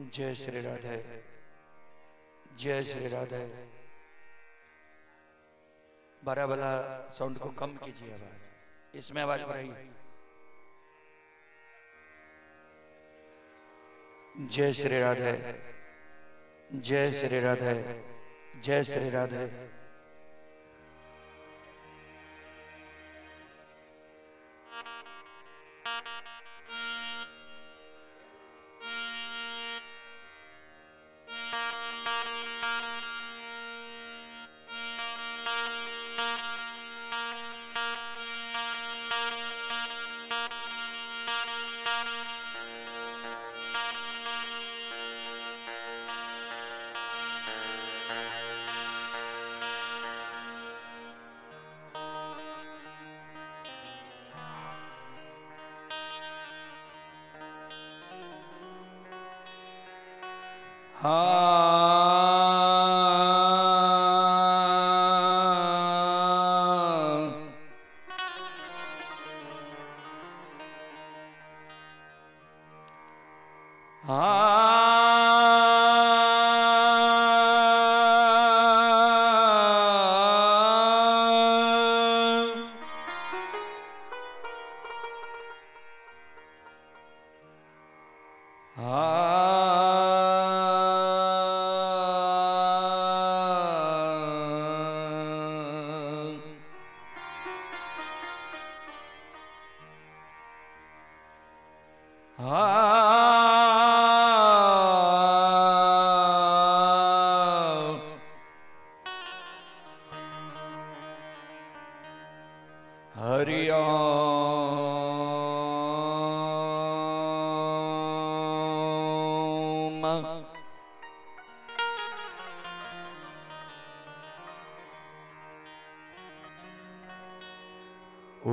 जय श्री राधे, जय श्री राधे। बड़ा वाला साउंड को कम कीजिए, आवाज इसमें आवाज बढ़ाइए। जय श्री राधे, जय श्री राधे, जय श्री राधे।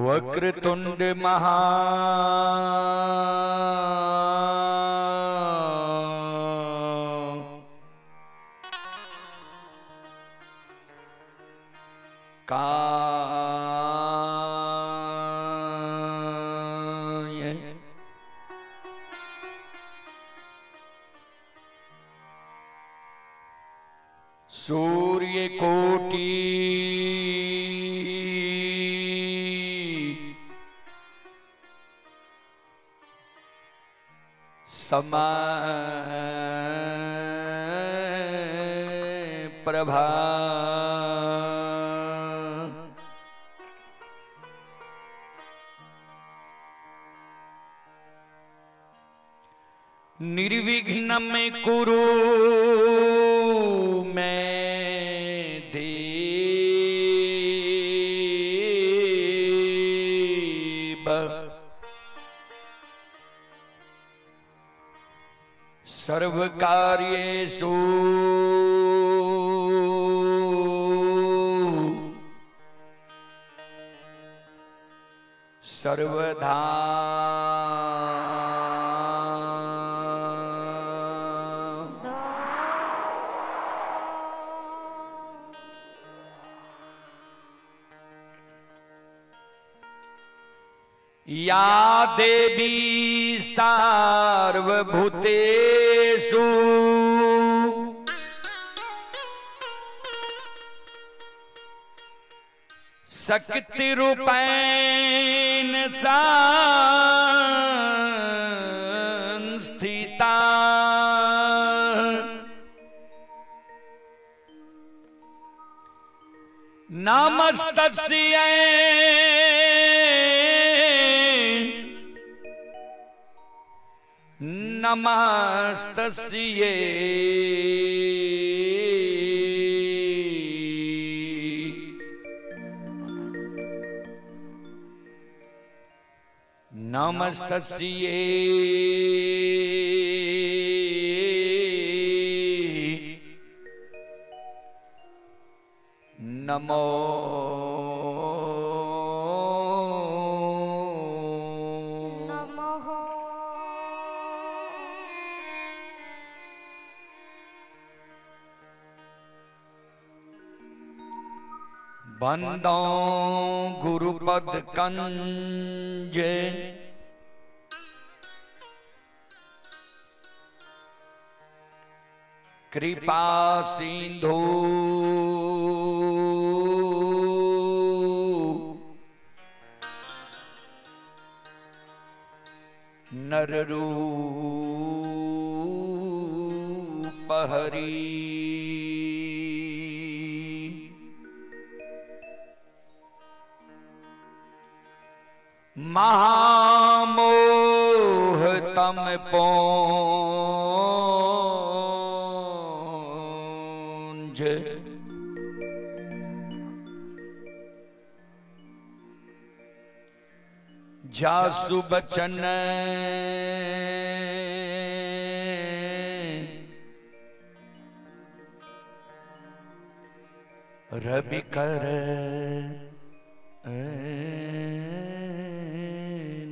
वक्रतुंड महा काय सूर्य कोटि समा प्रभा निर्विघ्न में कुरु मैं देव सर्वकार्येषु सर्वदा। या देवी सार्वभूतेषु शक्तिरूपेण संस्थिता नमस्तस्यै नमस्तस्यै नमस्तस्यै नमो नमः। बंदो गुरुपद कंज कृपा सिंधु नर रूप हरि। महामोह तम पोंज जासु बचन रवि कर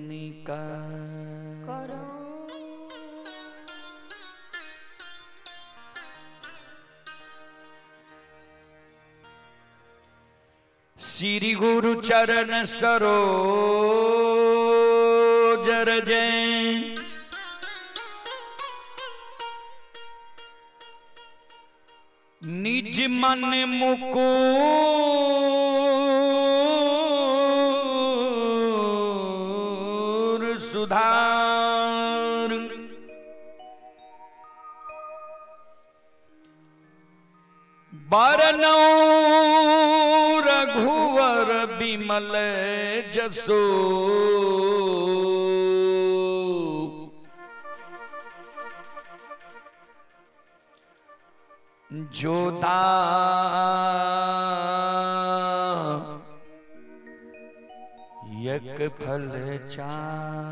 निका करो। श्री गुरु चरण सरोज रज निज मन मुकुर सुधार। बरनउँ रघुवर बिमल जसो जोता यक फल चार।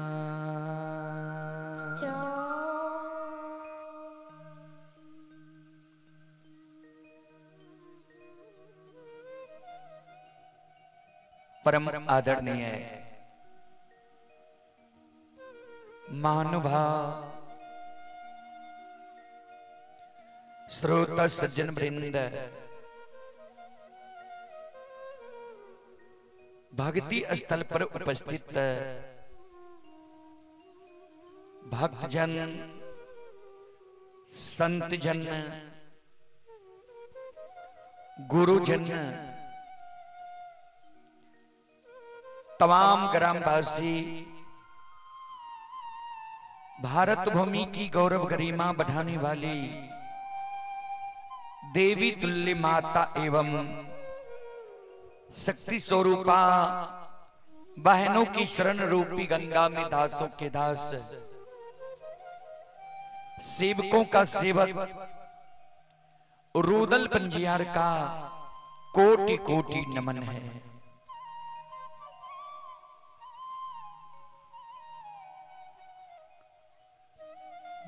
परम आदरणीय महानुभाव श्रोता सज्जन वृंद, भक्ति स्थल पर उपस्थित भक्तजन, संतजन, गुरुजन, तमाम ग्रामवासी, भारत भूमि की गौरव गरिमा बढ़ाने वाली देवी तुल्य माता एवं शक्ति स्वरूपा बहनों की शरण रूपी गंगा में दासों के दास, सेवकों का सेवक रूदल पंजियार का कोटि कोटि नमन है।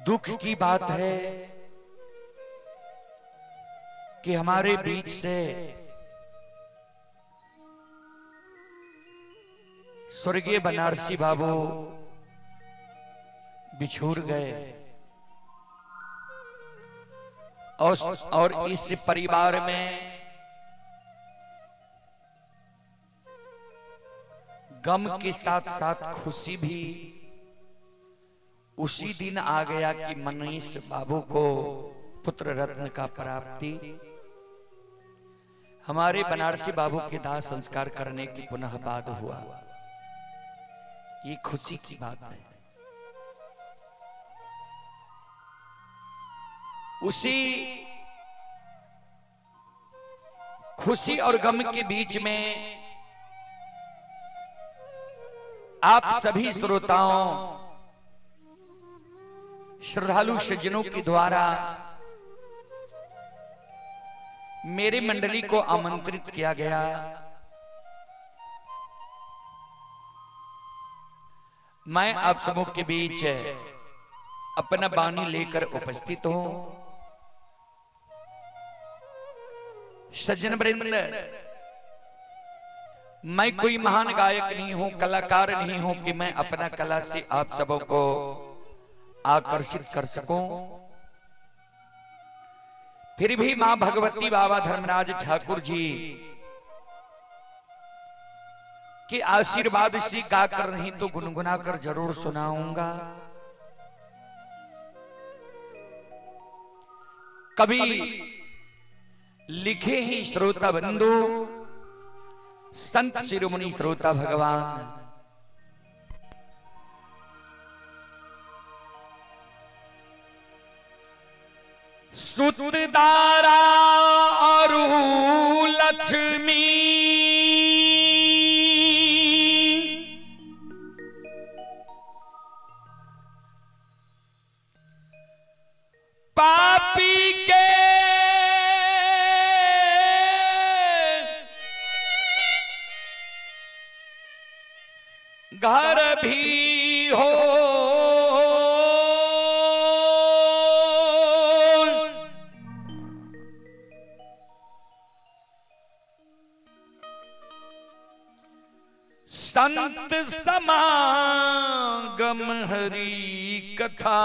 दुख की बात है कि हमारे बीच से स्वर्गीय बनारसी बाबू बिछुड़ गए और इस परिवार में गम के साथ साथ खुशी भी उसी दिन आ गया कि मनीष बाबू को पुत्र रत्न का प्राप्ति, हमारे बनारसी बाबू के दाह संस्कार करने की पुनः बाद हुआ। ये खुशी की बात है। उसी खुशी और गम के बीच में आप सभी श्रोताओं, श्रद्धालु सज्जनों के द्वारा मेरे मंडली को आमंत्रित किया गया। मैं आप सबों के बीच अपना बानी लेकर उपस्थित हूं। सज्जन वृंद, मैं कोई महान गायक नहीं हूं, कलाकार नहीं हूं कि मैं अपना कला से आप सबों को आकर्षित कर सकूं। फिर भी मां भगवती बाबा धर्मराज ठाकुर जी के आशीर्वाद से गाकर नहीं तो गुनगुना कर जरूर सुनाऊंगा। कवि लिखे ही श्रोता बंधु संत शिरोमणि श्रोता भगवान सुतदारा और लक्ष्मी पापी के घर भी हो संत समागम हरि कथा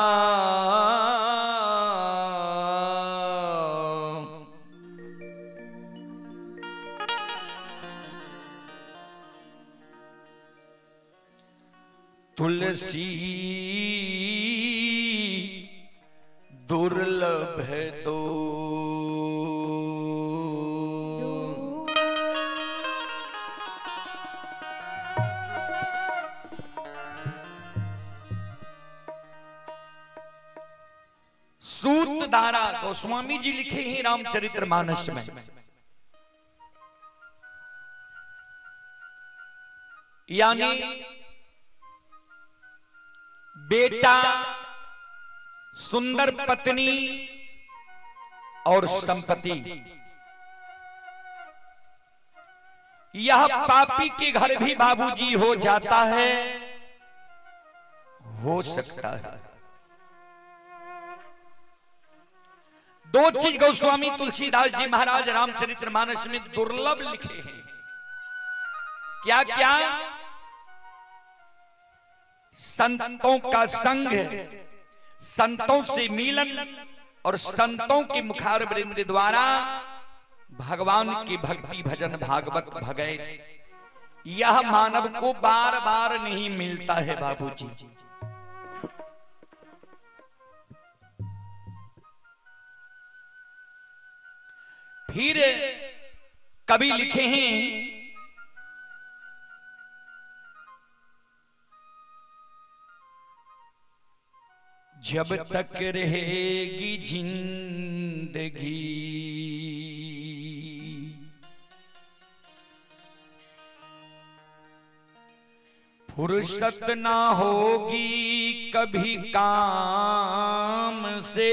तुलसी दुर्लभ है तो सूत धारा गोस्वामी जी लिखे हैं रामचरित्र मानस में। यानी बेटा, सुंदर पत्नी और संपत्ति, यह पापी के घर भी बाबूजी हो जाता है, हो सकता है। दो चीज गोस्वामी तुलसीदास जी महाराज रामचरित्र मानस में दुर्लभ लिखे हैं। क्या क्या? संतों का संग, संतों से मिलन और संतों के मुखारवृंद द्वारा भगवान की भक्ति भजन भागवत भगैत, यह मानव को बार बार नहीं मिलता है बाबूजी। फिर कवि लिखे हैं, जब तक रहेगी जिंदगी फुर्सत ना होगी कभी काम से,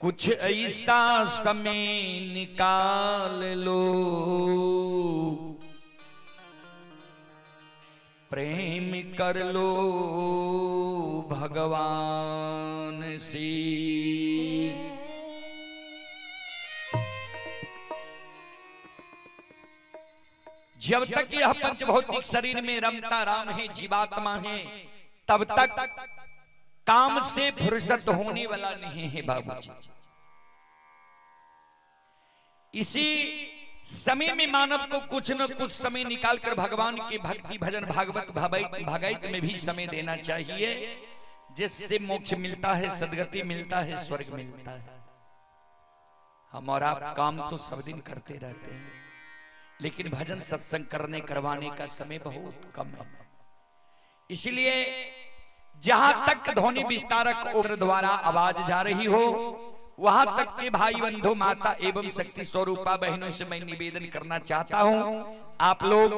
कुछ ऐसा समय निकाल लो, प्रेम कर लो भगवान से। जब तक यह पंचभौतिक शरीर में रमता राम है, जीवात्मा है, तब तक काम से फुर्सत होने वाला नहीं है बाबूजी। इसी समय में मानव को कुछ न कुछ समय निकालकर भगवान की भक्ति भजन भागवत भागवत में भी समय देना चाहिए, जिससे मोक्ष मिलता है, सदगति मिलता है, स्वर्ग मिलता है। हम और आप काम तो सब दिन करते रहते हैं, लेकिन भजन सत्संग करने करवाने का समय बहुत कम है। इसलिए जहां तक ध्वनि विस्तारक उग्र द्वारा आवाज जा रही हो, वहां तक के भाई बंधु, माता एवं शक्ति स्वरूपा बहनों से मैं निवेदन करना चाहता हूं, आप लोग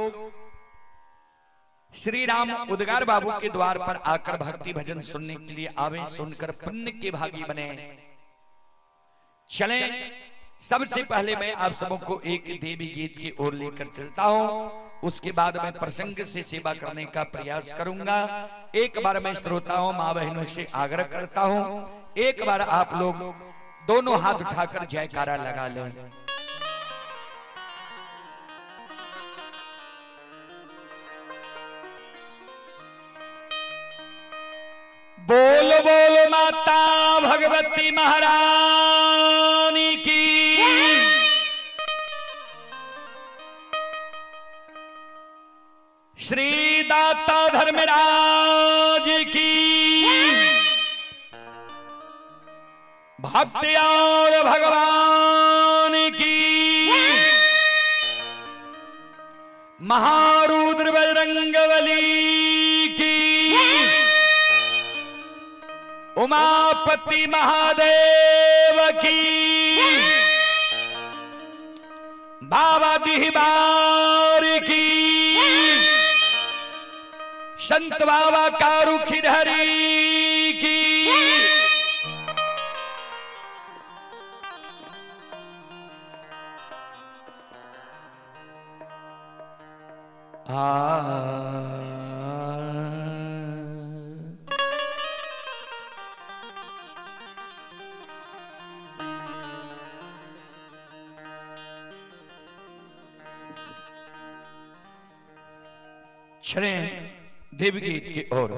श्री राम उदगार बाबू के द्वार पर आकर भक्ति भजन सुनने के लिए आवे, सुनकर पुण्य के भागी बने। चलें, सबसे पहले मैं आप सबों को एक देवी गीत की ओर लेकर चलता हूं, उसके बाद मैं प्रसंग से सेवा करने का प्रयास करूंगा। एक बार मैं श्रोताओं माँ बहनों से आग्रह करता हूं, एक बार आप लोग दोनों हाथ उठाकर जयकारा लगा लें। बोल बोल माता भगवती महारानी की। श्री दाता धर्मराज की, भक्तियार भगवान की, महारुद्र बजरंगबली की, उमापति महादेव की, बाबा दिहबार की, संत बाबा कारू खिरहरी की। आ चले देवगीत की ओर।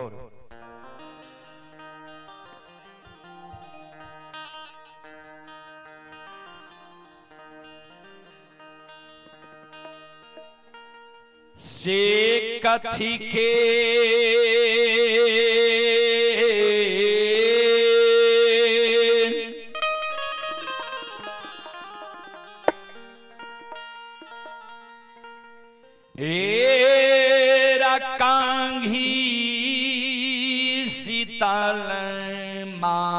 से कथी के एरा कांघी शीतल माँ,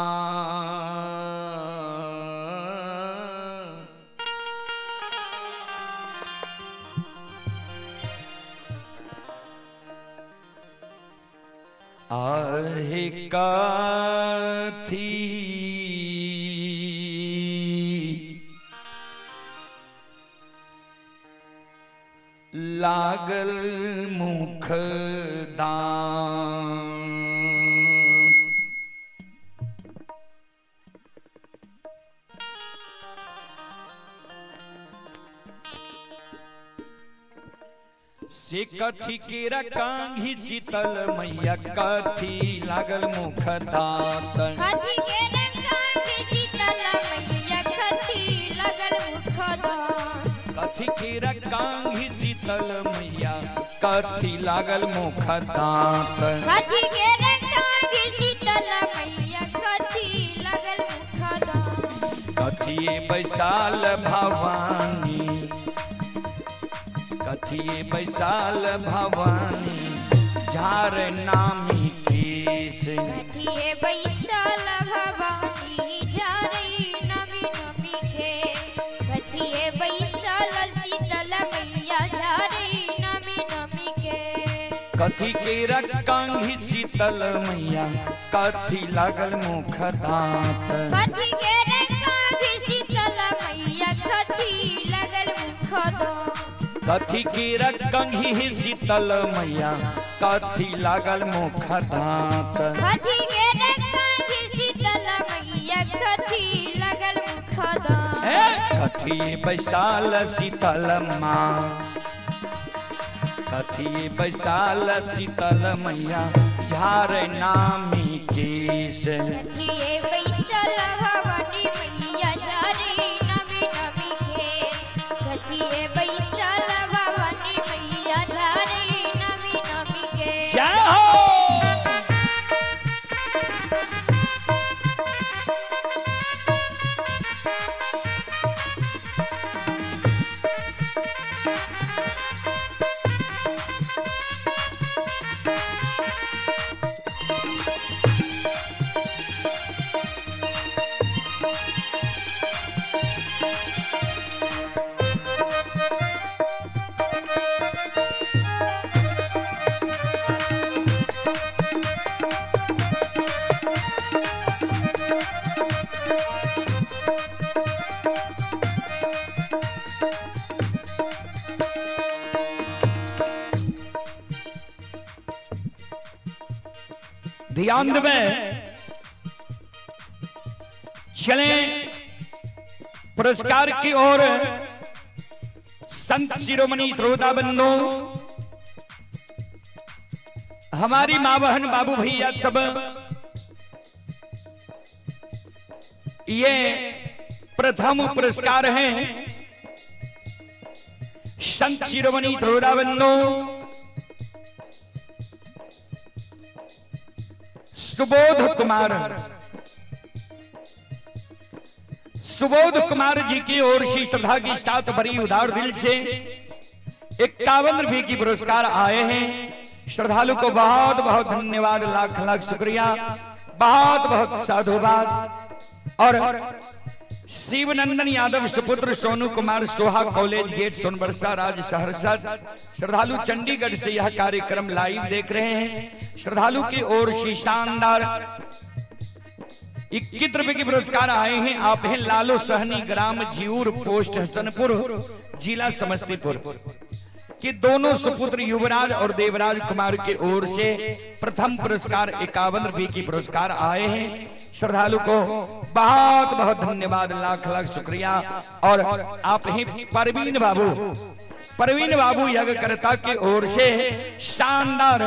आहे कथी लागल मुख दान। से कथी केरा कांघी शीतल मैया, कथी लागल मुख दांत। कथी के कांघी शीतल मैया, कथी लागल मुख दांत। कथी केरा कांघी शीतल मैया, कथी लागल मुख दांत। कथी के कांघी शीतल मैया, कथी लागल मुख दांत। कथिए बैसाल भवानी, कथिए बैसाल भवानी झार नामी केस। कथिए बैसाल भवानी झारे नमी नमी के। कथिए बैसाल शीतल मैया झारे नमी नमी के। कथी केरा कांघी शीतल मैया, कथी लागल मुख दांत। कथी केरा कांघी शीतल मैया, कथी लागल मुख दांत। कथी केरा कंघी शीतल मैया, कथी लागल मुख दांत। कथी केरा कांघी शीतल मैया, कथी लागल मुख दांत। कथी बैसाल शीतल माँ, कथी बैसाल शीतल मैया झार नामी केस। कथिए बैसाल भवानी मैया झारे नमी नमी के। कथिए बैसाल भवानी मैया झारे नमी नमी के। जय हो। ध्यान देवे, चले पुरस्कार की ओर। संत शिरोमणि श्रोता बंधु, हमारी माँ बहन बाबू भैया सब, ये प्रथम पुरस्कार है संत शिरोमणि श्रोता बंधु। सुबोध कुमार, सुबोध कुमार जी की ओर से श्रद्धा की साथ भरी उदार दिल से 51 रुपए की पुरस्कार आए हैं। श्रद्धालु को बहुत बहुत धन्यवाद, लाख लाख शुक्रिया, बहुत बहुत साधुवाद। और शिवनंदन यादव सुपुत्र सोनू कुमार, सोहा कॉलेज गेट, सोनबरसा, राज सहरसा। श्रद्धालु चंडीगढ़ से यह कार्यक्रम लाइव देख रहे हैं। श्रद्धालु की ओर से शानदार 21 रुपए के पुरस्कार आए हैं। आप हैं लालो सहनी, ग्राम जीऊर, पोस्ट हसनपुर, जिला समस्तीपुर कि दोनों सुपुत्र युवराज और देवराज कुमार के ओर से प्रथम पुरस्कार 51 रुपए की पुरस्कार आए हैं। श्रद्धालु को बहुत बहुत धन्यवाद, लाख लाख शुक्रिया। और आप ही परवीन बाबू, परवीन बाबू यज्ञकर्ता की ओर से शानदार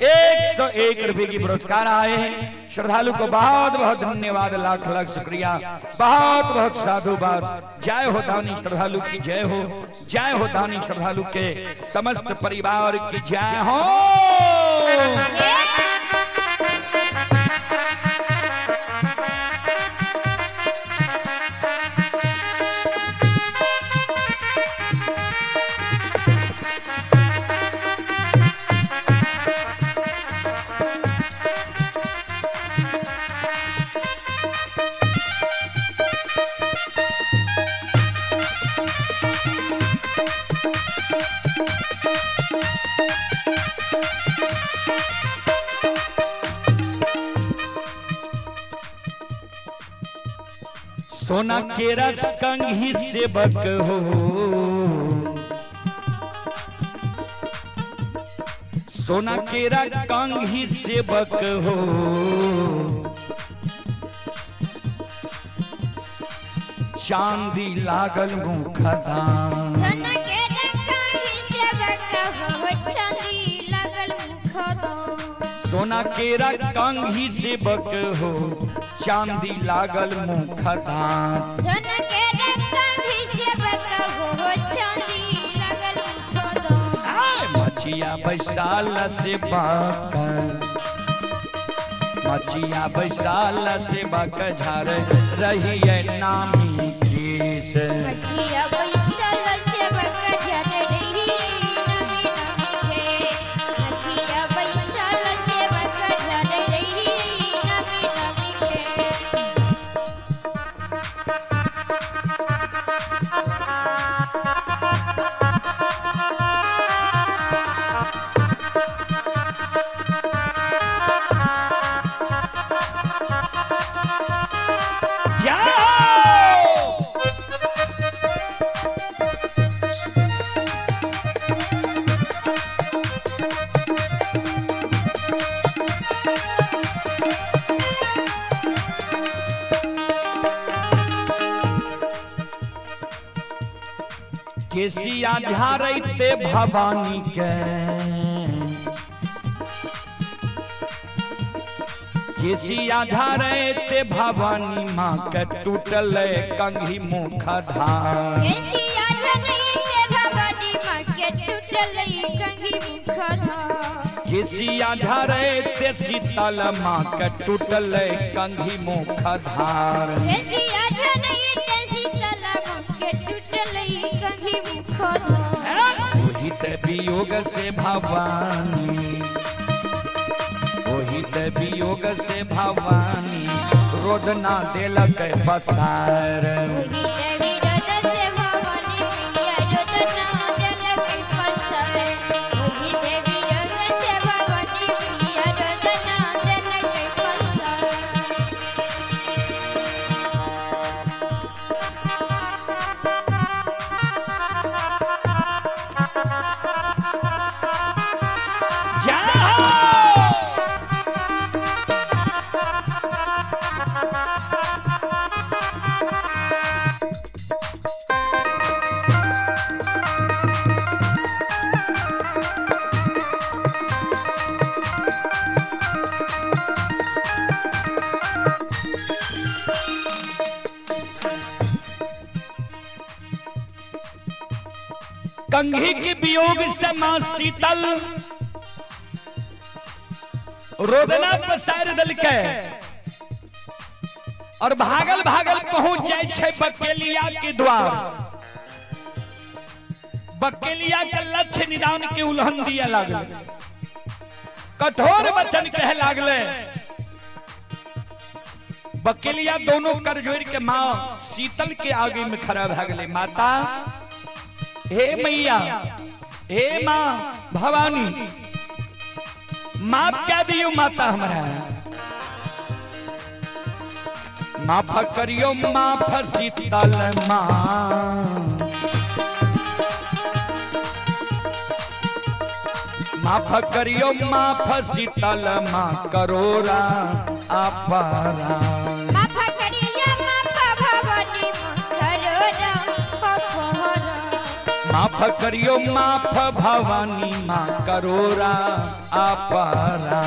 101 रुपए की पुरस्कार आए हैं। श्रद्धालु को बहुत बहुत धन्यवाद, लाख लाख शुक्रिया, बहुत बहुत साधुवाद। जय हो दानी श्रद्धालु की जय हो, जय हो दानी श्रद्धालु के समस्त परिवार की जय हो। सोना केरा कंघी सेवक हो, सोना केरा कंघी सेवक हो, चांदी लागल मुखदान। सोना केरा कंघी सेवक हो, चांदी लागल मुखदान। सोना केरा कंघी सेवक हो, चांदी लागल मुखदान। सोना केरा कंघी सेवक हो, चांदी लागल मुखदान। मचिया बैसाल से बाक, मचिया बैसाल से बाक झाड़ रही है नामी केस। मठिया बैसल सेवक झड़ रही नमी नमी के। मठिया बैसल सेवक झड़ रही नमी नमी के। जाओ केसिया झारते भवानी के, केसिया झारते भवानी माँ के टूटल कंघी मुख धार। केसिया झरैते भवानी माँ के टूटल कंघी मुखधार। केसिया झारते शीतल माँ के टूटल कंघी मुख धार। केसिया झरैते शीतल माँ के टूटल कंघी मुखधार। ओही ते वियोग से भवानी, ओही ते वियोग से भवानी रोदना देलक पसार। ओही देवी रद से भवानी मैया रोदना देलक पसार। ओही देवी रद से भवानी मैया रोदना देलक पसार। जाओ कंघी के वियोग से मां शीतल, रोदना पसार देलकै और भागल भागल पहुंच जाय छै बकेलिया के द्वार। बकेलिया के लक्ष्य निदान के उल्हन दिया लागल, कठोर वचन कहे लागले। बकेलिया दोनों कर जोड़ के मां शीतल के आगे में खड़ा भए गेलै। माता, हे मैया, हे मां भवानी, माफ क्या दियो माता हमरा, माफ करियो माफ शीतल मां, माफ करियो माफ शीतल मां करोरा अपरा। माफ करियो माफ भवानी मां करोरा अपरा। माफ करियो माफ भवानी मां करोरा अपरा।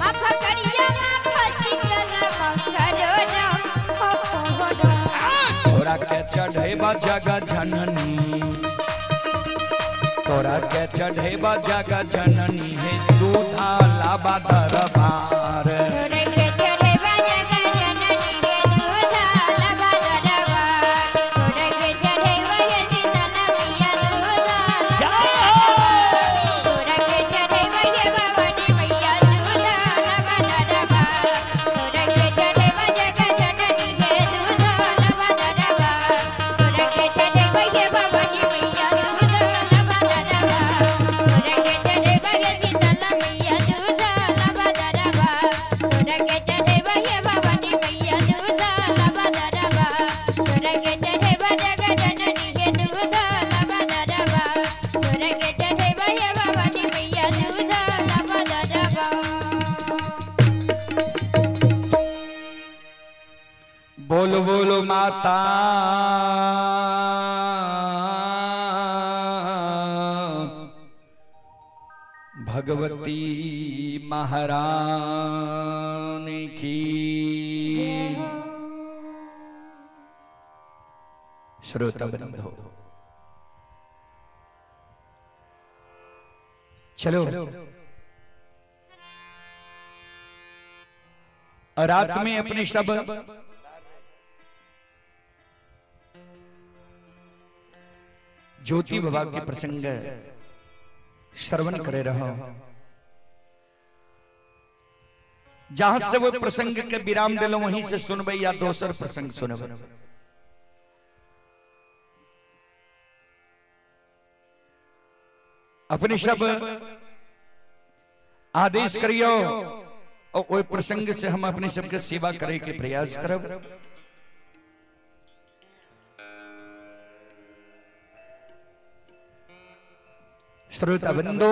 माफ करियो माफ शीतल मां करोरा अपरा। तोरा के चढ़ेबा जगह जननी, तोरा के चढ़ेबा जगह जननी हे दूधा लाबा दरबार। तोरे के चढ़ेबा जगह जननी हे दूधा लाबा दरबार। तोरे के चढ़ेबा हे शीतल मैया दूधा लाबा दरबार। तोरे के चढ़ेबा हे भवानी मैया दूधा लाबा दरबार। तोरे के चढ़ेबा जगह जननी हे दूधा लाबा दरबार। तोरे के चढ़ेबा हे भवानी मैया दूधा लाबा दरबार। तोरे के चढ़ेबा हे शीतल मैया दूधा लाबा दरबार। तोरे के चढ़ेबा हे भवानी मैया दूधा लाबा दरबार। तोरे के चढ़ेबा जगह जननी हे दूधा लाबा दरबार। तोरे के चढ़ेबा हे भवानी मैया दूधा लाबा दरबार। बोलो बोलो माता भगवती महारानी की। श्रोता बंधो, चलो रात में अपने सब ज्योति बाबा के प्रसंग श्रवण करे रहो। जहां से वो प्रसंग के विराम दिलो वहीं से सुनबे या दोसर प्रसंग सुनबे। अपने सब आदेश करियो और ओहि प्रसंग से हम अपने सबके सेवा करे के प्रयास करब। श्रोता बंधु,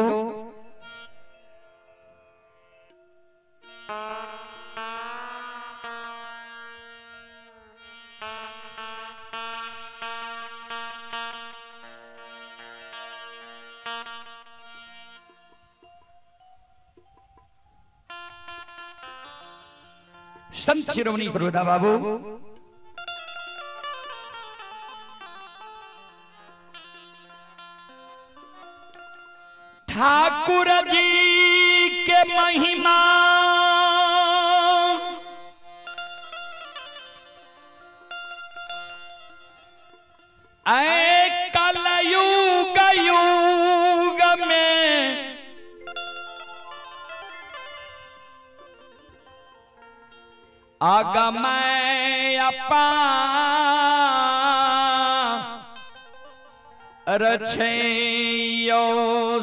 संत शिरोमणि श्रोता बाबू, ठाकुर जी के महिमा ऐ कलयुग युग में आगम अपार रछैयो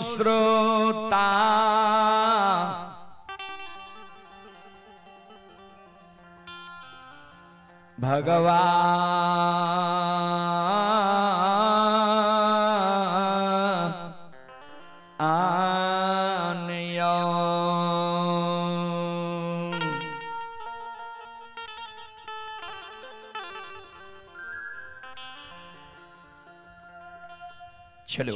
श्रोता भगवान आनयो। चलो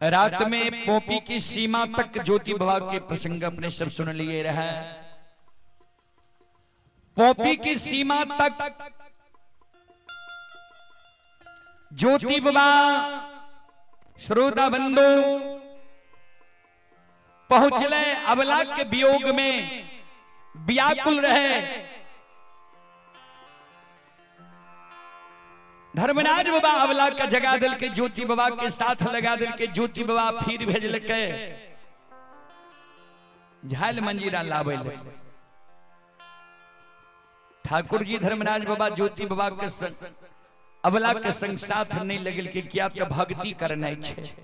रात में पोपी की सीमा तक ज्योति बाबा के प्रसंग अपने सब सुन लिए रहे। पोपी की सीमा तक ज्योति बाबा श्रोता बंधु पहुंचले अबला के वियोग में व्याकुल रहे। धर्मराज बाबा अबला के जगा दिल के ज्योति बाबा के साथ लगा दिल के ज्योति बाबा फिर भेजल के झाल मंजीरा लावे ले। ठाकुर जी धर्मराज बाबा ज्योति बाबा के संग अबला के संग साथ नहीं लगल के क्या तो भक्ति करना छे।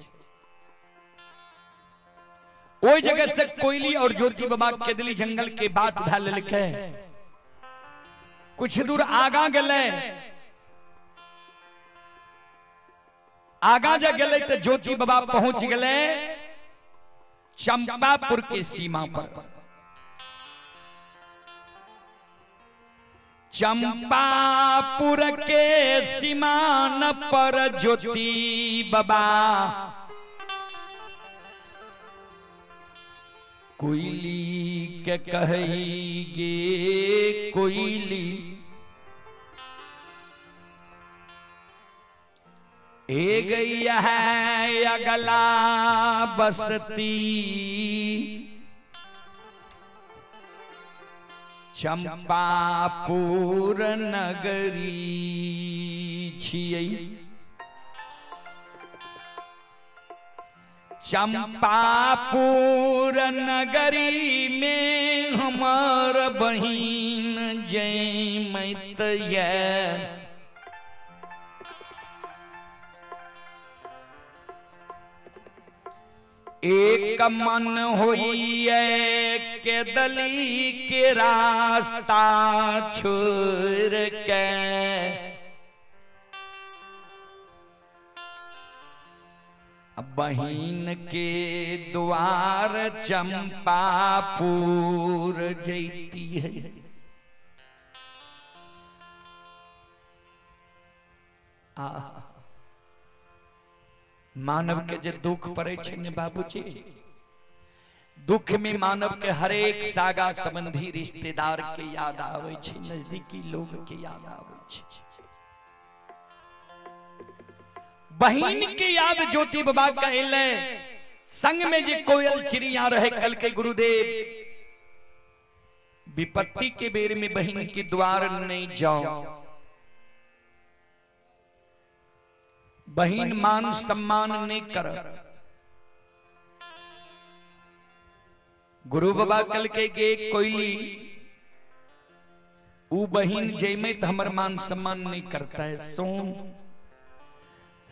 ओई जगह से कोयली और ज्योति बाबा केदली जंगल के बात भा लेलकै। कुछ दूर आगा गेलै, आगा जा गेलै तो ज्योति बाबा पहुंच गेलै चंपापुर के सीमा पर। चंपापुर के सीमान पर ज्योति बाबा कोयली के कही गे कोयली ए गई है अगला बस्ती चंपापुर नगरी छियै। चंपापुर नगरी में हमार बहिन जैमत ये एक मन होइए के दली के रास्ता छोड़ के बहिन के द्वार चंपापुर जैती है। आहा मानव के जे दुख पड़े छे ने बाबूजी, दुख में मानव के हरेक सागा संबंधी रिश्तेदार के याद आवे छे, नजदीकी लोग के याद आवे छे। बहिन के याद ज्योति बाबा के अयलै, संग में जे कोयल चिड़िया रहे कल के गुरुदेव विपत्ति के बेर में बहिन के द्वार नहीं जाओ, बहिन मान सम्मान नहीं कर। गुरु बाबा कल के गे कोयली ऊ बहिन जैमे तो हमर मान सम्मान नहीं करता है। सोन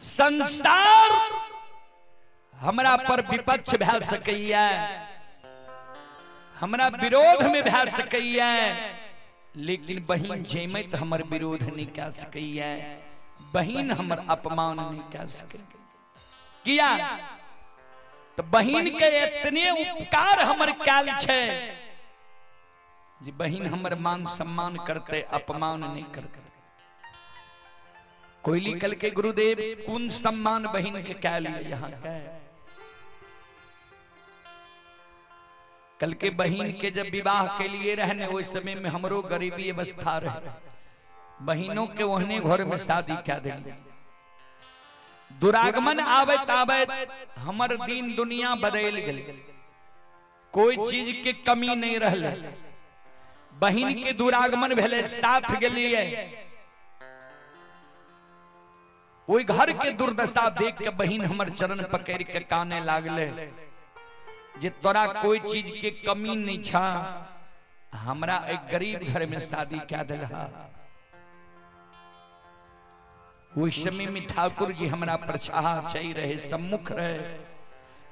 संसार हमरा पर विपक्ष भै सकैया, हमरा विरोध में भै सकैया, लेकिन बहिन जैमे तो हमर विरोध नहीं कर सकैया, बहिन हमर अपमान नहीं कर सके। किया तो बहिन के इतने उपकार हमर कैल छे जे बहिन हमर मान सम्मान करते, अपमान नहीं करते। कोयली कल के गुरुदेव कौन सम्मान बहिन के कैल यहाँ के कल के बहिन के जब विवाह के लिए रहने उस समय में हमरो गरीबी अवस्था रहे, बहिनों के ओहने घर में शादी कह दिली। दुरागमन आबैत आबैत हमर दिन दुनिया बदल गेल, कोई चीज के कमी नहीं रहले। बहिन के दुरागमन भेले, साथ गेलिए, ओहि घर के दुर्दशा देख के बहिन हमर चरण पकड़ के काने लागले जे तोरा कोई चीज के कमी नहीं छा, हमरा एक गरीब घर में शादी कह दिलहा। उस समय में ठाकुर जी हमरा पर छाह चई रहे, सम्मुख रहे।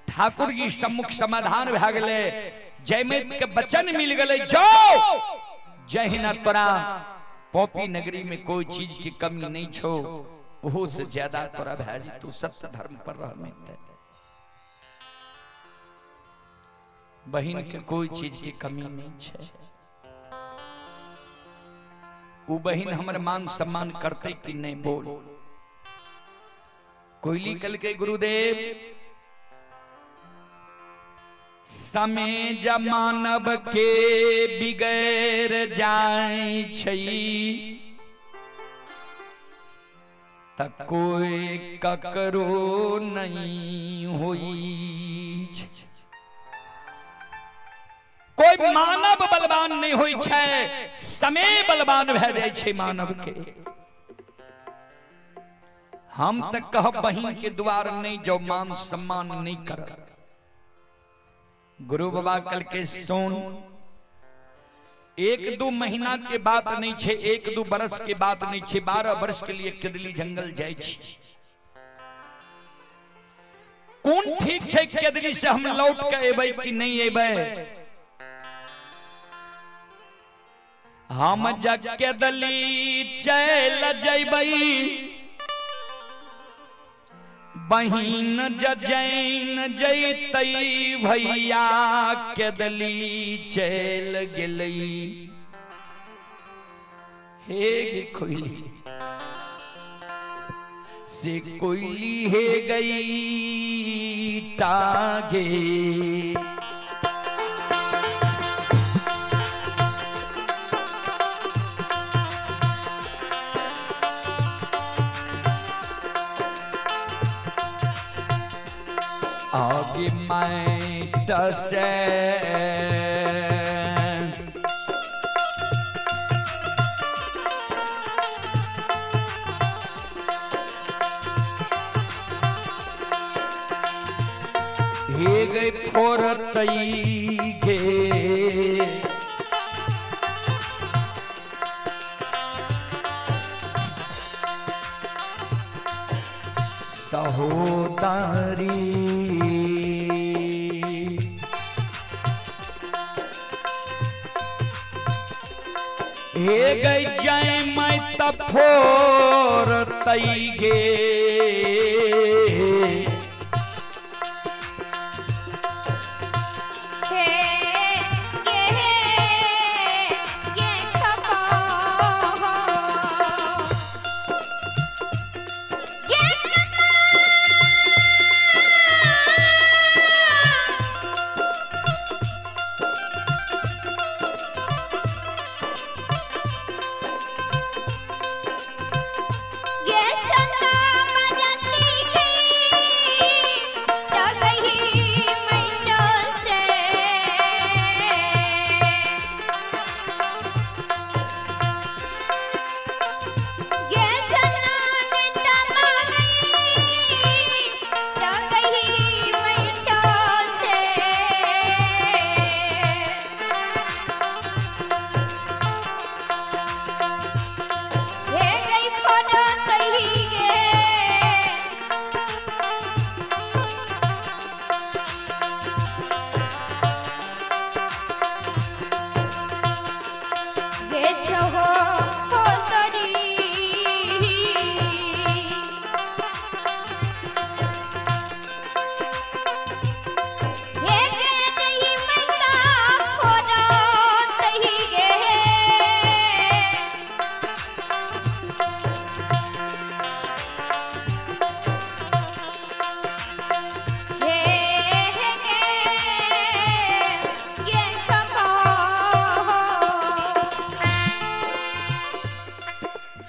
ठाकुर जी सम्मुख समाधान भए गेलै, जयमेत के वचन मिल गेलै, जाओ जहिना तोरा पॉपी नगरी में कोई चीज की कमी नहीं छो, ओहो से ज्यादा तोरा भए जेतौ, सत्य धर्म पर रहमे। बहिन के कोई चीज की कमी नहीं छे, उ बहिन हमर मान सम्मान करते कि नहीं बोल। कोयली कल के गुरुदेव समय जमानब के बिगैर जाय छई त कोई ककरो नहीं होई छे। कोई मानव बलवान नहीं होइ छै, समय बलवान भए जाइ छै मानव के। हम तऽ कहब बहिन के द्वार नहीं जो मान सम्मान नहीं कर। गुरु बाबा कल के सुन, 1-2 महीना के बात नहीं छे, 1-2 बरस के बात नहीं छे, 12 वर्ष के लिए केदली जंगल जाय छी। कोन ठीक छे केदली से हम लौट के एबै कि नहीं एबै? हम जग केदली चल जैबै, बहिन जजैन जैतै भैया केदली चल गेलै। हे गे कोइली से कोइली हे गई टागे, आगे मैं तसे हे गई फोरतई गे, सहोदारी हे गई जय मैं तफोर तई गे।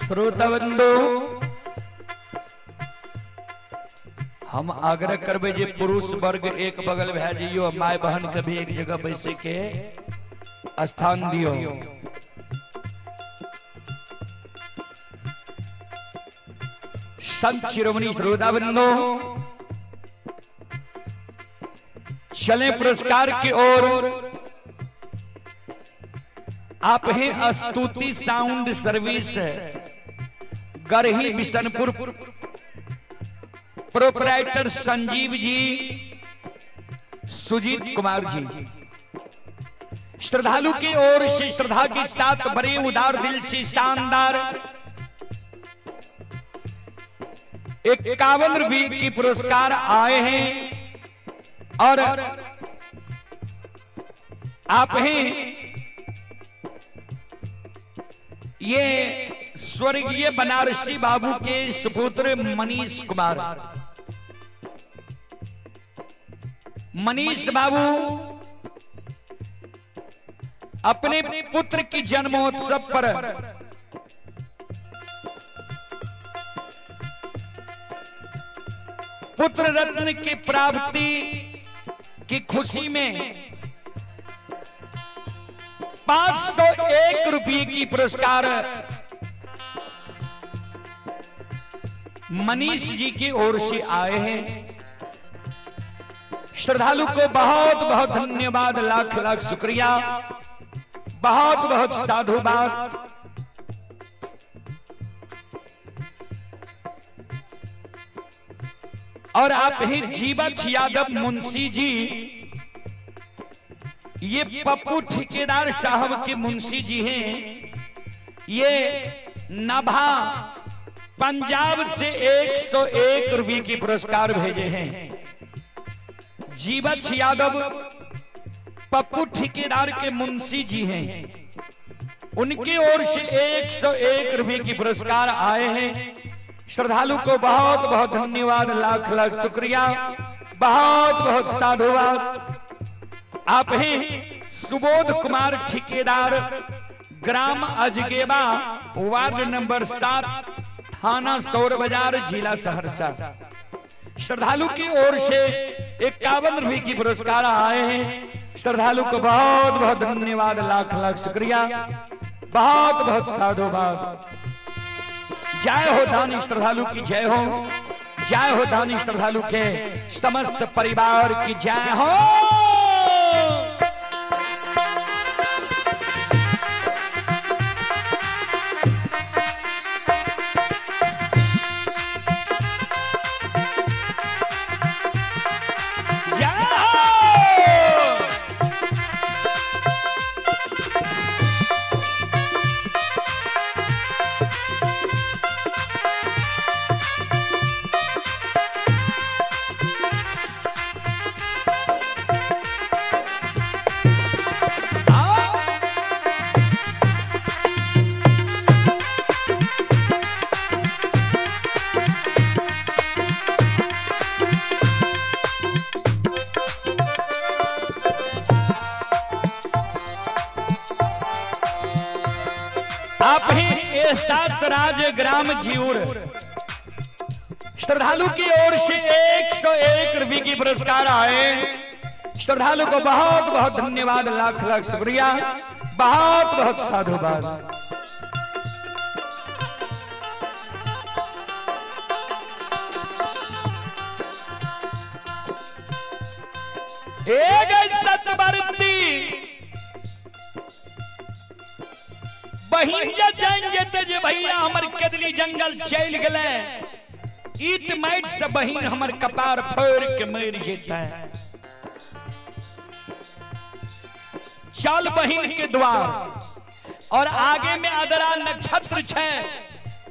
श्रोता बंधु, हम आग्रह करबे जे पुरुष वर्ग एक बगल भए जइयो, my बहन के भी एक जगह बैसे के स्थान दियो। संत शिरोमणि श्रोता बंधु, चले पुरस्कार की ओर। आप हैं Stuti sound service Garhi Bishanpur, proprietor Sanjeev ji, Sujeet Kumar ji. श्रद्धालु की ओर से श्रद्धा के साथ बड़े उदार दिल से शानदार 51 रुपये की पुरस्कार आए हैं और आप हैं ये स्वर्गीय बनारसी बाबू के सुपुत्र मनीष कुमार। मनीष बाबू अपने पुत्र की जन्मोत्सव पर पुत्र रत्न की प्राप्ति की खुशी में 501 रुपये की पुरस्कार मनीष जी की ओर से आए हैं। श्रद्धालु को बहुत बहुत धन्यवाद, लाख लाख शुक्रिया, बहुत बहुत साधुवाद। और आप ही जीवछ यादव मुंशी जी, ये पप्पू ठेकेदार साहब के मुंशी जी हैं। ये नभा पंजाब से 101 रुपये की पुरस्कार भेजे हैं। जीवछ यादव पप्पू ठेकेदार के मुंशी जी हैं, उनकी ओर से 101 रुपये की पुरस्कार आए हैं। श्रद्धालु को बहुत बहुत धन्यवाद, लाख लाख शुक्रिया, बहुत बहुत साधुवाद। आप हैं सुबोध कुमार ठेकेदार, ग्राम अजगेबा, वार्ड नंबर 7, थाना सौर बाजार, जिला सहरसा। श्रद्धालु की ओर से 51 रुपए की पुरस्कार आए हैं। श्रद्धालु को बहुत बहुत धन्यवाद, लाख लाख शुक्रिया, बहुत बहुत साधुवाद। जय हो दानी श्रद्धालु की जय हो, जय हो दानी श्रद्धालु के समस्त परिवार की जय हो। जय हो। आप ही एहसास राज ग्राम जीउर श्रद्धालु की ओर से 101 रुपये की पुरस्कार आए। श्रद्धालु को बहुत बहुत धन्यवाद, लाख लाख शुक्रिया, बहुत बहुत साधुवाद। एक सतबरती बहिन जे जान जेते जे भैया हमर केदली जंगल चल गए, ईट माइट से बहिन हमर कपार फोड़ के मर जेते। चल बहिन के द्वार, और आगे में अदरा नक्षत्र छे,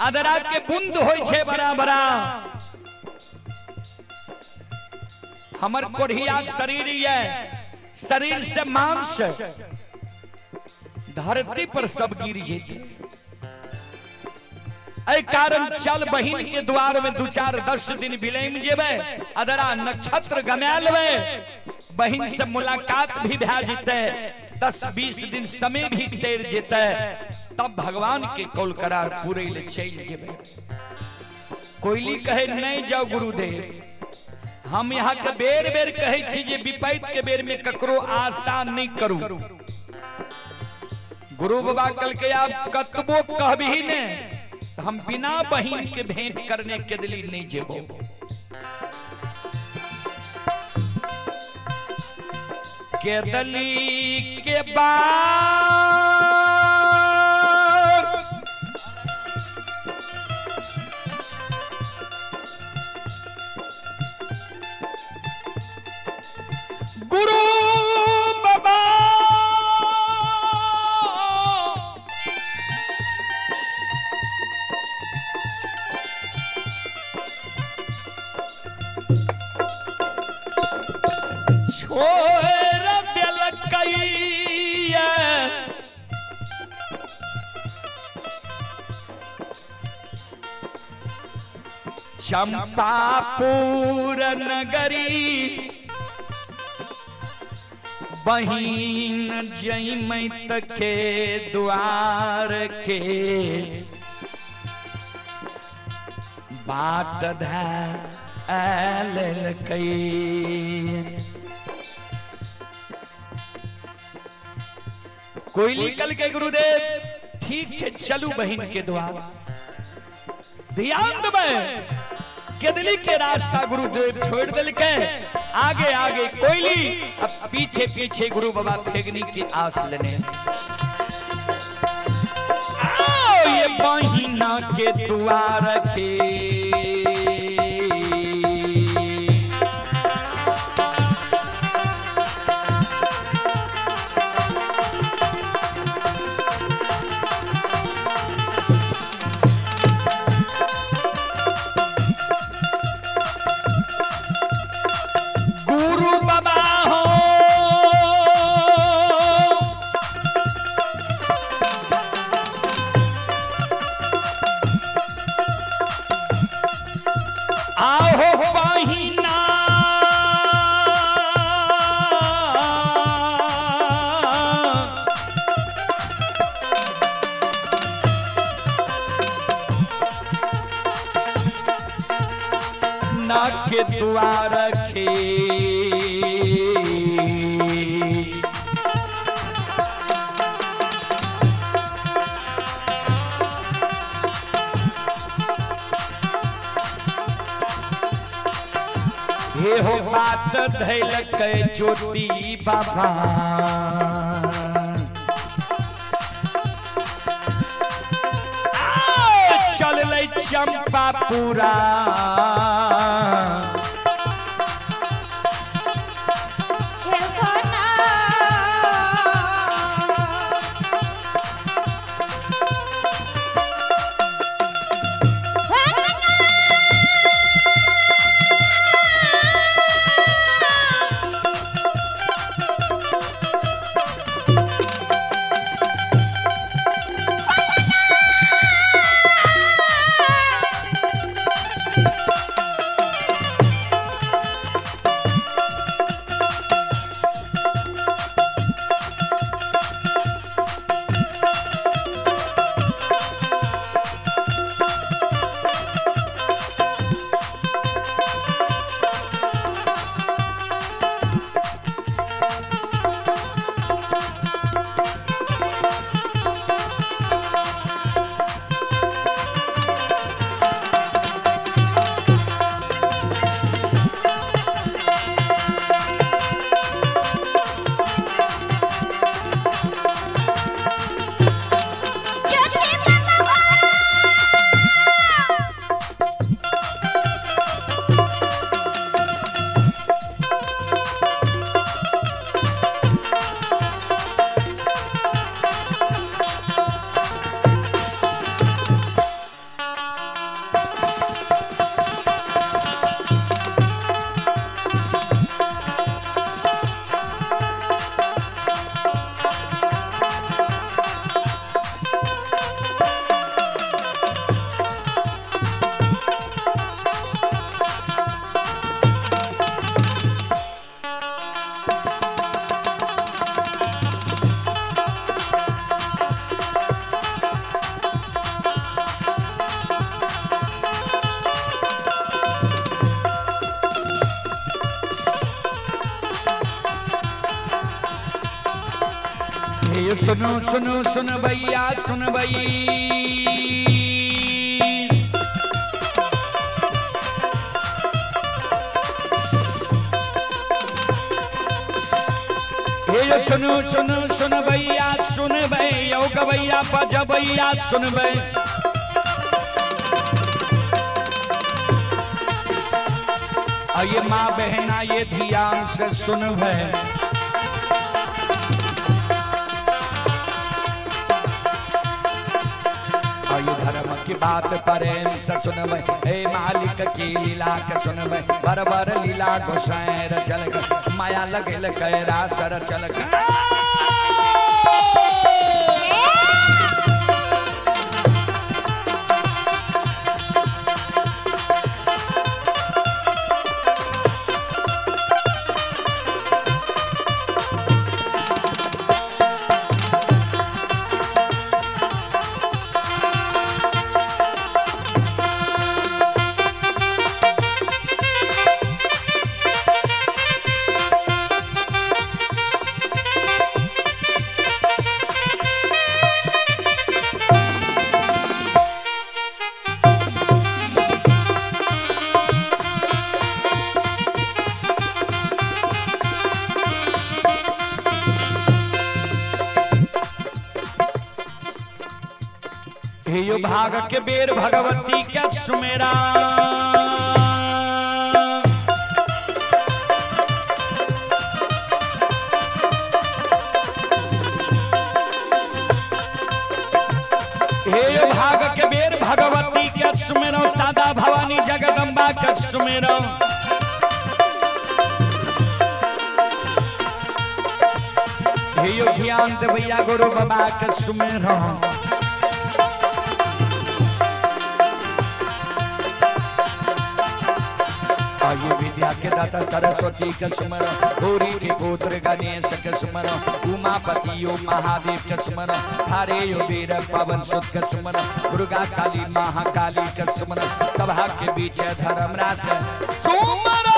अदरा के बूंद होय छे बड़ा बड़ा। हमर कोढ़िया शरीर ये, शरीर से मांस धरती पर सब गिर जेते। एहि कारण चल बहिन के द्वार में 2-4-10 दिन बिलैम जेबै, अदरा नक्षत्र गमा लेबै, बहिन से मुलाकात भी भए जेतै, 10-20 दिन समय भी टेर जेतै, तब भगवान के कौल करार पूरे ले चलि जेबै। कोयली कहे नहीं जाओ गुरुदेव, हम यहाँ के बेर बेर कहै छी जे विपैत के बेर में ककरो आशा नहीं करू। गुरु बाबा कल के आप कतबो कहबी ने हम बिना बहिन के भेंट करने के दिली नहीं जेबो। केदली के बाद गुरु बाबा छोड़ देलकैया, चंपापुर नगरी बहिन जैमत के द्वार के बाट धैलकै। कोयली कल के गुरुदेव ठीक छे चलू बहिन के द्वार। ध्यान देबै केदली के रास्ता गुरुदेव छोड़ दिलके, आगे आगे कोयली, अब पीछे पीछे गुरु बाबा फेगनी की आस लेने। आओ ये बहिना के द्वार के गुरु बाबा हो आहो बहिना ना के द्वार के हे हो बात धैलक ज्योति बाबा चललै चंपापुरा। हे हो ना ज्योति बाबा हे सुनो सुनो सुन भैया सुन भई हे सुनो सुनो सुन भैया सुन भई यौ गवैया बजबैया सुन भई। ये माँ बहना ये ध्यान से सुन भई। आयु धर्म की बात प्रेम से सुनबै, हे मालिक की लीला के सुनबै, बरबर लीला गोसाई रचल माया लगल कैरा सर चल। यो भाग के बेर भगवती के सुमेरा। हे यो भाग के बेर भगवती के सुमेरो, सादा भवानी जगदम्बा के सुमेरो। हे यो ज्ञान देवैया गुरु बाबा के सुमेरो। आयु विद्या के दाता सरस्वती के सुमरो, गौरी के पुत्र गणेश के सुमरो, उमापति यो महादेव के सुमरो, थारे यो वीर पवन सुत के सुमरो, दुर्गा काली महाकाली के सुमरो, सभा के बीच धर्मराज सुमरो।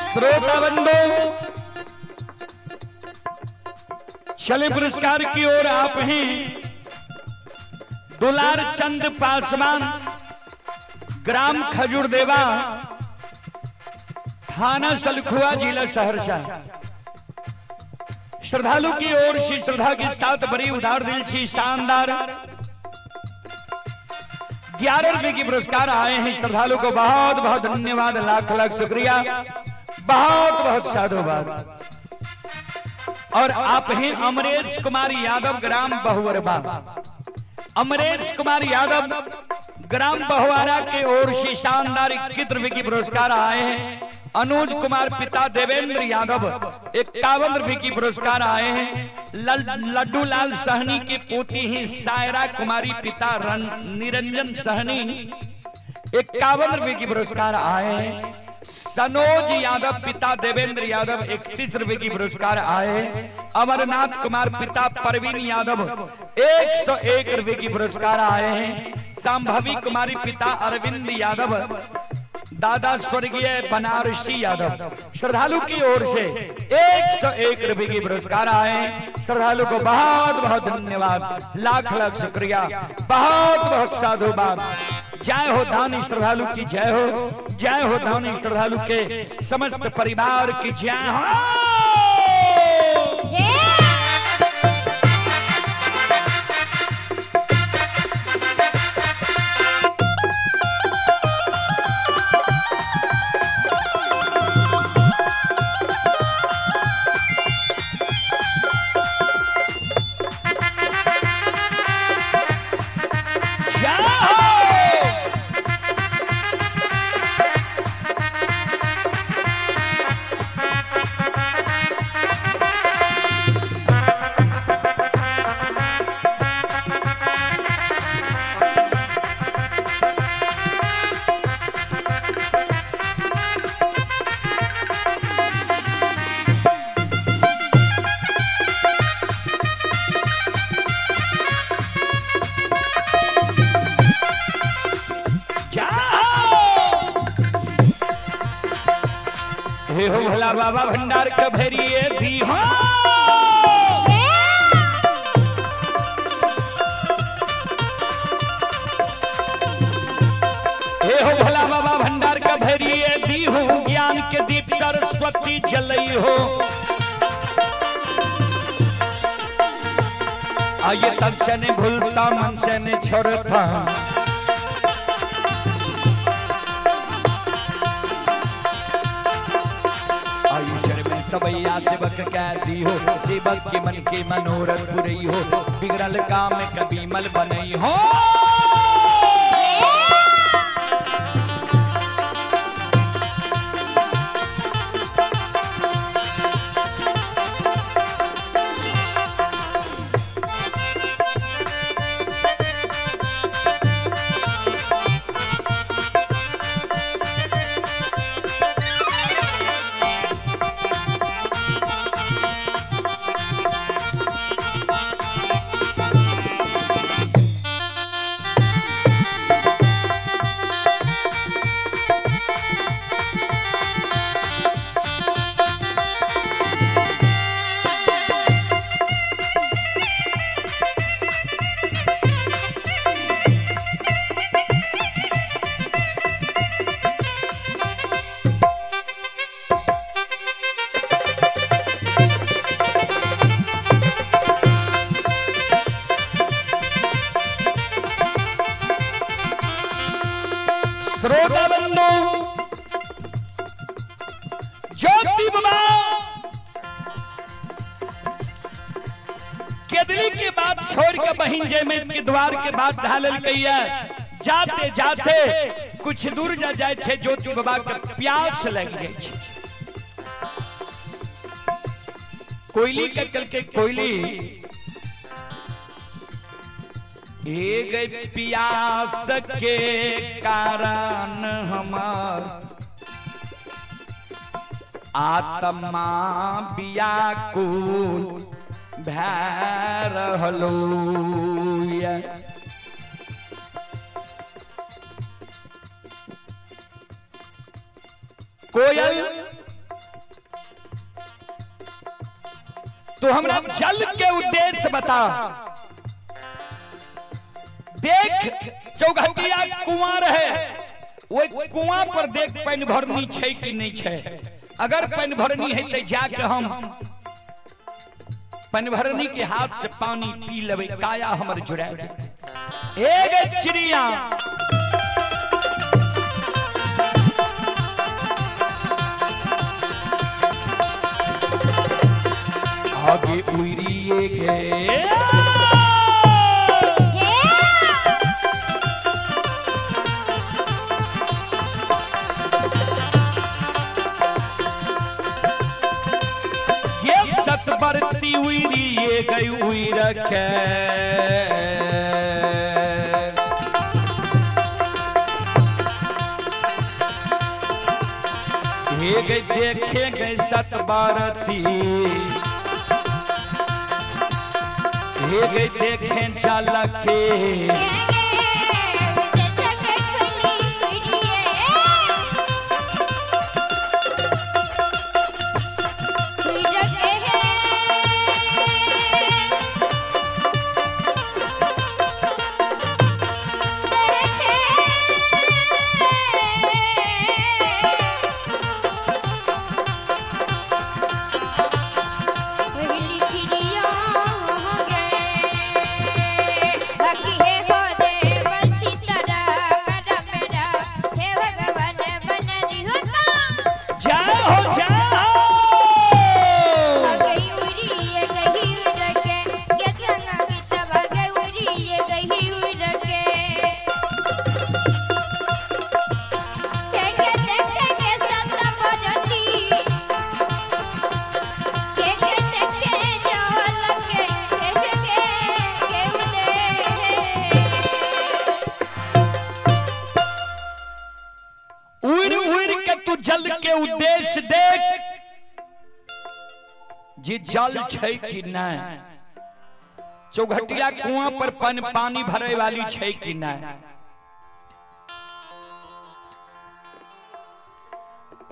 श्रोता बंधु, चले पुरस्कार की ओर आप हैं दुलार चंद पासवान, ग्राम खजुरदेवा, थाना सलखुआ, जिला सहरसा। श्रद्धालु की ओर से श्रद्धा के साथ बड़ी उदार दिल से शानदार 11 रुपए की पुरस्कार आए हैं। श्रद्धालु को बहुत बहुत धन्यवाद, लाख लाख शुक्रिया, बहुत बहुत साधुवाद। और आप हैं अमरेश कुमार यादव, ग्राम बहुअरबा। अमरेश कुमार यादव ग्राम बहुआरा के ओर से शानदार 21 रुपए की पुरस्कार आए हैं। अनुज कुमार पिता देवेंद्र यादव 51 रुपए की पुरस्कार आए हैं। लड्डू लाल सहनी के पोती ही सायरा कुमारी पिता निरंजन सहनी 51 रुपए की पुरस्कार आए हैं। सनोज यादव पिता देवेंद्र यादव 31 रुपए की पुरस्कार आए। अमरनाथ कुमार पिता परवीन यादव 101 रुपए की पुरस्कार आए हैं। संभवी कुमारी पिता अरविंद यादव, दादा स्वर्गीय बनारसी यादव श्रद्धालु की ओर से 101 रुपए की पुरस्कार आए। श्रद्धालु को बहुत बहुत धन्यवाद, लाख लाख शुक्रिया, बहुत बहुत साधुवाद। जय हो दानी श्रद्धालु की जय हो, जय हो दानी श्रद्धालु के समस्त परिवार की जय हो। जय हो। हे हो भोला बाबा भंडार के भरिए दी हो। हे हो भोला बाबा भंडार के भरिए दी हो, ज्ञान के दीप सरस्वती जलई हो। आइए तन से नहीं भूलता, मन से नहीं छोड़ता। आयुषर में सबैया सेवक कहती हो, सेवक के मन के मनोरथ पुरई हो, बिगड़ल काम कभी मल बनई हो। श्रोता बंधु, ज्योति बाबा केदली के बात छोड़ के बहिन जयमेत के द्वार के बाद ढालल गैया। जाते जाते कुछ दूर जा जाए छे, ज्योति बाबा के प्यास लग जाए छे। कोयली के कल के कोयली एक प्यास के कारण हमार आत्मा व्याकुल भै रहलो ये। कोयल तो हमरा जल के उद्देश्य बता। देख चौघटिया कुआं रहे, ओहि कुआं पर देख पानि भरनी छै कि नहीं छै। अगर पानि भरनी है तो जाके हम पानि भरनी के हाथ से पानी पी लेबै, काया हमर जुड़ा जेतै। एक चिड़िया आगे उड़िए गए। सतबरती उड़िए गई उड़ रखे। हे गई देखे गई सतबरती, हे गई देखे झलके। जल के उद्देश्य देख जे जल छै कि नहीं, चौघटिया कुआं पर पानी भरे वाली छै कि नहीं।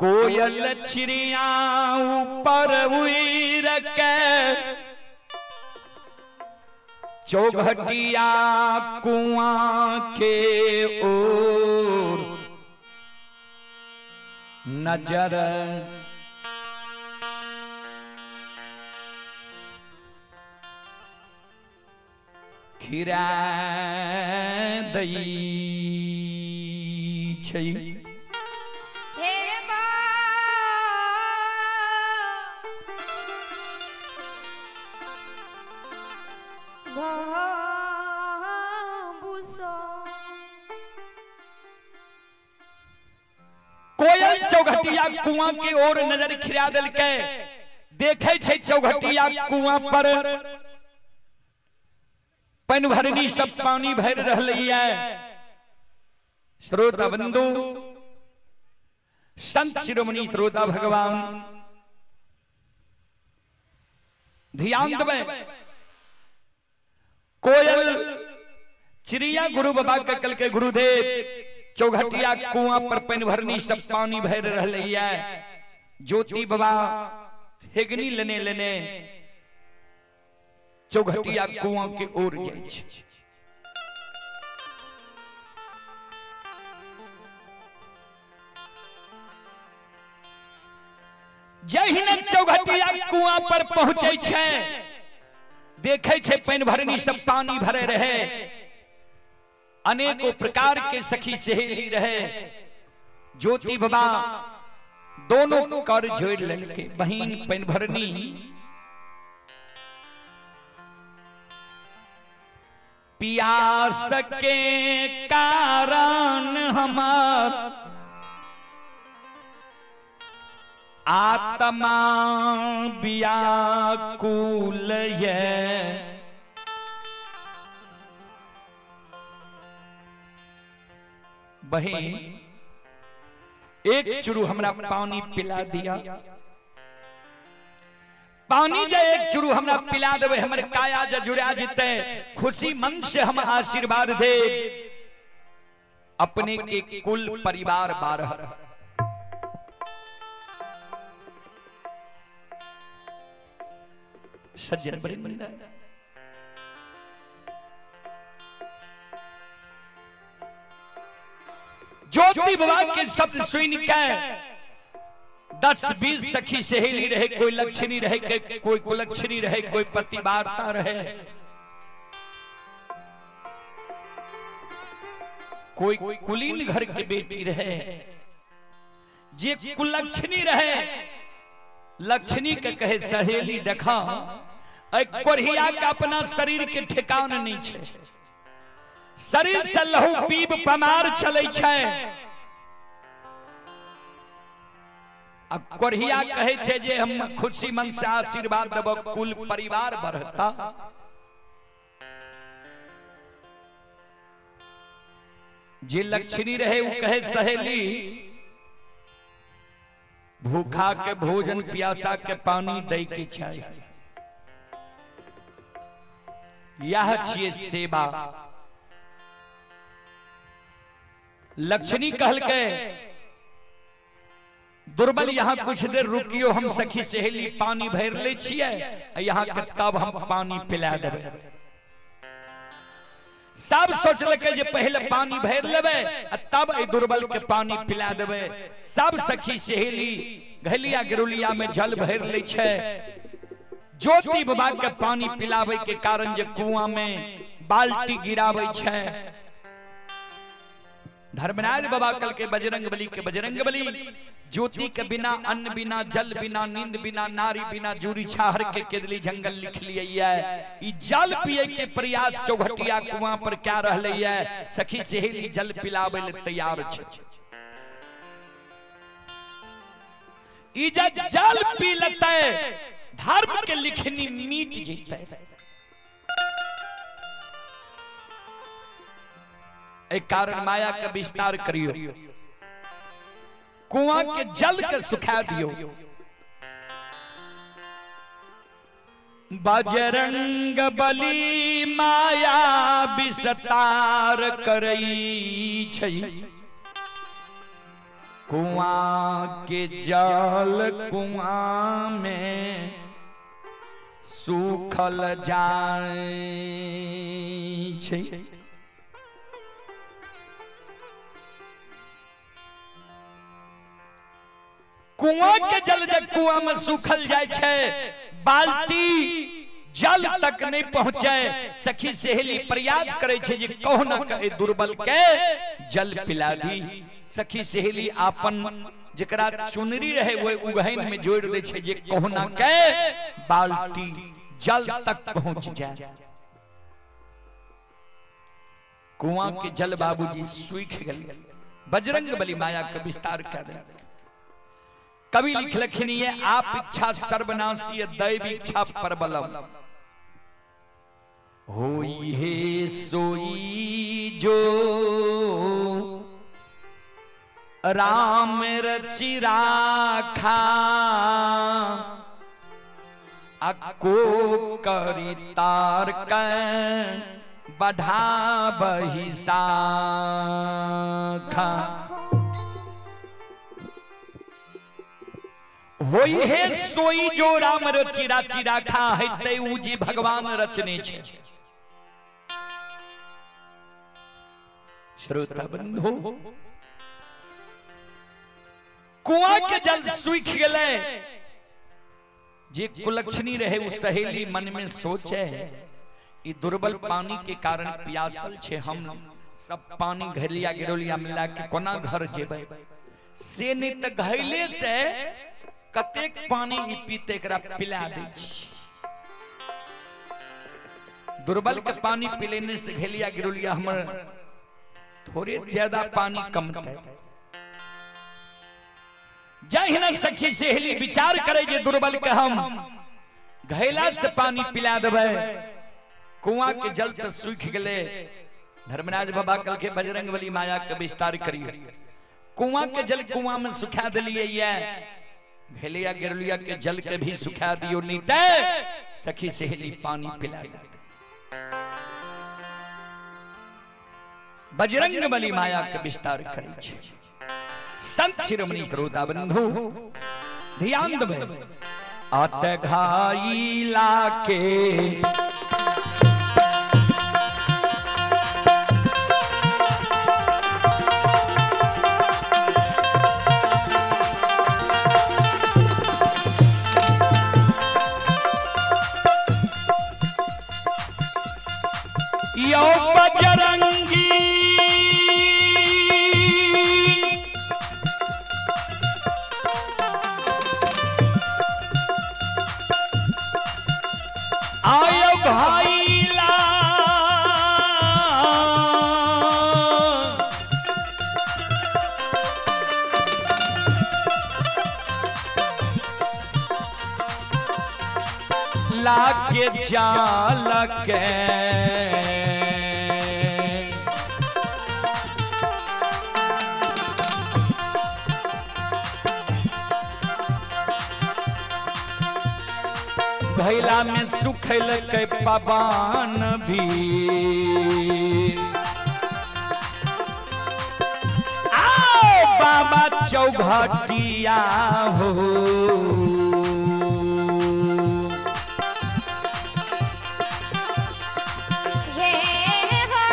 कोयल चिड़िया ऊपर उड़ के चौघटिया कुआं के ओर नजर खिरा दै छै। हे बा भूषो। कोयल चौघटिया कुआं के ओर नजर खिरा देलकै, देखे छै चौघटिया कुआं पर पनिभरनी सब पानी भरि रहलैया। श्रोता बंधु, संत शिरोमणि श्रोता भगवान ध्यान देबै। कोयल चिड़िया गुरु बाबा के कल के गुरुदेव चौघटिया कुआं पर पनिभरनी सब पानी भरि रहलैया। ज्योति बाबा हेगनी लेने लेने चौघटिया कुआं के ओर जाइ छै। जहिने चौघटिया कुआं पर पहुंचे छै, देखे छै पनिभरनी सब पानी भरे रहे, अनेकों प्रकार के सखी सहेली रहे। ज्योति बाबा दोनों कर जोड़ लेलके, बहिन पनिभरनी पियास के कारण हमार आत्मा व्याकुल ये, बहिन एक चुरू हमरा पानी पिला दिया। पानी जे एक चुरू हमरा पिला देबै, हमर काया जे जुड़ा जेतै, खुशी मन से हम आशीर्वाद दे अपने के कुल परिवार बारह। सज्जन वृंद, ज्योति बाबा के शब्द सुन के 10-20 सखी सहेली रहे, कोई लक्ष्मी रहे, कोई कुलक्षणी रहे, कोई पतिवार्ता रहे, कोई कुलीन घर के बेटी रहे। जे कुलक्षणी रहे लक्ष्मी के कहे सहेली देखा कोढ़िया के अपना शरीर के ठिकान नहीं छे, शरीर से लहू पीब पमार चले छे। आ कोढ़िया कहे छे जे हम खुशी मन से आशीर्वाद देब कुल परिवार बढ़ता। जे लक्ष्मी रहे वो कहे सहेली भूखा के भोजन प्यासा के पानी दे के चाहिए, यह छिए सेवा। लक्ष्मी कहल के दुर्बल यहाँ कुछ देर रुकियो, हम सखी सहेली पानी भर ले छिए यहाँ के, तब हम पानी पिला देबै। सब सोचलकै जे पहले पानी भर लेबै तब ए दुर्बल के पानी पिला देबै। सब सखी सहेली घलिया गिरुलिया में जल भर ले छै। ज्योति बाबा के पानी पिलावे के कारण जे कुआं में बाल्टी गिरावे छै। धर्मराज बाबा कल के बजरंग बली के बजरंग बली, ज्योति के बिना अन्न बिना जल बिना नींद बिना नारी बिना जूरी छाहर के केदली जंगल लिख लिए। ई जल पिए के प्रयास चौघटिया कुआं पर क्या रहले है, सखी सहेली जल पिलावे ले तैयार छे। ई जल पी लेतै धर्म के लिखनी मीट जेतै। एक कारण माया के विस्तार करियो, कुआं के जल के सुखा दियो। बजरंग बली माया विस्तार करई छै, कुआं के जल कुआं में सूखल जाय छै। कुआं के जल जब कुआं में सूखल जाय छै, बाल्टी जल तक नहीं पहुंचे। सखी सहेली प्रयास करे छै जे कहुना के दुर्बल के जल पिला दी। सखी सहेली आपन जकरा चुनरी रहे वो उगहन में जोड़ दे छै जे कहुना के बाल्टी जल तक पहुंच जाए। कुआं के जल बाबूजी सूख गए। बजरंग बली माया के विस्तार कर दे। कवि लिखलखिन ये आप इच्छा सर्वनाशी दैव इच्छा परबलम होई हे सोई जो राम रचि राखा अको करी तार के बढ़ा बही साखा। होई हे सोई जो राम रचि राचि राखा है ते ऊ जी भगवान रचने छे। श्रोता बंधु, कुआं के जल सूख गए। जे कुलक्षणी रहे उ सहेली मन में सोचे ई दुर्बल पानी के कारण प्यासल छे, हम सब पानी घलिया गिरोलिया मिला के कोना घर जेबै, से नहीं त घैले से कतेक पानी ई पीते एकरा पिला दै छी। दुर्बल के पानी पिलेने से घलिया गिरोलिया हमर थोड़े ज्यादा पानी कमते। जहिना सखी सहेली विचार करे जे दुर्बल के हम घैला से पानी पिला देबै, कुआं के जल त सूख गए। धर्मराज बाबा कल के बजरंग बली माया के विस्तार करिए। कुआं के जल कुआं में सुखा दिलिए, ये घैलिया गिरलिया के जल के भी सुखा दियो, नहीं ते सखी सहेली पानी पिला देते। बजरंग बली माया के विस्तार करे छे। संत शिरोमणि श्रोता बंधु ध्यान देबै। अत घाइला के यो बजरंगी आयो भाईला लाके जाल के घैला में सुखल के पवन भी आओ बाबा चौघटिया हो। हे हो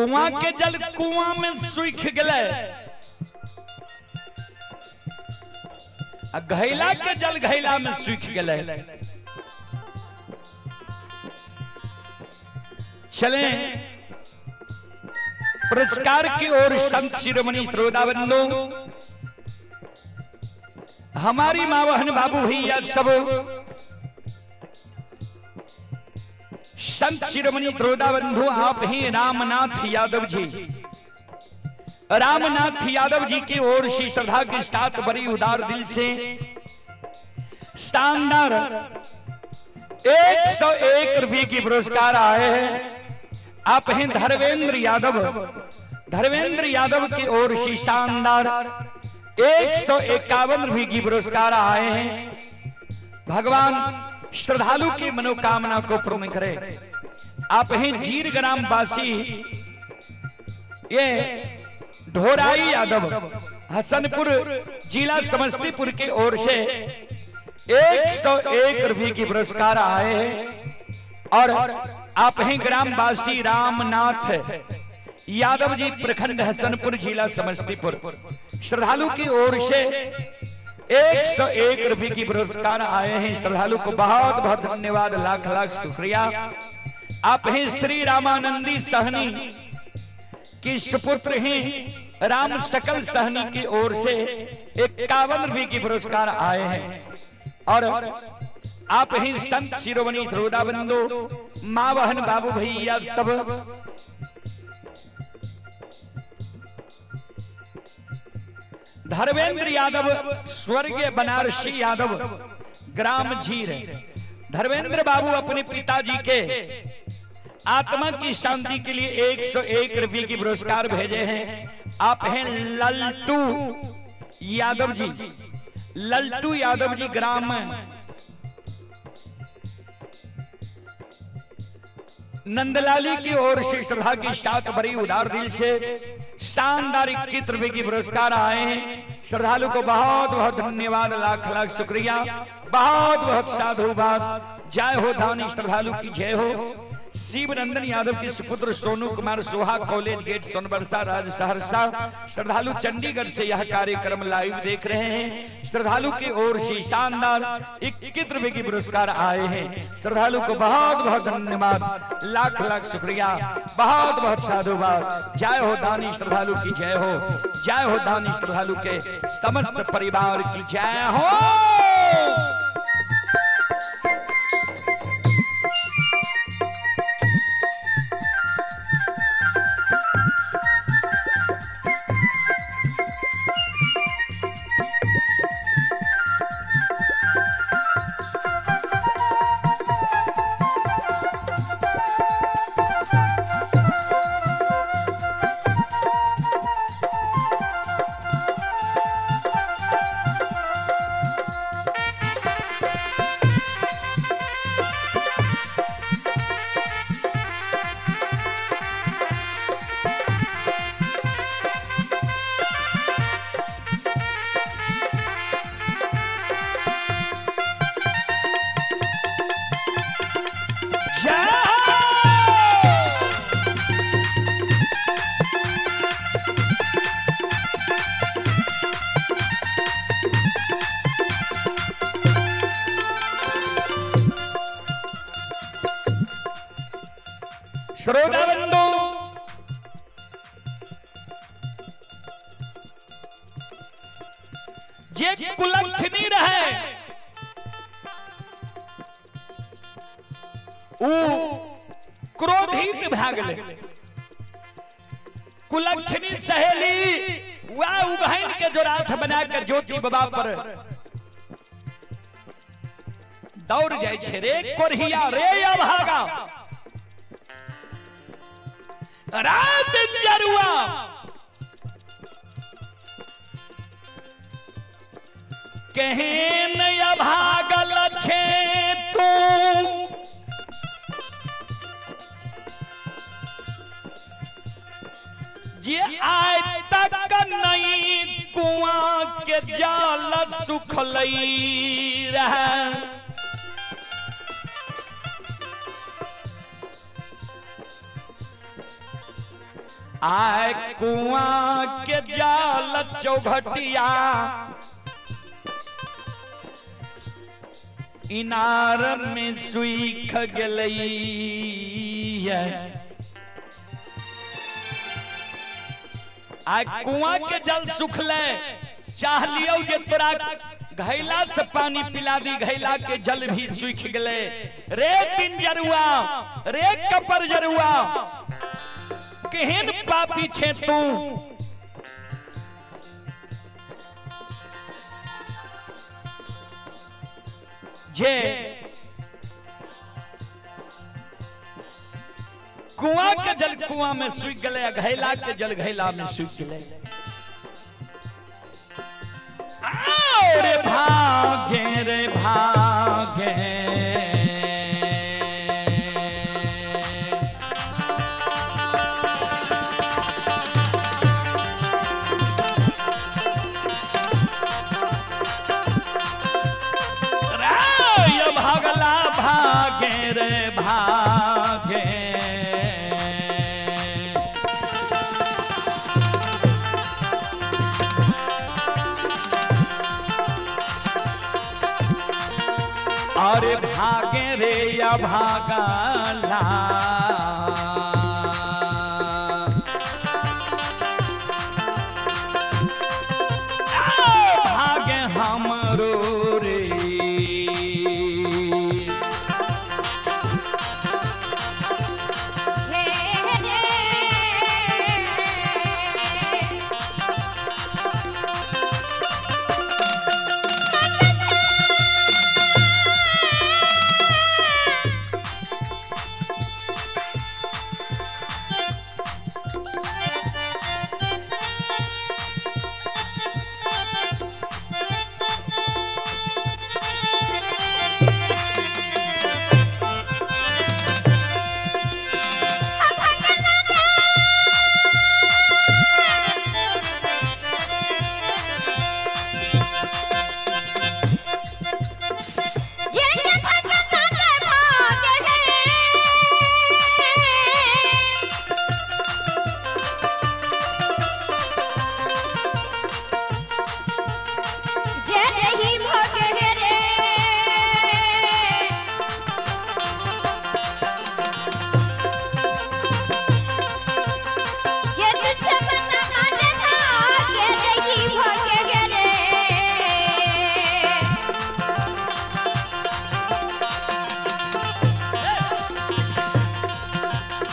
कुआं के जल कुआं में सूख गए, आ घैला के जल घैला में सूख गए। चले पुरस्कार की ओर। संत शिरोमणि श्रोता बंधु, हमारी माँ बहन बाबू भैया सब, संत शिरोमणि श्रोता बंधु, आप ही रामनाथ यादव जी, रामनाथ यादव जी की ओर से श्रद्धा के साथ बड़ी उदार दिल से शानदार 101 रुपये की पुरस्कार आए हैं। आप हैं धर्मेंद्र यादव, धर्मेंद्र यादव की ओर से शानदार 151 रुपये की पुरस्कार आए हैं। भगवान श्रद्धालु की मनोकामना को पूर्ण करे। आप हैं जीर ग्राम वासी ये ढोराई यादव, हसनपुर जिला समस्तीपुर के ओर से 101 रुपये की पुरस्कार आए हैं। और आप हैं ग्रामवासी रामनाथ यादव जी, प्रखंड हसनपुर, जिला समस्तीपुर, श्रद्धालु की ओर से 101 रुपये की पुरस्कार आए हैं। श्रद्धालु को बहुत बहुत धन्यवाद, लाख लाख शुक्रिया। आप हैं श्री रामानंदी सहनी की सुपुत्र हैं राम सकल सहनी की ओर से 51 रुपये की पुरस्कार आए हैं। और आप ही संत शिरोमणि श्रोता बंधु, माँ बहन बाबू भैया सब, धर्मेंद्र यादव स्वर्गीय बनारसी यादव ग्राम झीर, धर्मेंद्र बाबू अपने पिताजी के आत्मा की शांति के लिए 101 रुपये की पुरस्कार भेजे हैं। आप हैं ललटू यादव जी, ललटू यादव जी ग्राम नंदलाली की ओर से श्रद्धा की साथ बड़ी उदार दिल से शानदार 21 रुपए की पुरस्कार आए हैं। श्रद्धालु को बहुत बहुत धन्यवाद, लाख लाख शुक्रिया, बहुत बहुत साधुवाद। जय हो दानी श्रद्धालु की जय हो। शिवनंदन यादव के सुपुत्र सोनू कुमार सोहा, कॉलेज गेट सोनबरसा, राज सहरसा, श्रद्धालु चंडीगढ़ से यह कार्यक्रम लाइव देख रहे हैं। श्रद्धालु की ओर से शानदार 21 रुपए की पुरस्कार आए हैं। श्रद्धालु को बहुत बहुत धन्यवाद, लाख लाख शुक्रिया, बहुत बहुत साधुवाद। जय हो दानी श्रद्धालु की जय हो, जय हो दानी श्रद्धालु के समस्त परिवार की जय हो। जय हो। श्रोता बंधु, जे कुलक्षणी रहे ऊ क्रोधित भए गेलै। कुलक्षणी सहेली वह उबहन के जोराथ बना के ज्योति बाबा पर दौड़ जाय छै, रे कोढ़िया रे अभागा रात जरुआ, केहन अभागल छे तू, जे आय तक नहीं कुआं के जाल सुखलई रहे। आय कुआं के जाल चौघटिया इनार में सुख गेलैया। आय कुआं के जल सुखले, चाह लियौ जे तोरा घैला से पानी पिला दी, घैला के जल भी सूख गले। रे पिंजरुआ, रे कपर जरुआ, केहन पापी छे तू। जे कुआं के जल कुआं में सूख गले, घैला के जल घैला में सूख गले। आओ रे भागे रे भागे, रे भागला भागे रे भागे। अरे भागे रे या भागला, भागे हमरो रे। हे रे ये ये भगला रे भागे रे। जे नहीं भागे रे। ये तुझसे बना रे भागे नहीं भागे रे।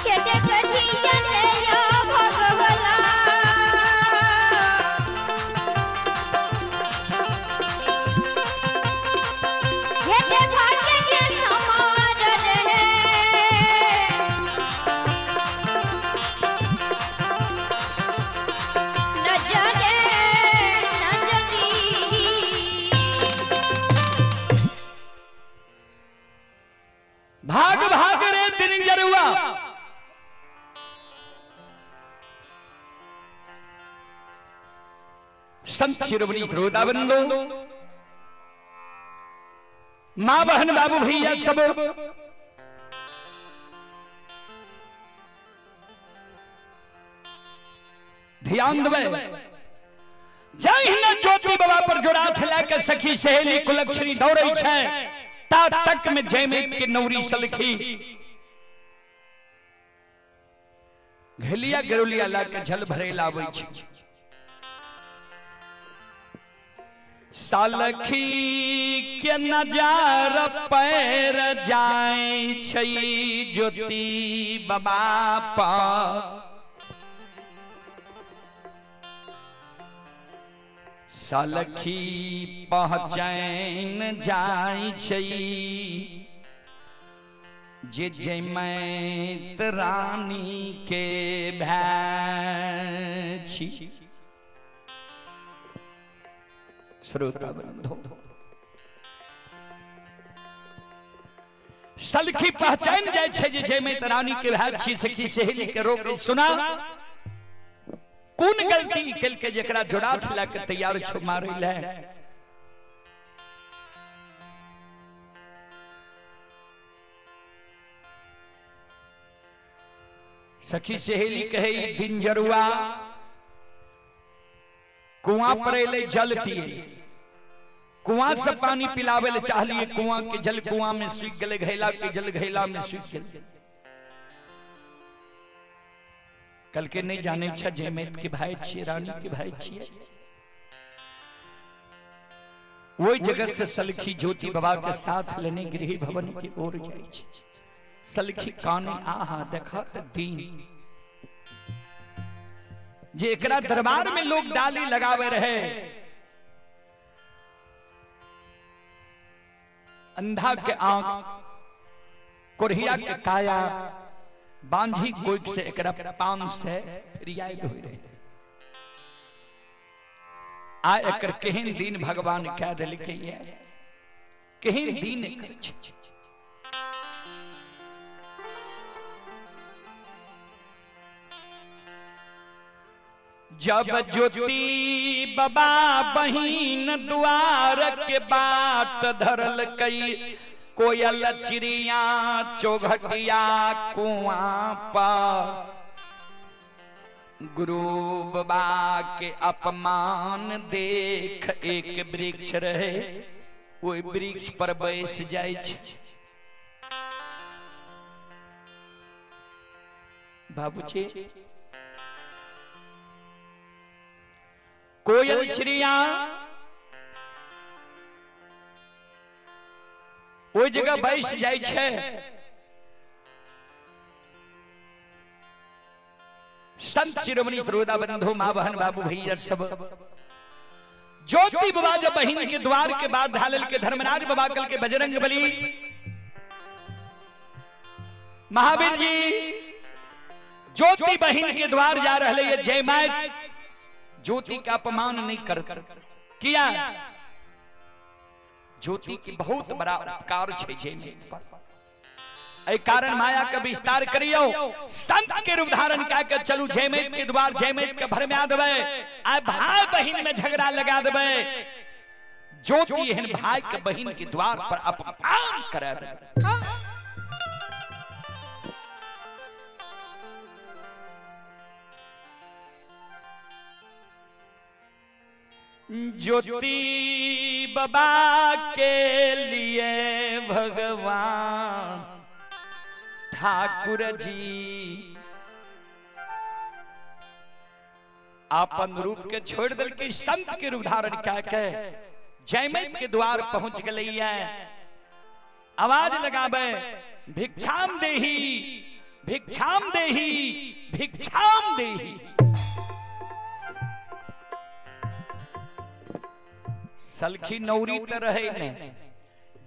खेते कढ़िया ले यो भगवला, खेते भाग्य के समान रहे। नजरे नजरी। भाग भाग रे दिन जरुआ, संत शिरोमणि श्रोता बंधु, माँ बहन बाबू भैया सब, ध्यान देवे। जहिना ज्योति बाबा पर जोराथ लए के सखी सहेली कुलक्षणी दौड़ै छै, ता तक में जयमेत के नौरी सलखी घलिया गरुलिया ला के झल भरे लाबै छै। सालखी के नजर पैर जाय छै ज्योति बाबा पर, सलखी पहचान जाय छै जे जयमैत रानी के भाई छी। श्रोता बंधु, सलखी पहचान जाय छै जे जयमैत रानी के भाई छी। सखी सहेली के रोक सुना कोन गलती केलके जेकरा जोड़ाथ लए के तैयार छो मारै ले। सखी सहेली कहे दिन जरुआ कुआं पर अयलै जल पिए, कुआं से पानी पिलावे ले चाहलिए, कुआं के जल कुआं में सूख गेलै, घैला के जल घैला में सूख गेलै। कल के नहीं जाने छ जयमैत के भाई छिए, रानी के भाई छिए। वही जगह से सलखी ज्योति बाबा के साथ लेने गृह भवन के ओर जाय छै। सलखी काने आहा देखत दिन जे एकरा दरबार में लोग डाली लगावे रहे, अंधा के आंख, कोढ़िया के काया, बांझी कोइक से एकरा पान से फरियाद होई रहे। आ एकर केहन दिन भगवान कह देलकै ये, केहन दिन एकर छै। जब ज्योति बाबा बहिन द्वार के बाट धरल कई, कोयल चिड़िया चौघटिया कुआं पर, गुरु बाबा के अपमान देख एक वृक्ष रहे, ओहि वृक्ष पर बैस जाय छै। बाबूजी कोयल चिड़िया ओहि जगह बैस जाय छै। संत शिरोमणि श्रोता बंधु माँ बहन बाबू भैया सब ज्योति बाबा जब बहिन के द्वार के बाद ढालल के धर्मराज बाबा कल के बजरंग बली महावीर जी ज्योति बहिन के द्वार जा रहे ये जय my ज्योति का अपमान नहीं करता किया। ज्योति की बहुत बड़ा उपकार छै जय पर, एहि कारण माया के विस्तार करियो, संत के रूप धारण कए के चलू जयमैत के द्वार, जयमैत के भरमा देबै, आ भाई बहिन में झगड़ा लगा देबै। ज्योति एहन भाई के बहिन के द्वार पर अपमान करा देबै। ज्योति बाबा के लिए भगवान ठाकुर जी अपन रूप के छोड़ दिल के संत के रूप धारण कए के जयमैत के द्वार पहुंच गए। आवाज लगावे भिक्षाम देही, भिक्षाम देही, भिक्षाम देही। सलखी नौरी त रहे ने,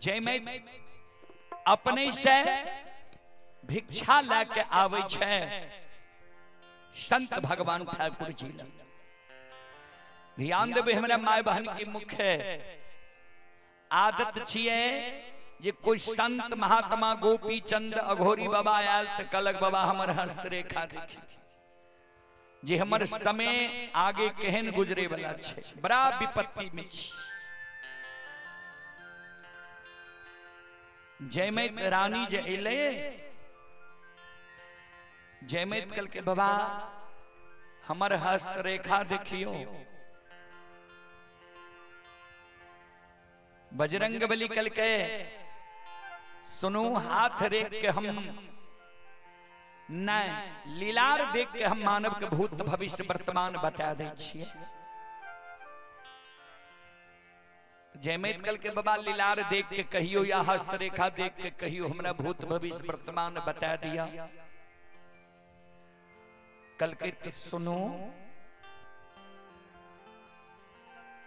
जयमैत अपने से भिक्षा लए के आवे छै संत भगवान ठाकुर जी लग। ध्यान देबै हमरा my बहन के मुख्य आदत छियै जे कोई संत महात्मा गोपी चंद अघोरी बाबा आयल त कलक बाबा हमर हस्तरेखा देखी जे हमर समय आगे केहन गुजरे वाला छै, बड़ा विपत्ति में छी। जयमैत रानी जे अयलै, जयमैत कल के बाबा हमर हस्तरेखा देखियो। बजरंग बली कल के सुनो हाथ रेख के हम नहीं, लीलार देख के हम मानव के भूत भविष्य वर्तमान बता दै छियै। जयमैत कल के बाबा लीलार देख के कहियो या हस्तरेखा देख के कहियो हमरा भूत भविष्य वर्तमान बता दिया। कल के तो सुनो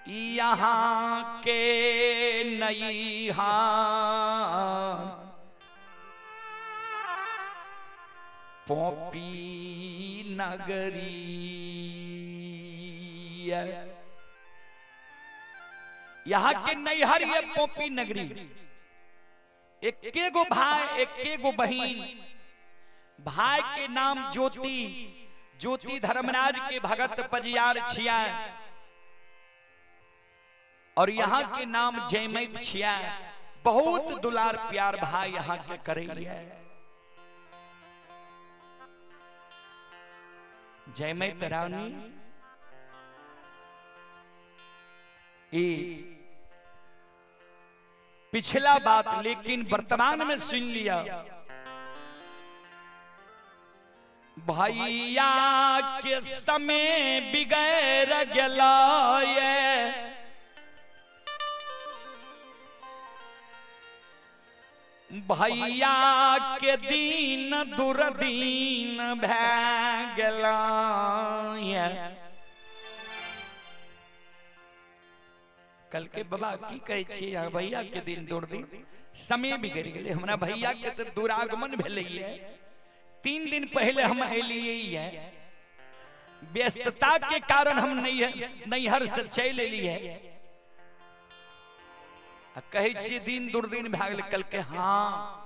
यहाँ के नैहार पोपी नगरी, यहाँ के नैहर ये पोपी नगरी। एके गो भाई एके गो बहिन, भाई के नाम ज्योति, ज्योति धर्मराज के भगत पजियार छिया, और यहाँ के नाम जयमैत छिया। बहुत दुलार प्यार भाई यहाँ के करे। जयमैत रानी ई पिछला बात, लेकिन वर्तमान में सुन लिया। भैया के समय बिगड़ गेला भैया के दिन दुर्दीन भै गेला। कल के बाबा की कहै छी भैया के दिन दुर्दिन समय बिगड़ गेलै। हमरा भैया के तो दुरागमन भेलैये, 3 दिन पहले हम एलियै, व्यस्तता के कारण हम नैहर से चलि एलियै। कहै छी दिन दुर्दिन भए गेलै। कल के हाँ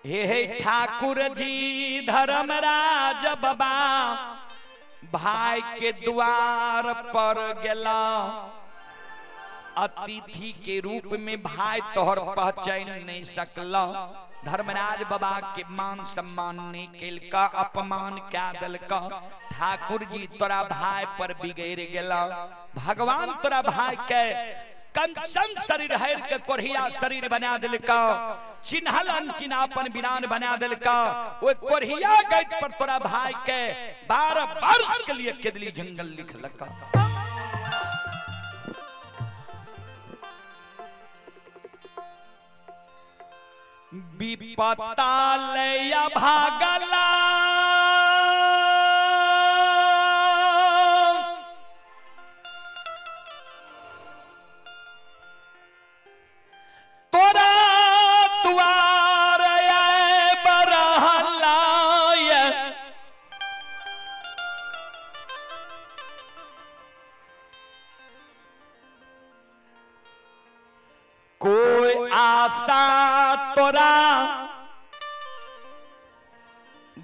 हे हे ठाकुर जी धर्मराज बाबा भाई के द्वार पर गेला, अतिथि के रूप में भाई तोहर पहचान नहीं सकला। धर्मराज बाबा के मान सम्मान नहीं केलका, अपमान क्या दिलका। ठाकुर जी तोरा भाई पर बिगड़ गेला। भगवान तोरा भाई के कंचन शरीर हर के कोढ़िया शरीर बना दिलका, चिन्हल अनचिन्हापन बिरान बना दिलका। वो कोढ़िया गैत पर तोरा भाई के 12 वर्ष के लिए केदली जंगल लिखलका। विपता लया भागला तोरा द्वार बरहला, कोई आशा तोरा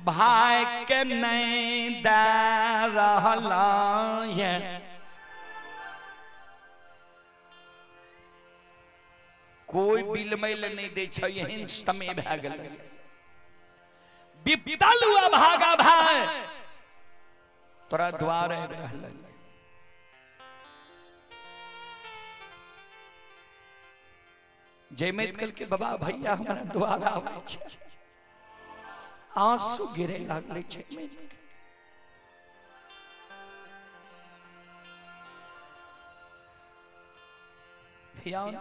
भाई के नहीं दे रहला है। कोई बिलमैल नहीं दे छै, एहन समय भए गेलै। विपतल हुआ भागा भाई तोरा द्वार आबि रहलै। जयमैत कल के बाबा भैया हमरा द्वार आबै छै, आंसू गिरे लागलै जयमैत के। ध्यान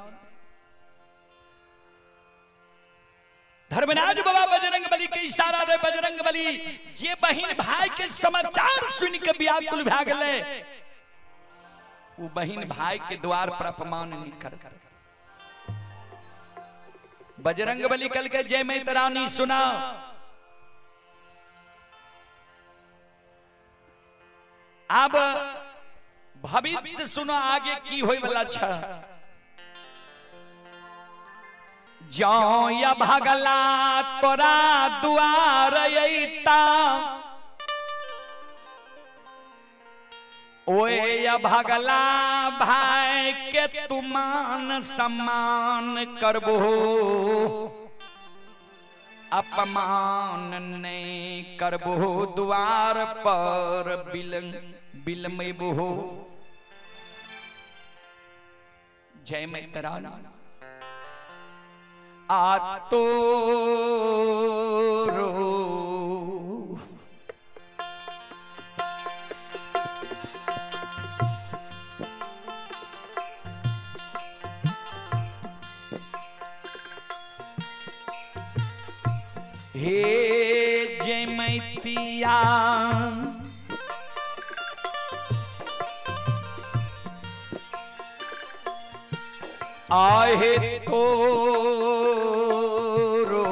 धर्मराज बाबा बजरंग बली के इशारा दे बजरंग बली जे बहिन भाई के समाचार सुन के व्याकुल भए गेलै, उ बहिन भाई के द्वार पर अपमान नहीं करते। बजरंग बली कल के जय मैत रानी सुना, अब भविष्य सुनो आगे की होय वाला छ। जौ या भगला तोरा दुआर अइता, ओए या भगला भाई के तू मान सम्मान करबो, अपमान नहीं करबो, द्वार पर बिलमेबो। जय मैतरानी आ तो रो हे जय मैतिया आहे तो रो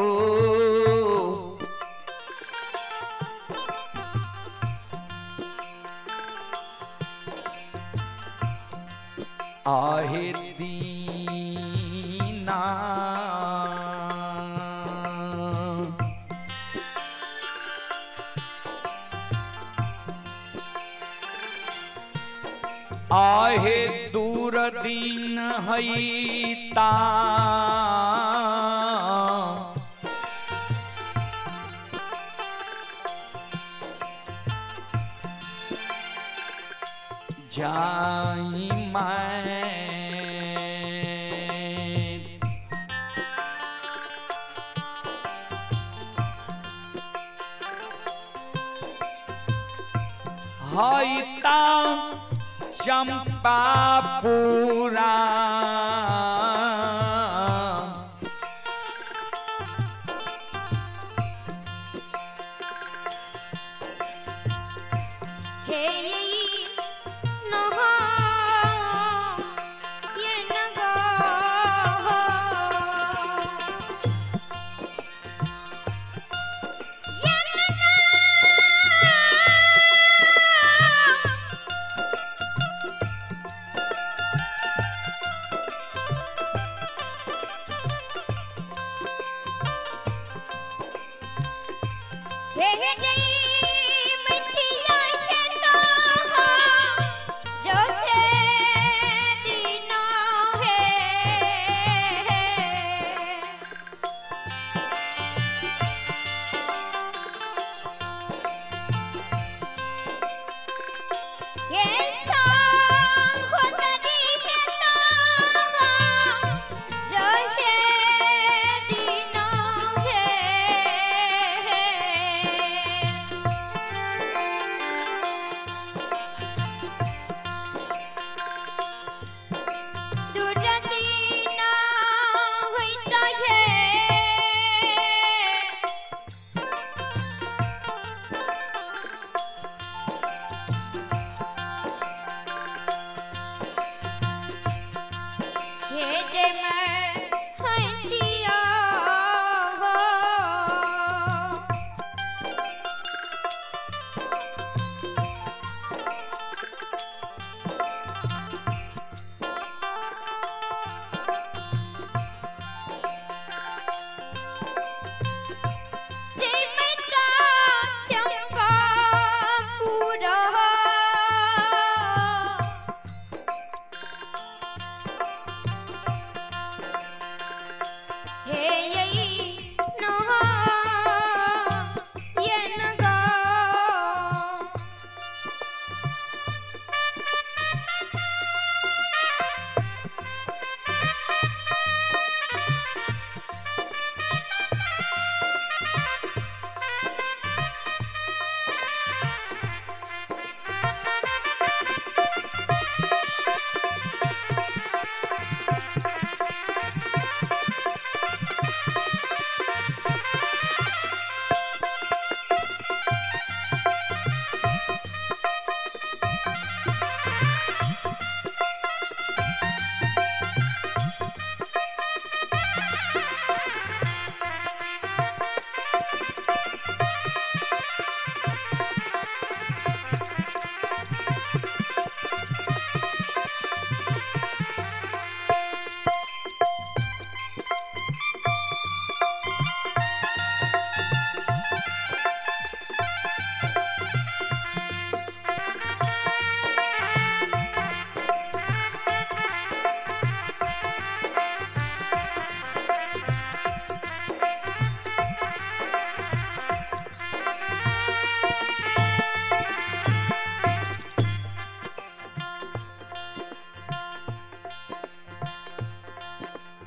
आहे दीना आहे दूर दीन हईता, जाई मैं। हईता चंपापुरा हे नहा ये नगो ये नगो हे हे मथिया खेता रोहे दीना है। हे साहोदरी खेता रोहे दीना है। दुरदीना होइता है। हे जे मैं हंदिया हो। जय चंपापुरा। हे यही नहा ये नगा।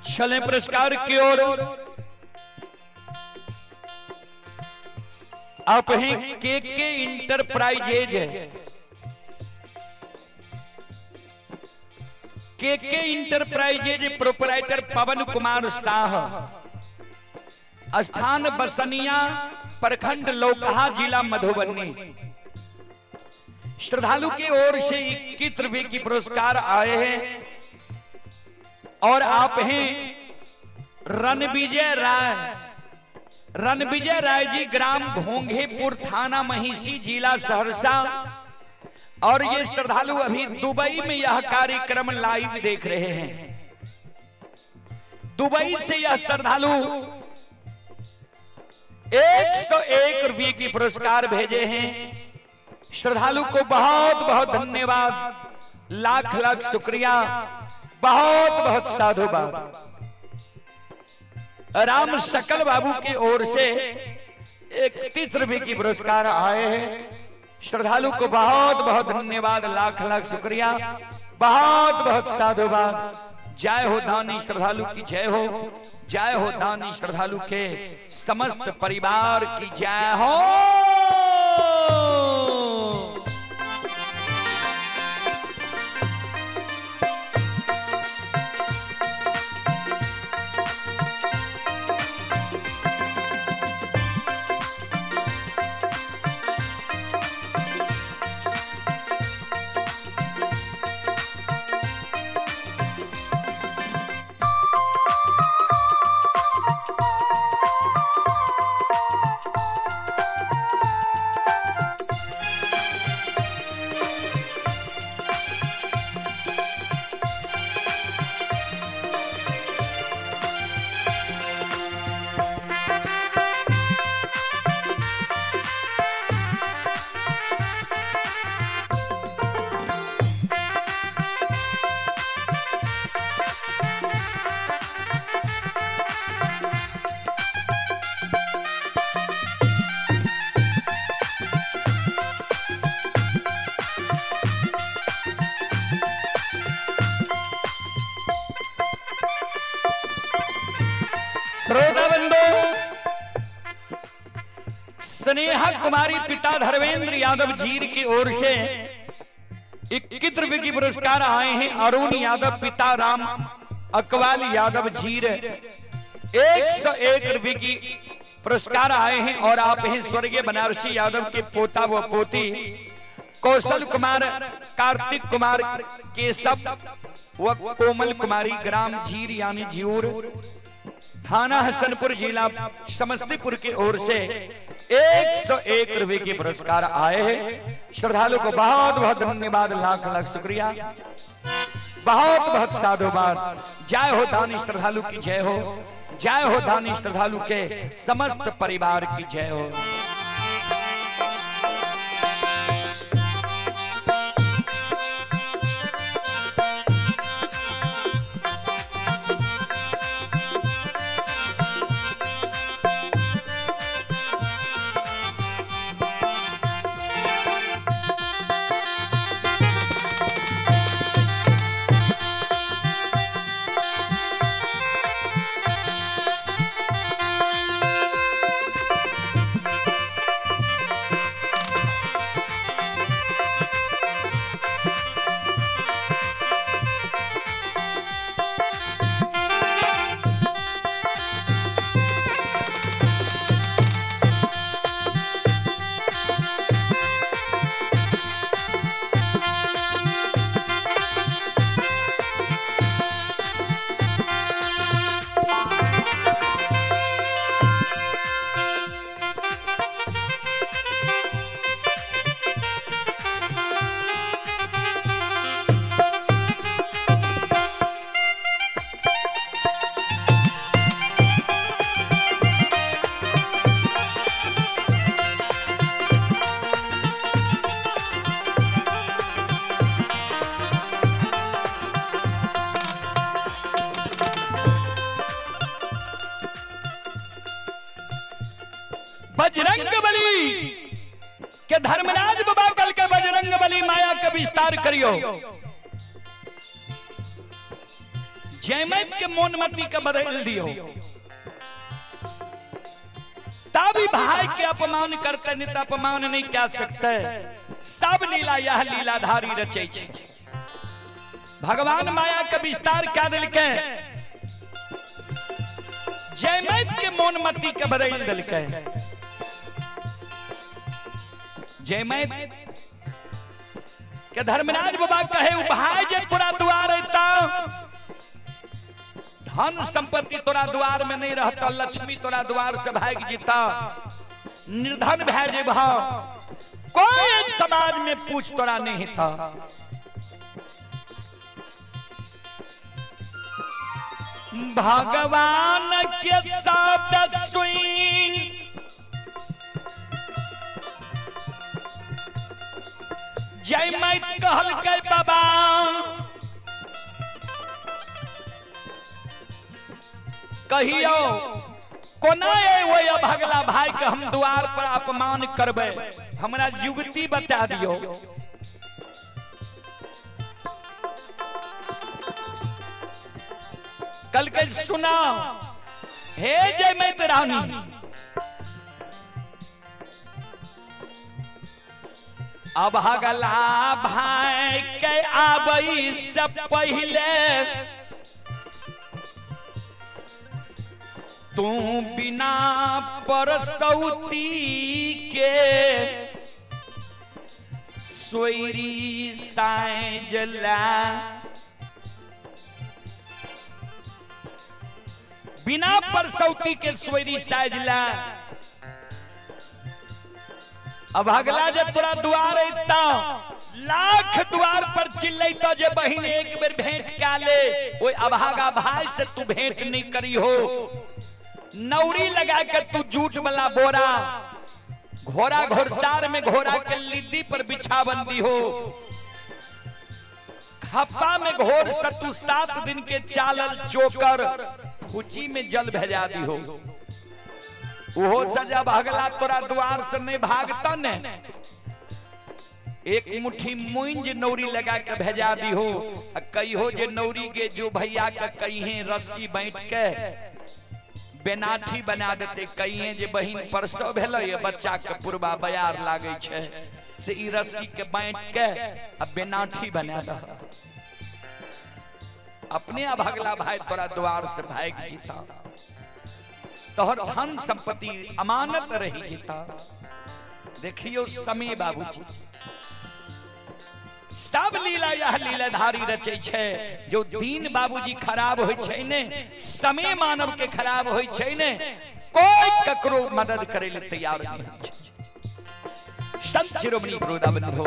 चलें पुरस्कार की ओर। आप हैं के इंटरप्राइजेज के इंटरप्राइजेज प्रोपराइटर पवन कुमार शाह, स्थान बसनिया, प्रखंड लोकहा, जिला मधुबनी। श्रद्धालु की ओर से 21 रुपए की पुरस्कार आए हैं और आप हैं रणविजय राय, रणविजय राय जी, ग्राम घोंघेपुर, थाना महिषी, जिला सहरसा। और ये श्रद्धालु अभी दुबई में यह कार्यक्रम लाइव देख रहे हैं। दुबई से यह श्रद्धालु 101 रुपये की पुरस्कार भेजे हैं। श्रद्धालु को बहुत बहुत धन्यवाद, लाख लाख शुक्रिया, बहुत बहुत साधुवाद। राम सकल बाबू की ओर से 31 रुपए की पुरस्कार आए हैं। श्रद्धालु को बहुत बहुत धन्यवाद, लाख लाख शुक्रिया, बहुत बहुत साधुवाद। जय हो दानी श्रद्धालु की जय हो, जय हो दानी श्रद्धालु के समस्त परिवार की जय हो। श्रोता बंधु, स्नेहा कुमारी पिता धर्मेंद्र यादव जीर की ओर से 21 रुपए की पुरस्कार आए हैं। अरुण यादव पिता राम अकवाल यादव जीर 101 रुपए की पुरस्कार आए हैं। और आप हैं स्वर्गीय बनारसी यादव के पोता व पोती कौशल कुमार, कार्तिक कुमार, केशव व कोमल कुमारी, ग्राम जीर यानी जीऊर, थाना हसनपुर, जिला समस्तीपुर की ओर से 101 रुपए के पुरस्कार आए हैं। श्रद्धालु को बहुत बहुत धन्यवाद, लाख लाख शुक्रिया, बहुत बहुत साधुवाद। जय हो दानी श्रद्धालु की जय हो, जय हो दानी श्रद्धालु के समस्त परिवार की जय हो। बजरंग बली के धर्मराज बाबा कल के बजरंग बली माया के विस्तार करियो, जयमत के मोनमती के बदल दियो, तभी भाई के अपमान करते नहीं तो अपमान नहीं कर सकते। सब लीला यह लीलाधारी रचे छे। भगवान माया के विस्तार क्या दिल के जयमत के मोनमती के बदल दिल के। जयमत के धर्मराज बाबा कहे भाई जे तोरा द्वार अता धन संपत्ति तोरा द्वार में नहीं रहता, लक्ष्मी तोरा द्वार से भाग जीता, निर्धन भै जेबह, कोई समाज में पूछ तोरा नहीं था। भगवान के शब्द सुन जयमत कहलकै बाबा कहियो कोना ओहि अभगला भाई के हम द्वार पर अपमान करबै? हमरा युवती बता दियौ। कल के सुना हे जय मैत रानी, अभगला भाई के आबै से पहले तू बिना परसौती के सोयरी साइजला, बिना परसौती के सोयरी साइजला। अभगला जे तोरा द्वार अइता, लाख द्वार पर चिल्लैता जे बहिन एक बेर भेंट का ले, ओइ अभागा भाई से तू भेंट नहीं करी हो। नौरी लगा के तू जूट वाला बोरा घोड़ा घोड़सार में घोड़ा के लिद्दी पर बिछावन दी हो, खप्पा में घोर से तू 7 दिन के चालल चोकर फूची में जल भेजा दी हो। ओहो सजा भगला तोरा द्वार से नहीं भागता ने, एक मुट्ठी मुंज नौरी लगा के भेजा दी हो। कही हो जे नौरी के जो भैया के कही रस्सी बैठ के बेनाठी बना देते, कही जे बहिन परसो भेलै बच्चा के पुरबा बयार लागे छै, से ई रस्सी के बांट के आ बेनाठी बना दह। अपने अभगला भाई तोरा द्वार से भाग जीता, तोहर धन संपत्ति अमानत रही जीता। देखियो समय बाबूजी, सब लीला यह लीलाधारी रचे छै। जो दीन बाबूजी खराब होइ छै ने, समय मानव के खराब होइ छै ने, कोई ककरो मदद करे ले तैयार नहीं होइ छै। संत शिरोमणि बंधो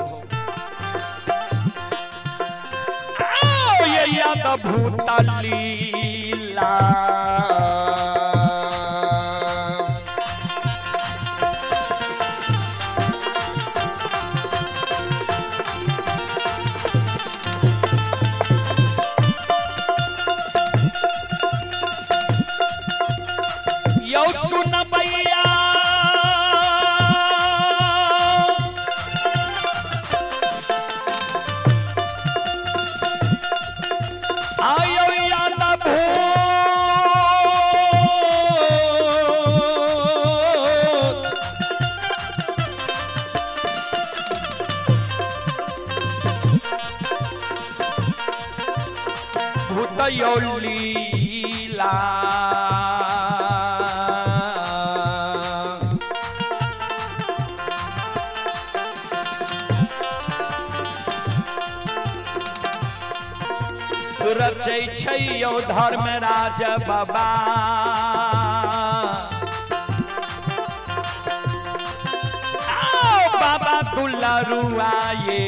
आओ ये याद भूत लीला, यौ सुन भैया आयो याद भूत भूत यौ लीला, रचै छै यौ धर्मराज बाबा, आओ बाबा दुलारुआ ये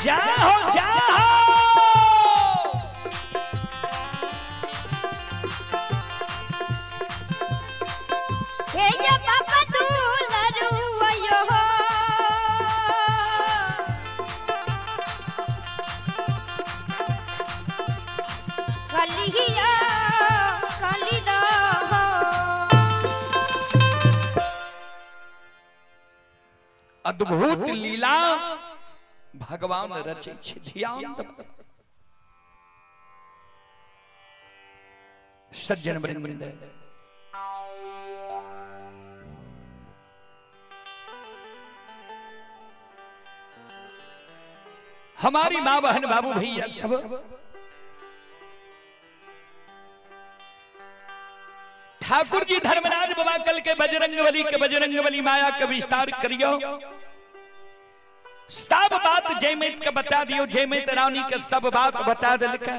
जाओ जाओ। अद्भुत लीला भगवान रचे छे, ध्यान दे। सज्जन वृंद, हमारी माँ बहन बाबू भैया सब ठाकुर जी धर्मराज बाबा कल के बजरंगबली के बजरंगबली माया के विस्तार करियो। सब बात जयमित के बता दियो, जयमित रानी के सब बात बता दिल के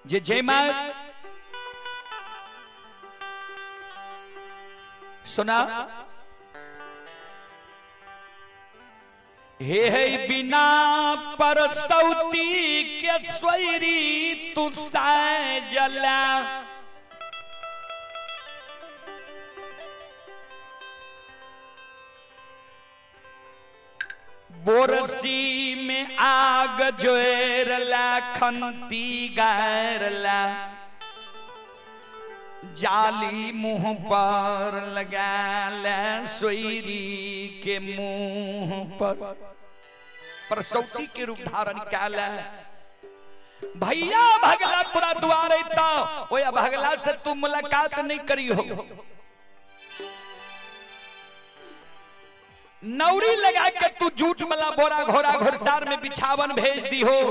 जे जयमात सुना हे हे बिना परसौती के स्वैरी तू जला बोरसी में आग जोरला खंती गारला जाली मुंह पर लगा ले सोईरी के मुंह पर परसौती के रूप धारण कैला। भैया भगला तोरा दुआरे ता ओया भगला से तू मुलाकात नहीं करी हो। नौरी लगा के तू जूट मला बोरा घोड़ा घोड़सार में बिछावन भेज दी हो।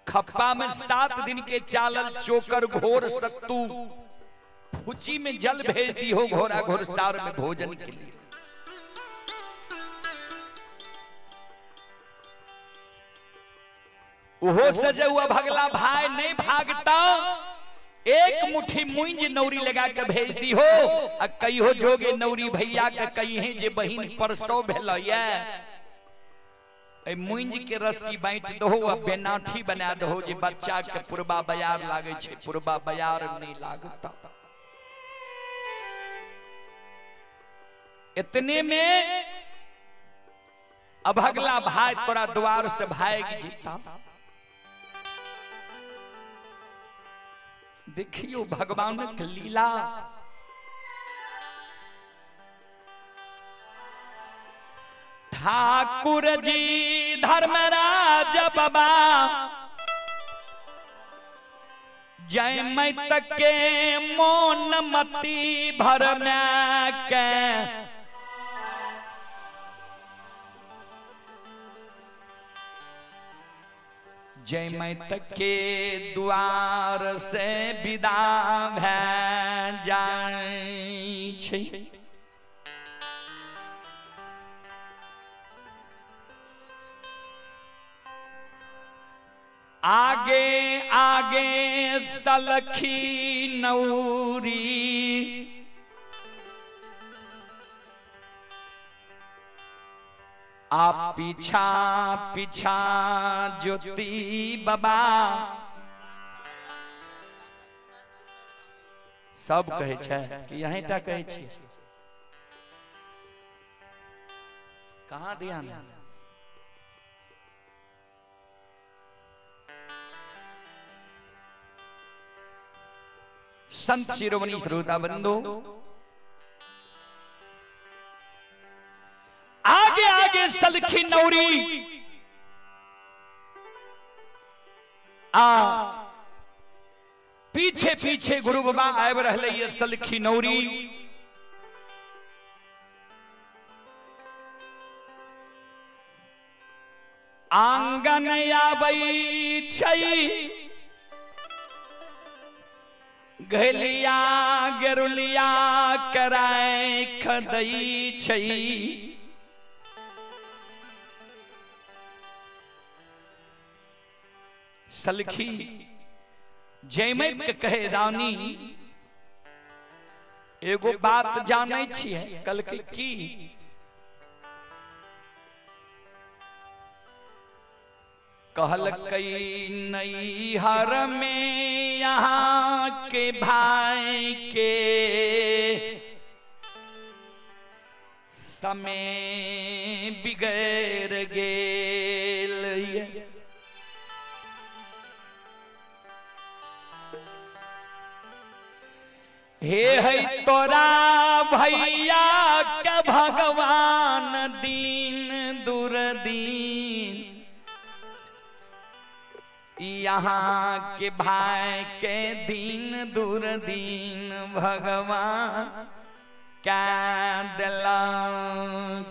खप्पा में 7 दिन के चालल चोकर घोर सत्तू फुची में जल भेज दी हो घोड़ा घोड़सार में भोजन के लिए। ओहो सजे हुआ भगला भाई नहीं भागता, एक मुट्ठी मुंज नौरी लगा के भेज दी हो। आ कही हो जोगे नौरी भैया के कही है जे बहिन परसो भेलैया मुंज के रस्सी बांट दहो आ बेनाठी बना दहो जे बच्चा के पुरबा बयार लागे छे, पुरबा बयार नहीं लागता। इतने में अभगला भाई तोरा द्वार से भाग जीता। देखियो भगवान की लीला। ठाकुर जी धर्मराज बाबा जय मैत के मोन मती भर में के जय मैत के द्वार से विदा भै जाय छै। आगे आगे सलखी नौरी आ पीछा पीछा ज्योति बाबा। सब कहै छै कि यहीं टा कहै छी, कहाँ ध्यान? संत शिरोमणि श्रोता बंधु, आगे आगे सलखी नौरी आ पीछे पीछे गुरु बाबा आबि रहले ये सलखी नौरी। आंगन आबै छै घलिया गेरुलिया कराय खदै छै। सलखी जयमैत के कहे रानी एगो बात जानै छियै, कल के की कहलकै नैहर में यहाँ के भाई के समय बिगड़ गेल। हे है तोरा भैया के भगवान दीन दुर्दीन यहाँ के भाई के दिन दूर दिन भगवान क्या दिला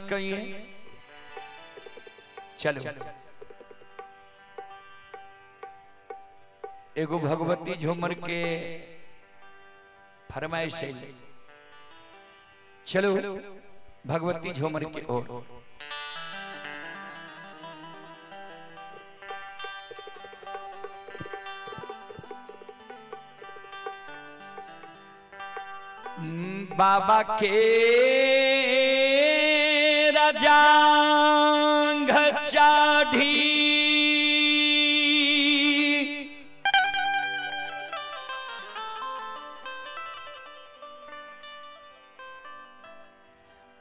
कहिए। चलो एगो भगवती झूमर के फरमाइश है, चलो भगवती झूमर के ओर। बाबा के रजांग चाढ़ी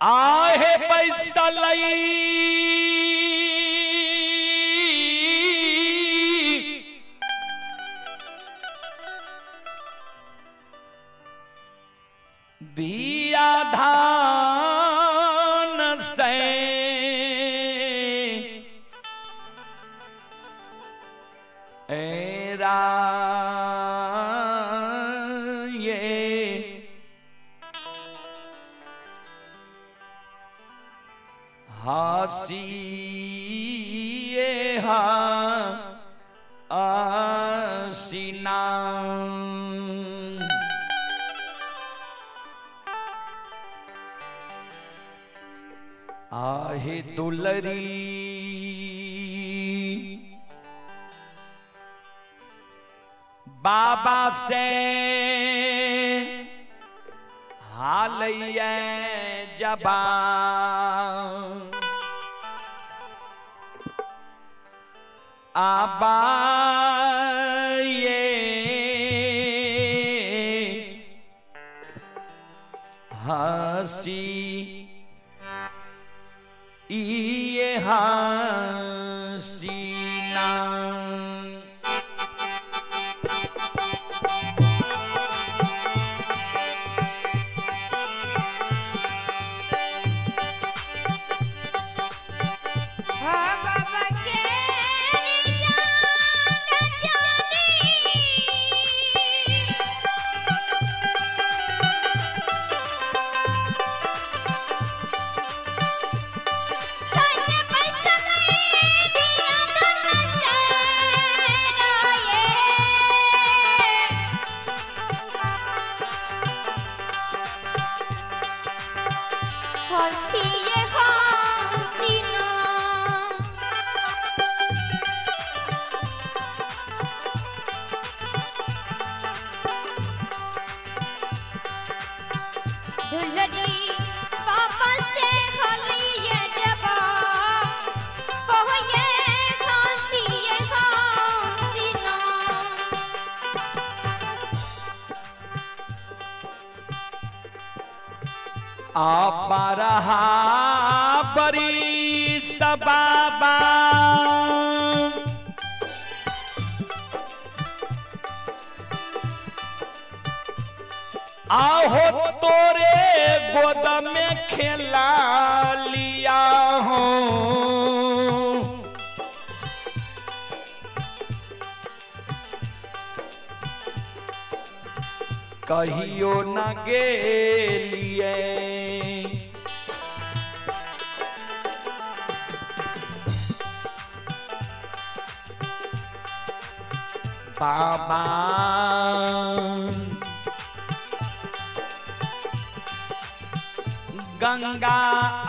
आहे पैसा लई दिया धान से एरा ये हासी ये हा आसीना। आहे दुलरी बाबा से हाल ये जबान आबा ये हसी ये हसीना। बाबा के जान जानी ये पैसा ले दिया धन से ये हंसी ये हंसीना। दुल्हनी बाबा से हलिए जबा कहो ये हंसी ये हंसीना। आप रहा बरी बाबा आहो तोरे गोद में खेला लिया हूँ। कहियो न गेलिए बाबा गंगा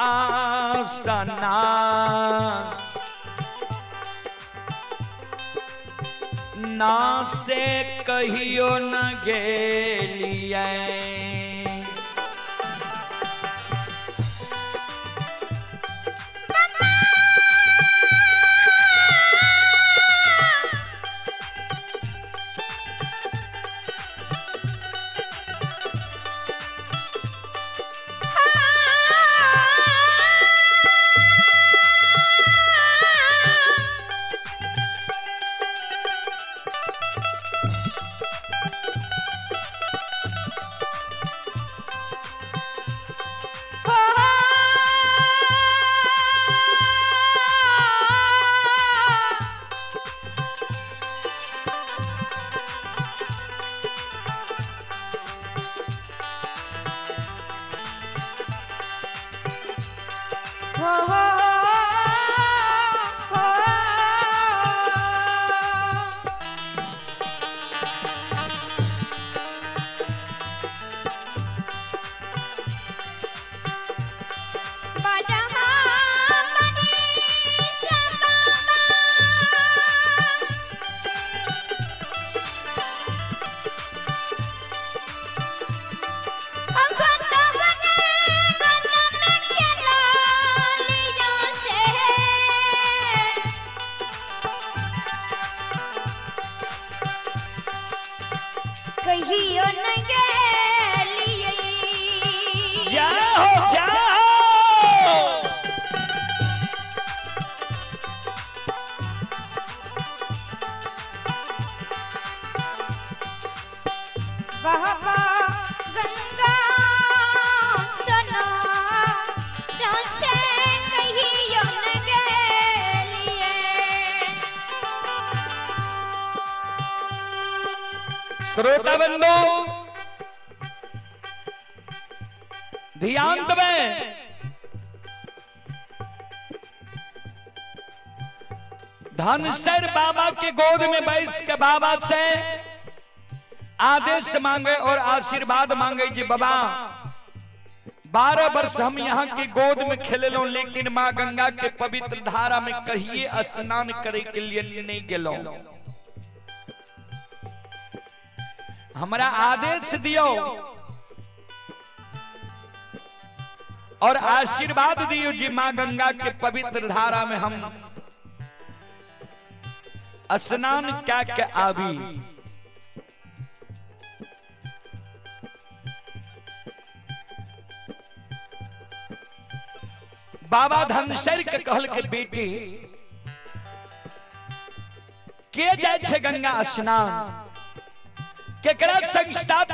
आसना ना से कहियो न गेलिए। हाँ। हो हो हो। बरहा मनीष बाबा कहियो न गेलियै। जाओ जाओ। बाबा गंगा सना से कहियो न गेलियै। श्रोता बंधु ध्यान देवे, धनसर बाबा के गोद में बैस के बाबा से आदेश मांगे और आशीर्वाद मांगे जी बाबा 12 वर्ष हम यहाँ के गोद में खेललो, लेकिन माँ गंगा के पवित्र धारा में कहिए स्नान करे के लिए नहीं गेलो। हमरा आदेश दियो और आशीर्वाद दियो जी माँ गंगा के पवित्र धारा में हम स्नान क्या के आबी। बाबा धनसर के कहल के बेटी के जाय छे गंगा स्नान, केकरा संग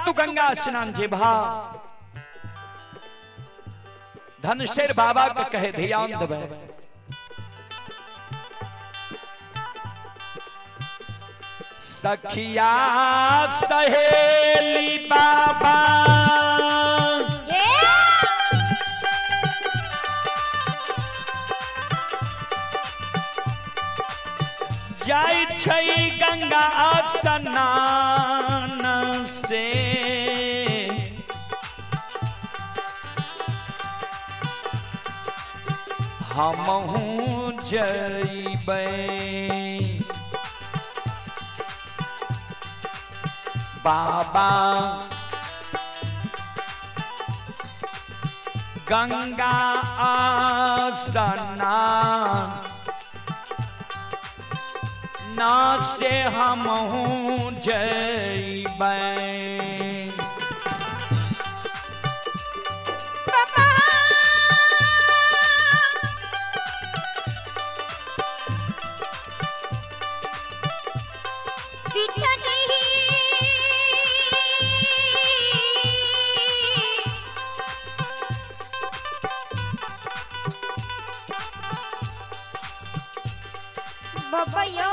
तू गंगा स्नान जेबा। धनशेर बाबा के कहे ध्यान देवे, सखिया सहेली बाबा ये जाय छै गंगा स्नान से, हमहूँ जइबै बाबा गंगा स्नान ना से हमहूँ जइबै। बाबा बिथनी बाबा यो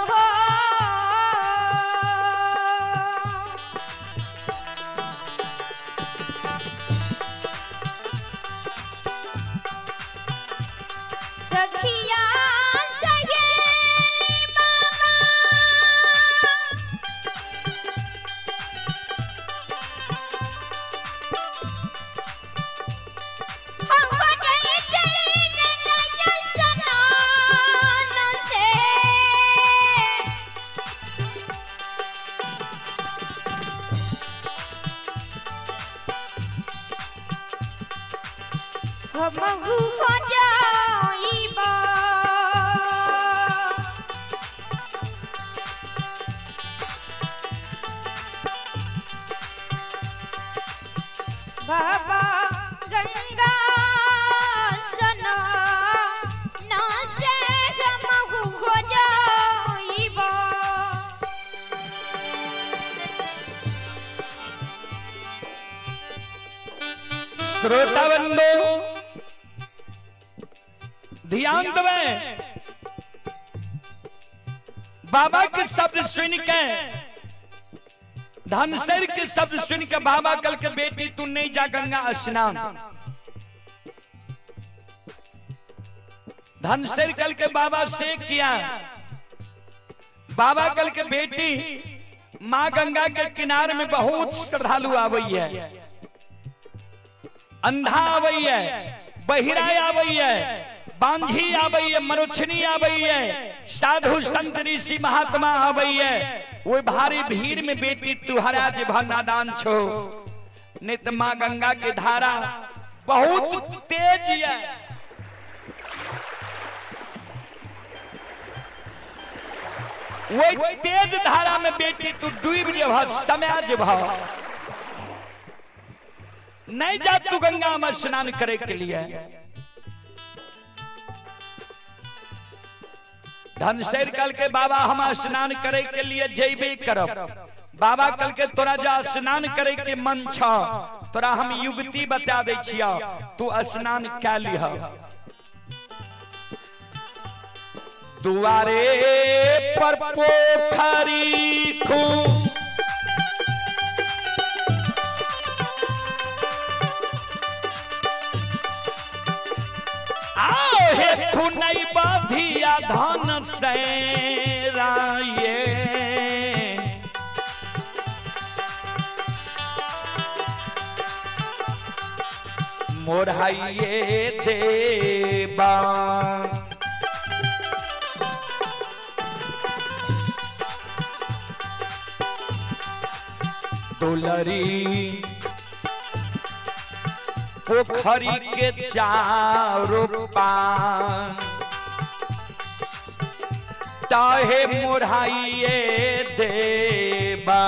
सखिया सहेली बाबा हमको नहीं चली गंगा स्नान से। हमहु हो जाइबा। बाबा गंगा सना ना से हमहु हो जाइबा। श्रोता बंधु ध्यान देवे, बाबा के शब्द सुन के, धनसर के शब्द सुन के बाबा कल के बेटी तू नहीं जा गंगा स्नान। धनसर कल के बाबा से किया। बाबा कल के बेटी माँ गंगा के किनारे में बहुत श्रद्धालु आवई है, अंधा आवई है, बहिरा आवई है, बांझी आवई है, मरुछनी आवई है, साधु संत ऋषि महात्मा आवई है। वो भारी भीड़ में बेटी तुहरा जे नादान छो, नित माँ गंगा के धारा बहुत तेज है। वही तेज धारा में बेटी तू डूब जेबह, समय जेबह, नहीं जा तू गंगा में स्नान करे के लिए। धनसर कल के बाबा हम स्नान करे के लिए जेबे करब। बाबा कल के तोरा जा स्नान करे के मन छ, तोरा हम युवती बता दै छिया, तू स्नान कै लिह। दुआरे पर पोखरी खू आओ हे खुनई बाधिया धन से राये। मोरहाइये देवा दुलरी पोखरी के चारों पान ताहे मोरहाइये देवा।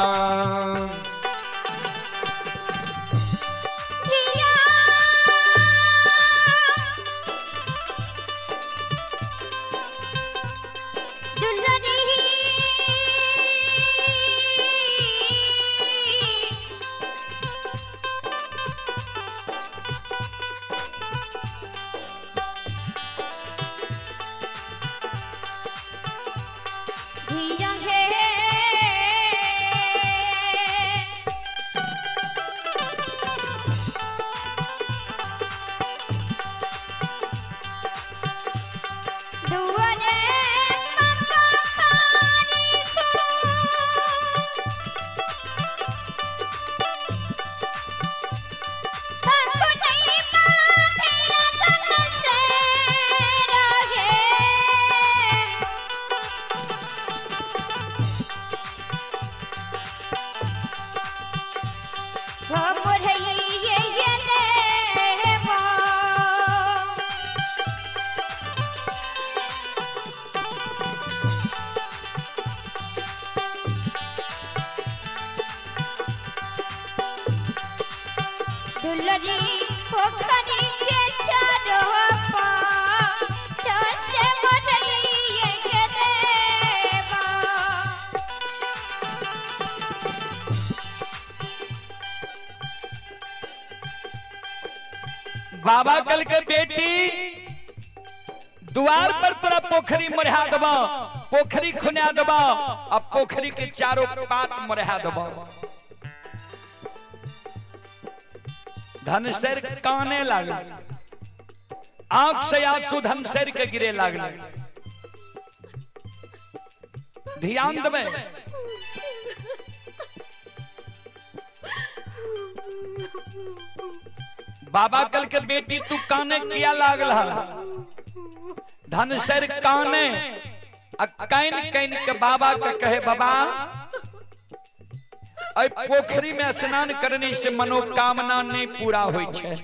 बाबा कल के बेटी द्वार पर तोरा पोखरी मरहा देबा, पोखरी खुना देबा, अब पोखरी के चारों पात मरहा देबा। धनसर काने लागल, आंख से आंसू धनसर के गिरे लागल। ध्यान देबे, बाबा कल के बेटी तू काने किया लागल है। धनसर काने can can के बाबा के कहे, बाबा अय पोखरी में स्नान करने से मनोकामना नहीं पूरा होई छे।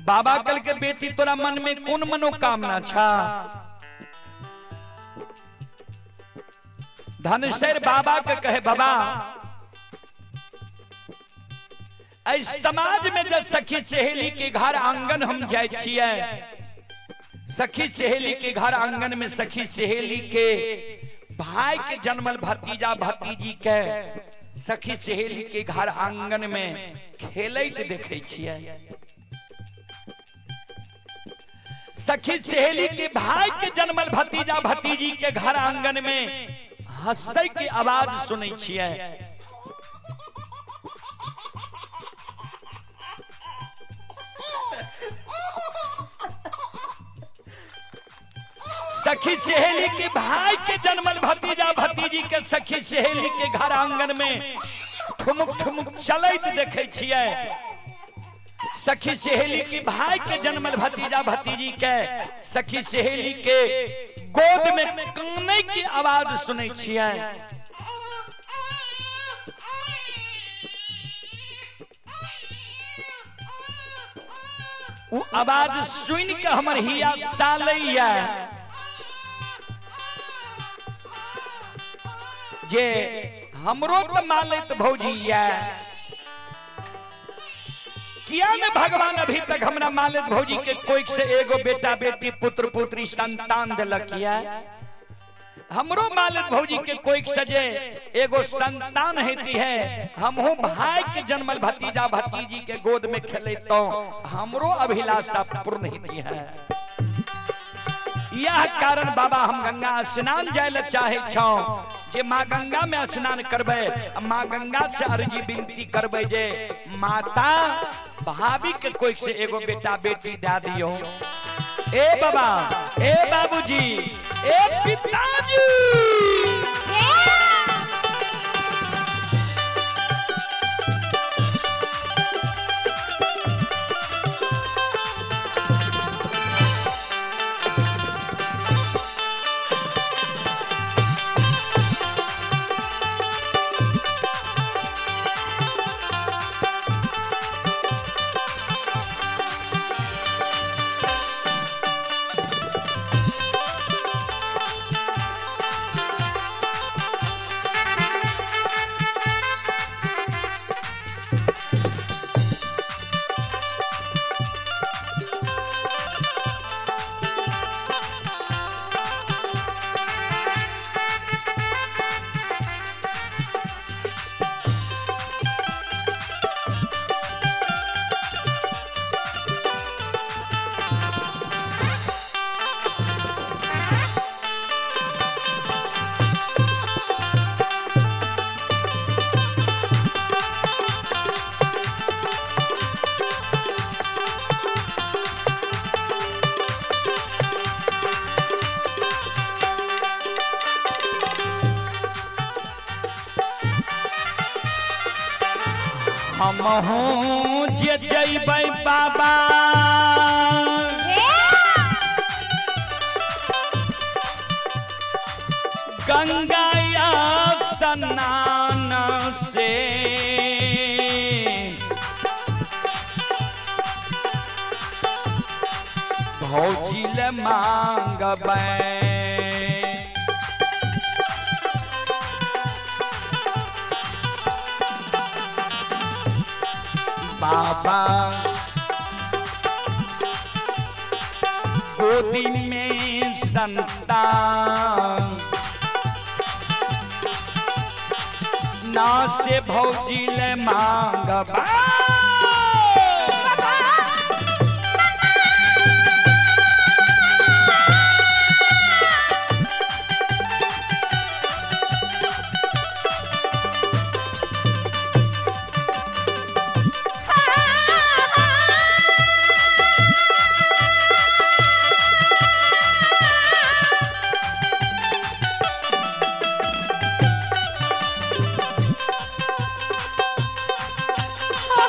बाबा कल के बेटी तोरा मन में कौन मनोकामना छा। धनसर बाबा के कहे, बाबा समाज में जब सखी सहेली के घर आंगन हम जाए छियै, सखी सहेली के घर आंगन में सखी सहेली के भाई के जन्मल भतीजा भतीजी के सखी सहेली के घर आंगन में खेलैत देखे छियै। सखी सहेली के भाई के जन्मल भतीजा भतीजी के घर आंगन में हंसै के आवाज सुनै छियै। सखी सहेली के भाई के जन्मल भतीजा भतीजी के सखी सहेली के घर आंगन में ठुमुक ठुमुक चलैत देखे छियै। सखी सहेली के भाई के जन्मल भतीजा भतीजी के सखी सहेली के गोद में काने की आवाज सुनै छियै। उ आवाज सुन के हमर हिया सालैया जे हमरो तो मालैत भौजी या, किया ने भगवान अभी तक हमरा मालैत भौजी के कोई से एगो बेटा बेटी पुत्र पुत्री संतान दिलक या। हमरो मालैत भौजी के कोई से जे एगो संतान हेती है, हमहू भाई के जन्मल भतीजा भतीजी के गोद में खेलतो हमरो अभिलाषा पूर्ण हेती है। यह कारण बाबा हम गंगा स्नान जाय ले चाहे छौ जे माँ गंगा में स्नान करबै, माँ गंगा से अर्जी विनती करबै जे माता भाभी के कोई से एगो बेटा बेटी दे दियो। ए बाबा, ए बाबूजी, ए पिताजी, हमहूँ जे जइबै बाबा गंगा स्नान से, भौजी ले मांगबै। बाबा गोदी में संतान ना से भौजी ले मांगबा। Oh!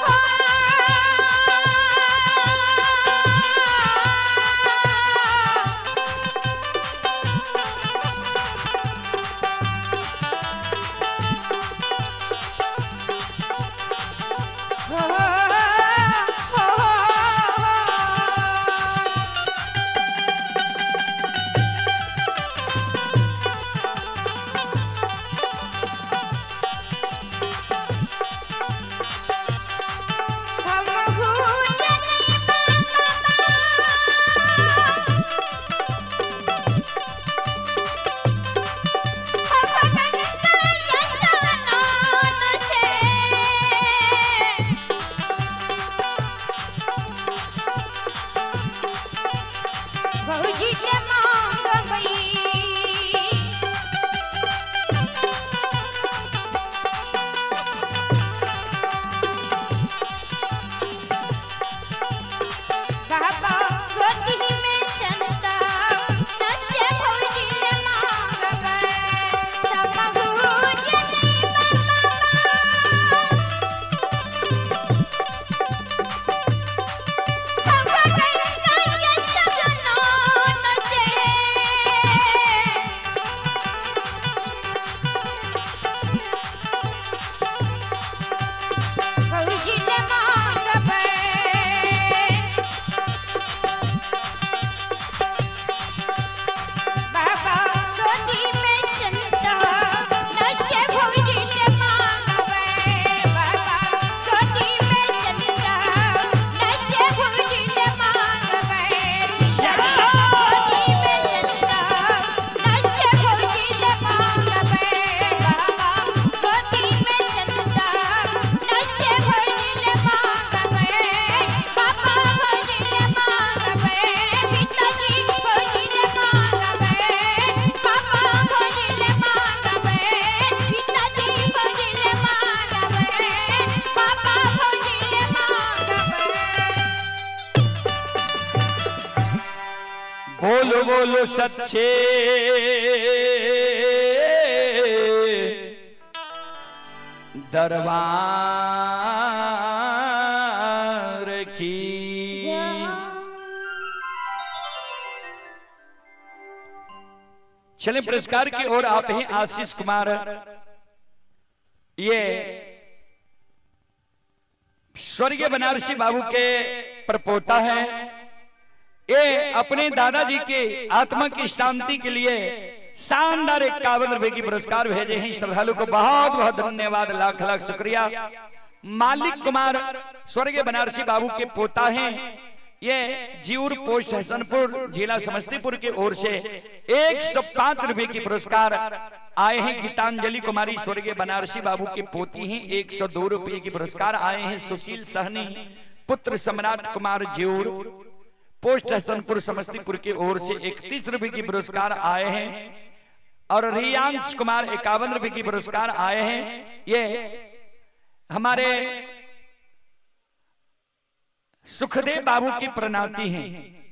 बोलो बोलो सच्चे दरबार की। चले पुरस्कार की ओर आप हैं आशीष कुमार, ये स्वर्गीय बनारसी बाबू के प्रपोता है। ये अपने दादाजी के आत्मा की शांति के लिए शानदार 51 रुपए की पुरस्कार भेजे हैं। श्रद्धालु को बहुत बहुत धन्यवाद, लाख लाख शुक्रिया। मालिक कुमार स्वर्गीय बनारसी बाबू के पोता हैं। ये जीउर पोस्ट हसनपुर जिला समस्तीपुर के ओर से 105 रुपए की पुरस्कार आए हैं। गीतांजलि कुमारी स्वर्गीय बनारसी बाबू के पोती हैं, 102 रुपए की पुरस्कार आए हैं। सुशील सहनी पुत्र सम्राट कुमार जीउर पोस्ट हसनपुर समस्तीपुर के ओर से 31 रुपए की पुरस्कार आए हैं। और रियांश कुमार 51 रुपए की पुरस्कार आए हैं। ये हमारे सुखदेव बाबू की प्रणाती हैं,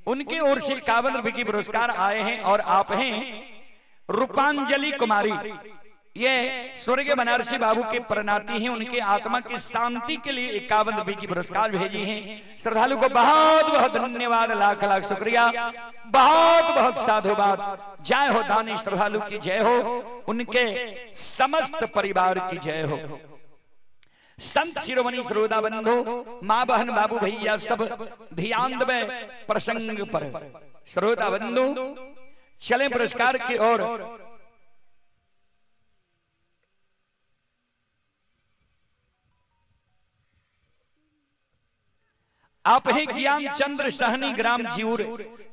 उनकी ओर से 51 रुपए की पुरस्कार आए हैं। और आप हैं रूपांजलि कुमारी, ये स्वर्गीय बनारसी बाबू के प्रणाती हैं, उनके आत्मा की शांति के लिए 51 रुपए की पुरस्कार भेजी हैं। श्रद्धालु को बहुत बहुत धन्यवाद, लाख लाख शुक्रिया, बहुत बहुत साधुवाद। जय हो दानी श्रद्धालु की जय हो, उनके समस्त परिवार की जय हो। संत शिरोमणि श्रोता बंधु, माँ बहन बाबू भैया सब ध्यान देवे प्रसंग पर। श्रोता बंधु चले पुरस्कार की ओर। आप ही ज्ञान चंद्र सहनी ग्राम जीउर,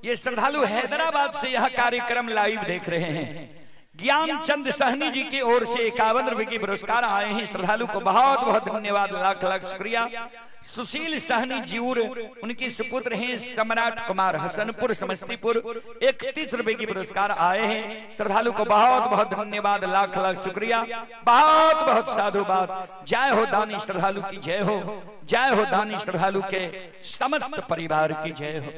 ये श्रद्धालु हैदराबाद से यह कार्यक्रम लाइव देख रहे हैं। ज्ञान चंद्र सहनी जी की ओर से 51 रुपए की पुरस्कार आए हैं। श्रद्धालु को बहुत बहुत धन्यवाद, लाख लाख शुक्रिया। सुशील सहनी जीउर, उनकी सुपुत्र हैं सम्राट कुमार हसनपुर समस्तीपुर, 31 रुपए की पुरस्कार आए हैं। श्रद्धालु को बहुत बहुत धन्यवाद, लाख लाख शुक्रिया, बहुत बहुत साधुवाद। जय हो दानी श्रद्धालु की जय हो, जय हो दानी श्रद्धालु के समस्त परिवार की जय हो।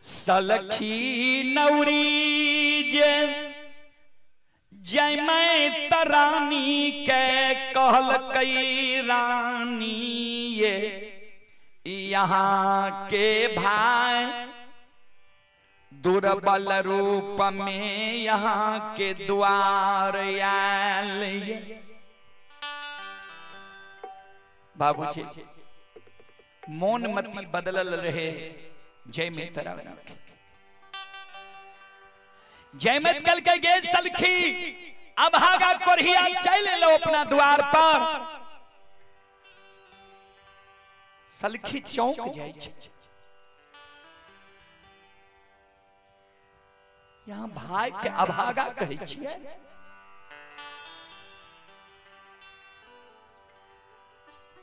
सलखी नौरी जे जय मैं तरानी के कहल कई रानी, ये यहाँ के भाई दुर्बल रूप में यहाँ के द्वार आयल। बाबूजी मोन मती बदलल रहे जय में तरानी। जय मत कल के गे सलखी अभागा कोरिया चल लो अपना द्वार पर। सलखी चौंक जाय छै, यहाँ भाई के अभागा कहै छियै।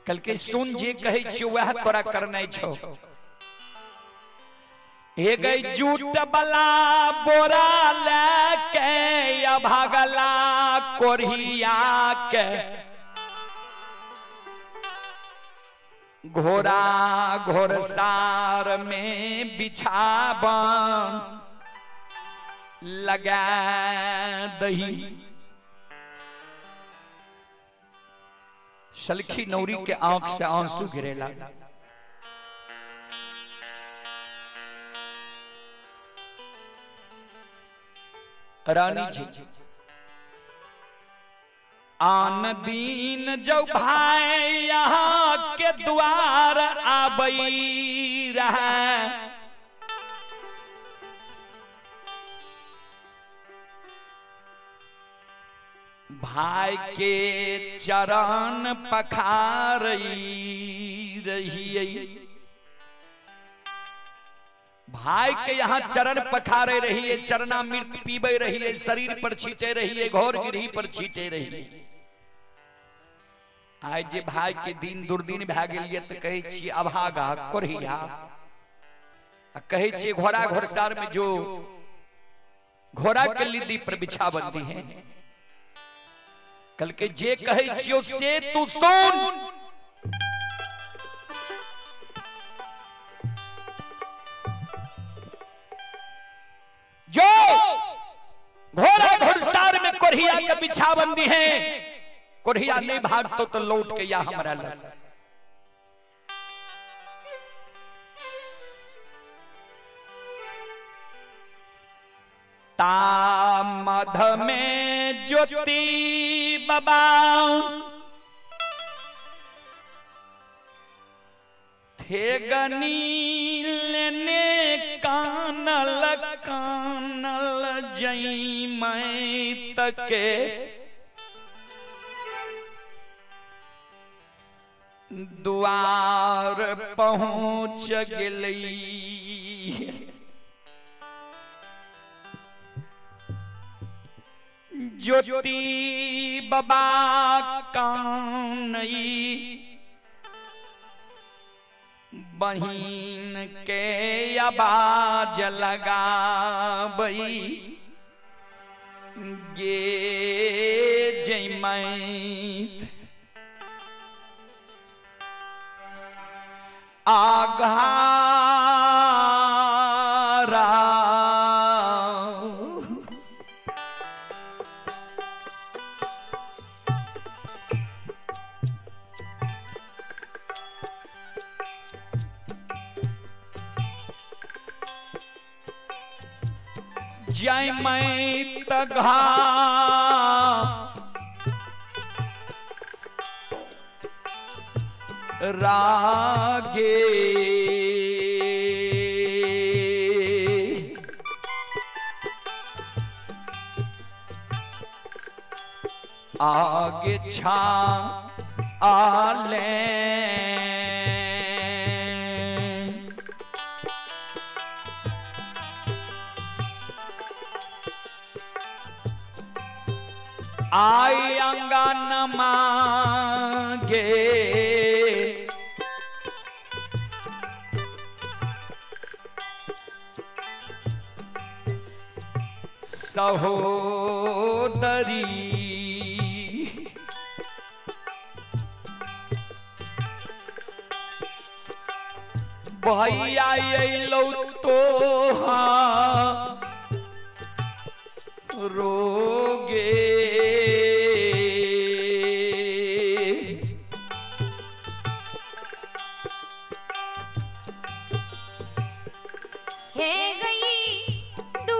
कल के सुन जे कहै छियै वह तोरा करनाइ छौ। हे गई जूट बला बोरा लेके अभागला कोरिया के घोड़ा घोड़सार में बिछावन लगा दही। सलखी नौरी के आंख से आंसू गिरे लगा। रानी जी आन दीन जो भाई यहाँ के द्वार आबई रहा, भाई के चरण पखार रही, भाई के यहाँ चरण पखारे रहिए, चरणामृत पीबे रहिए, शरीर पर छीटे रहिए, घोर गिरही पर छीटे रहिए। आइ जे भाई के दिन दुर्दिन भए गेलिए तऽ कहै छियै अभागा कोढ़िया, आ कहै छियै घोड़ा घोड़सार में जो घोड़ा के लिद्दी पर बिछावन दी है। कल के जे कहै छियो से तू सुन। कोढ़िया के बिछावन दी है, कोढ़िया नहीं भागतो तो लौट के या हमरा लग। ता मध में ज्योति बाबा थे गनी लेने कानल कानल जई मैं तके द्वार पहुँच गेली। ज्योति बाबा कानई बहिन के आवाज लगाबई गे जैमैत आघारा जय मैं तघा रागे आगे छा आले आई अंगन मांगे सहोदरी भैया अइलौ तोहा रोगे हे गई दू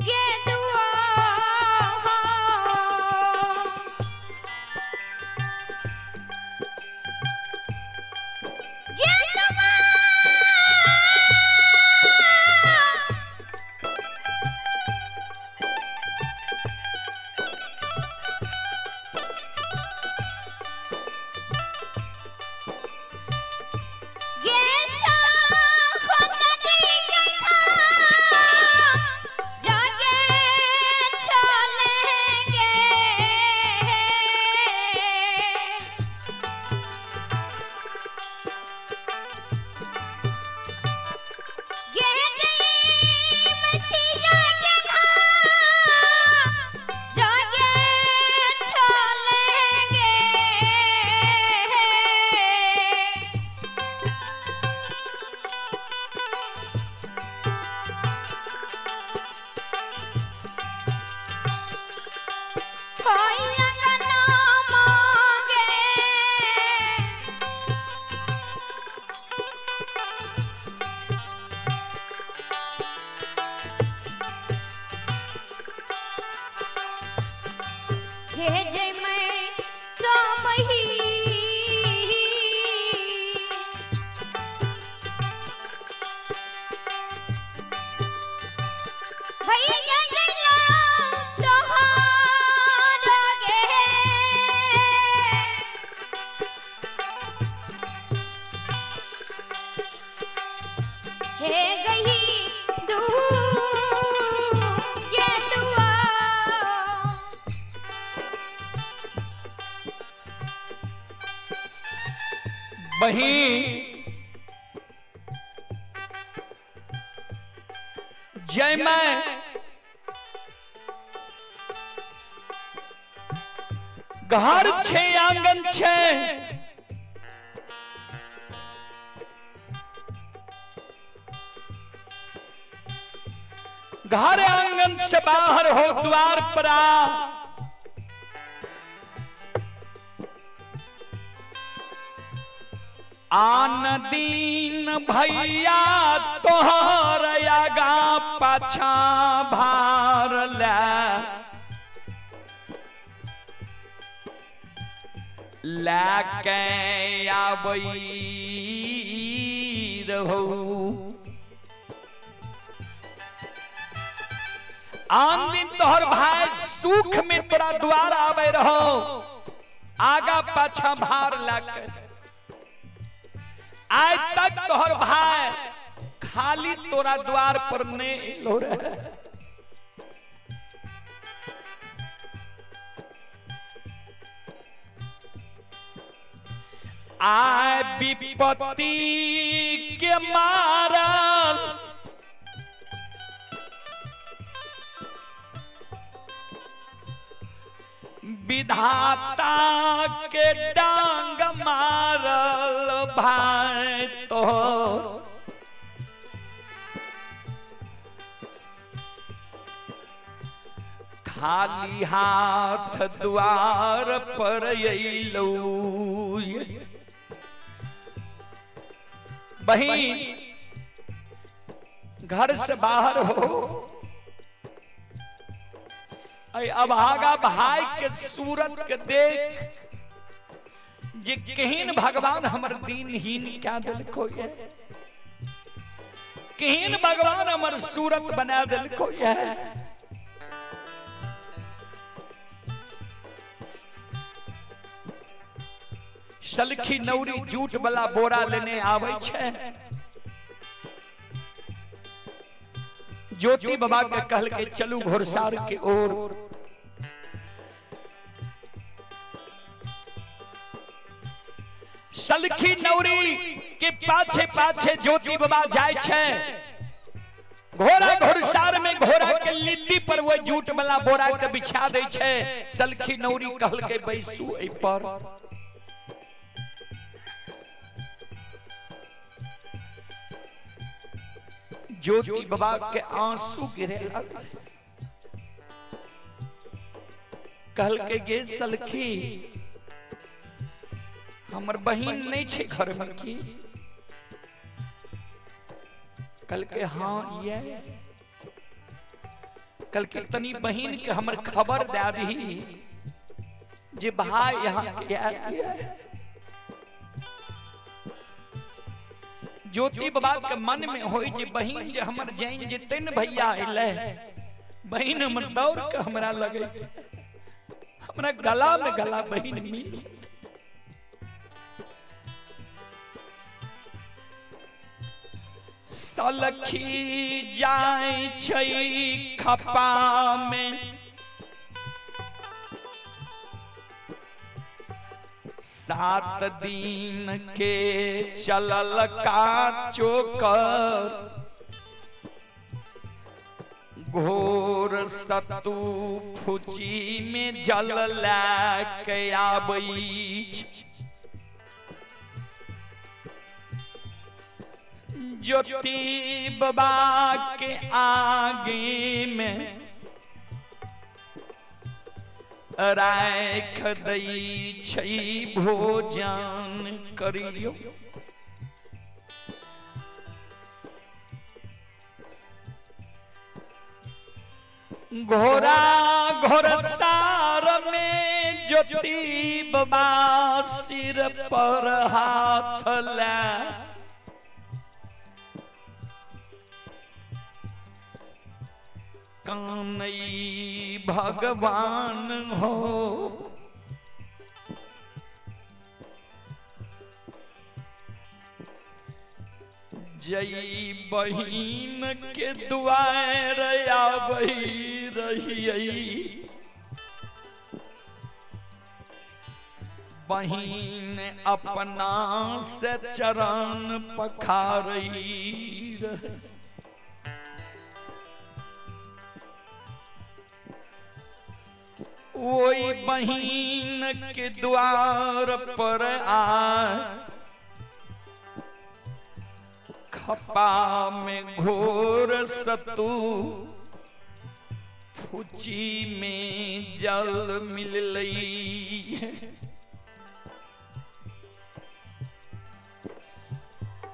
गे दुआ गे दुआ ये शाखोतरी कथा रागे चलेंगे ये गई मतिया के रागे चलेंगे। कोई अंगना मांगे हे जय मैं रामही भैया जया तोहार गे हे गई दू ये दुआ बही जय मैं घर छे आंगन छे घर आंगन से बाहर हो, द्वार पर आ। आन दीन भैया तोहर आगा पाछा भार ले लैके आबै रहौ। आन दिन तोहर भाई सुख में तोरा द्वार आबै रहो, आगा पाछा भार लैके। आज तक तोहर भाई खाली तोरा द्वार पर नहीं एलो रहे। आय विपत्ति के मारल विधाता के डांग मारल भाई तो खाली हाथ द्वार पर अइलौ। बहिन घर से बाहर हो, अभागा भाई के सूरत के देख जे केहन भगवान हमर दीनहीन क्या दिलको ये, केहन भगवान हमर सूरत बना दिलको ये। सलखी नौरी जूट वाला बोरा लेने आवे छे। ज्योति बाबा के कहल के चलू घोड़सार के ओर। सलखी नौरी के पाछे पाछे ज्योति बाबा जाय छे। घोड़ा घोड़सार में घोड़ा के लिद्दी पर वो जूट वाला बोरा के बिछा दे छे। सलखी नौरी कहल के बैसू एहि पर। ज्योति बाबा के आंसू गिरे लगल। कहल के गे सलखी, हमर बहिन नहीं छे घर में की? कहल के हाँ ये। कल के तनी बहिन के हमर खबर दे दी जे भाई यहाँ के आयल। ज्योति बाबा के मन में होई जे बहिन जे हमर जैन जे तीन भैया अइले, बहिन हमर दौड़ के हमरा लगे, हमरा गला में गला बहिन मिल। सलखी जाय छै खपा में, 7 दिन के चलल का चोकर, घोर सतु फुची में जल लैके आबै। ज्योति बाबा के आगे में राख दै छै भोजन करियो। घोड़ा घोड़सार में ज्योति बाबा सिर पर हाथ लै कानई भगवान हो। जई बहिन के दुआर आबै रहियै, बहिन अपना से चरण पखारै रहे। ओई बहिन के द्वार पर आ खपा में घोर सतू फुची में जल मिललई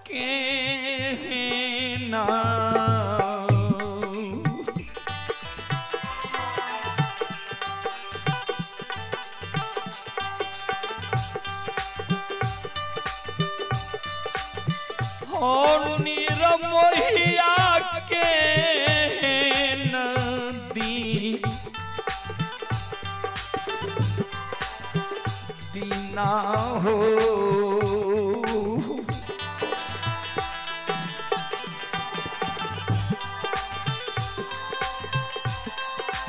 के ना और निरमोहिया के नदी दीना हो।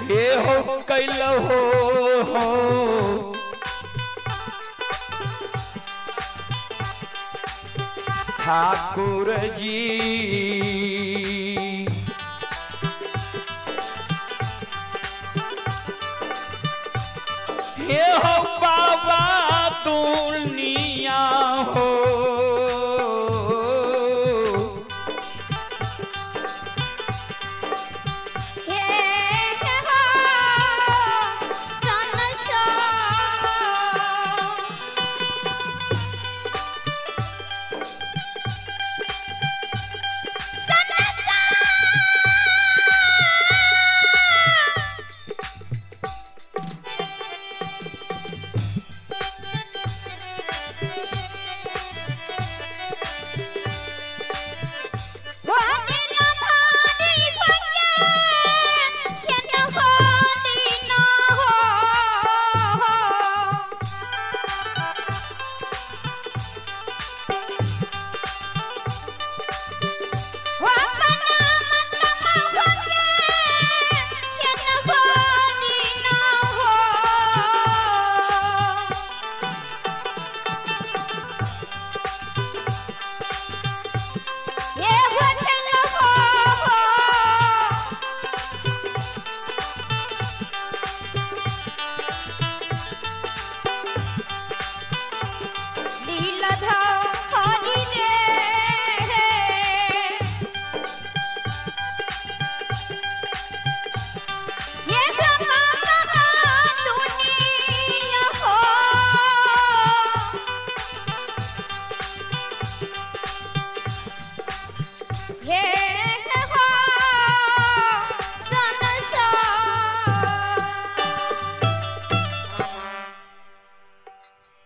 हे हो कैल हो ठाकुर जी हे हो बाबा दुनिया हो। हे हो सनसा सनसा वाले भारी भंगे केन हो दीन हो। वापना मतमा भंगे केन हो दीन हो। हे हो खेल हो लीलाधर हरि रे हे बाबा दुनिया हो। हे हो सनसा।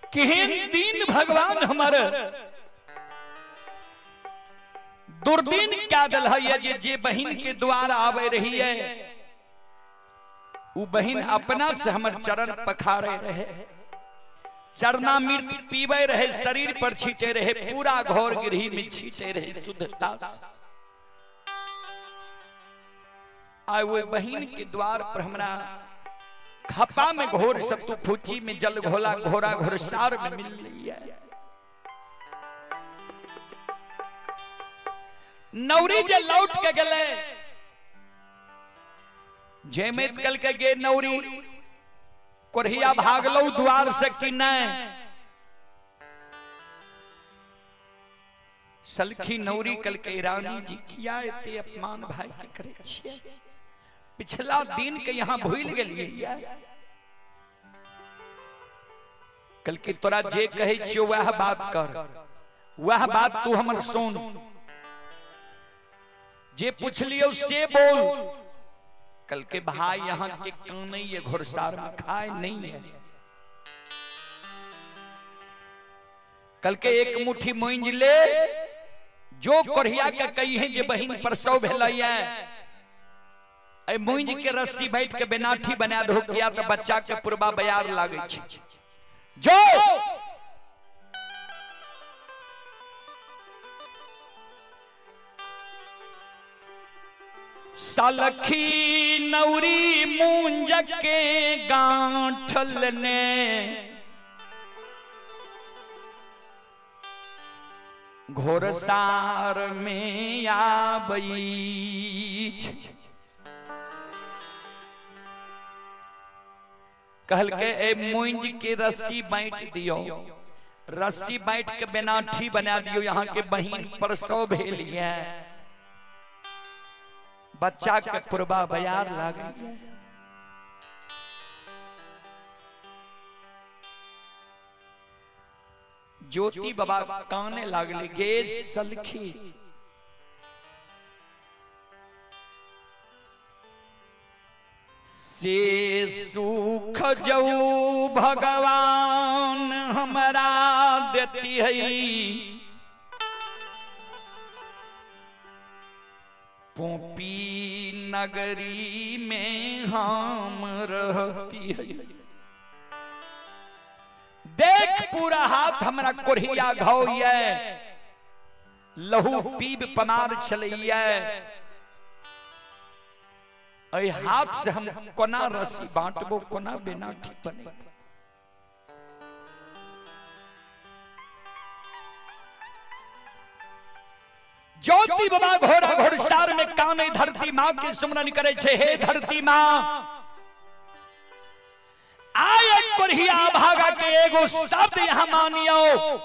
केहन दिन भगवान हमारे दुर्दिन क्या दल है जे जे बहिन के द्वारा आवे रही है उ बहिन अपना से हमर चरण पखारे रहे, चरणामृत पीवे रहे, शरीर पर छीटे रहे, पूरा घर गृह में छीटे रहे शुद्धता से। आए वो बहिन के द्वार पर हमरा खपा में घोर सत्तू फूची में जल घोला घोरा घोरसार में मिल रही है। नौरी जे लौट के गले जयमेत कल के गे नौरी कोरहिया भागलो द्वार से कि नहीं। सलखी नौरी कल के रानी जी किया एते अपमान भाई के करे छियै, पिछला दिन के यहाँ भूल गेलियै। कल के तोरा जे कहै छियौ वएह बात कर, वएह बात तू हमर सुन, जे पुछलियौ से बोल। कल के भाई यहाँ के कान है घोड़सार में खाए नहीं है। कल के एक मुट्ठी मुंज ले जो कोढ़िया के कही है जे बहिन प्रसव भेलैया ए मुंज के रस्सी बैठ के बेनाठी बना दो किया तो बच्चा के पुरबा बयार लागे छै। जो सलखी नौरी मूंज के गांठल ने घोरसार में आबई छै। कहल के ए मुंज के रस्सी बांट दियो, रस्सी बांट के बेनाठी बना दियो, यहाँ के बहिन प्रसव भेल ये बच्चा के पुरबा बयार लागे। ज्योति बाबा काने लागले गे सलखी। से सुख जऊ भगवान हमरा देती है, पोपी नगरी में हम रहती है। देख पूरा हाथ हमरा कोढ़िया घाव ये, लहू पीब पमार छलैये, एहि हाथ से हम कोना रस्सी बांटबो, कोना बिना ठीक बने। ज्योति बाबा घोड़ा घोड़सार में काने धरती माँ के सुमरन करे छे, हे धरती माँ आय कोढ़िया भागा के एगो शब्द यहाँ मानियो,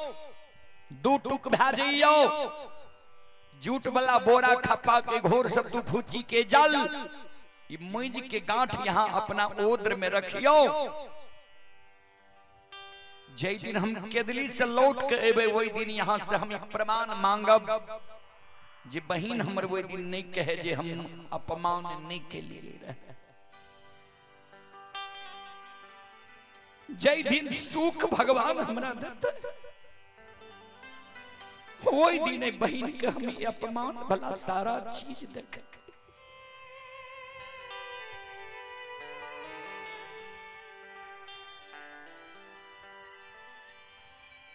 दू टुक भए जइयो, जूट वाला बोरा खपा के घोर सब तू फूची के जल मुंज के गांठ यहाँ अपना ओद्र में रखियो। जै दिन हम केदली से लौट के एबे वही दिन यहाँ से हम प्रमाण मांगब जे बहिन हमर वही दिन नहीं कहे जे हम अपमान नहीं के लिए रहे। जै दिन सुख भगवान हमरा देते वही दिन बहिन के हम अपमान भला सारा चीज देखे।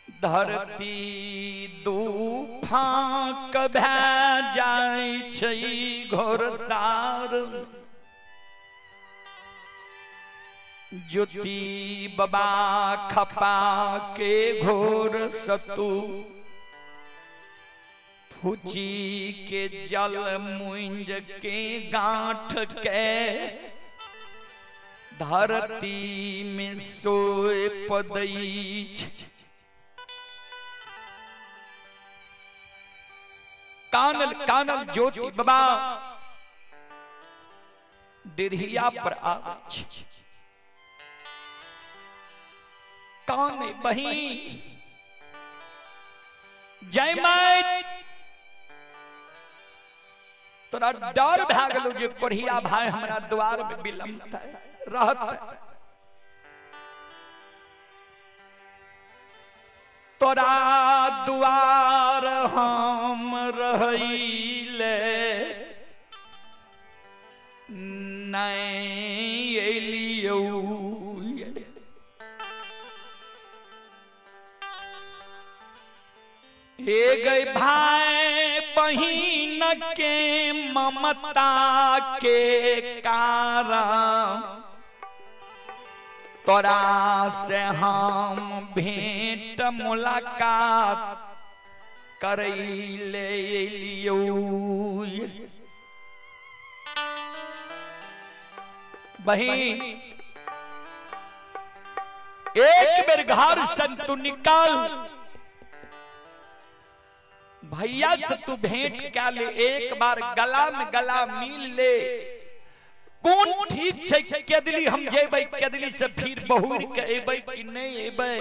धरती दू फाँक भए जाइ छै घोड़सार, ज्योति बाबा खपा के घोर सतु फूची के जल मुंज के गांठ के धरती में सोए पदै छै। कानल कानल ज्योति बाबा डेढ़िया पर आबै छै, काने बहिन जय my तोरा डर भए गेलो जे कोढ़िया भाई हमरा द्वार में विलम्बतै रहतै, तोरा द्वार हम रहैले नहीं एलियौ। हे गई भाई बहिन के ममता के कारण तोरा से हम भेंट मुलाकात करैले एलियौ। बहिन एक बेर घर से तू निकाल, भैया से तू भेंट क्या ले, एक बार गला में गला मिल ले, कौन ठीक छै केदली हम जेबै केदली से फिर बहुर के एबै कि नहीं एबै,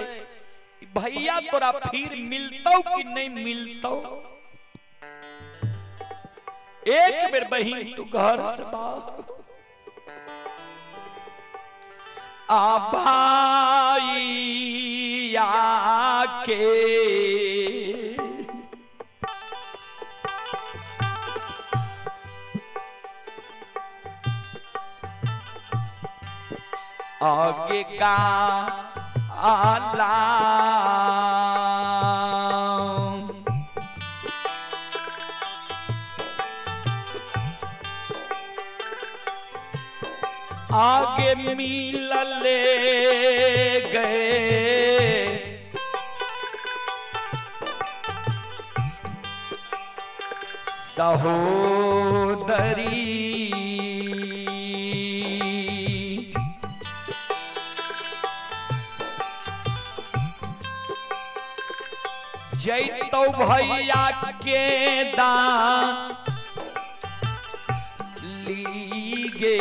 भैया तोरा फिर मिलतौ कि नहीं मिलतौ। एक बेर बहिन तू घर से बाहर आ भाई आके आगे का आला आगे मिलले गए सहोदरी, जैतौ भैया के दान ली गे,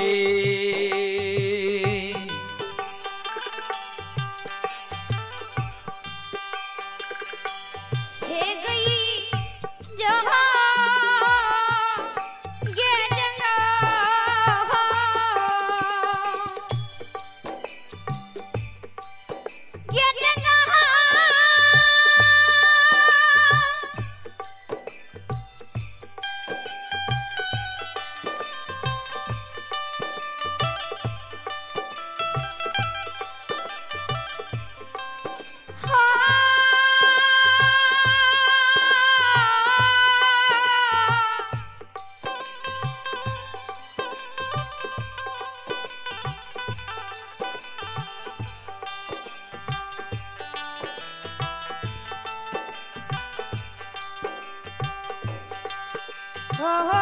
हो हो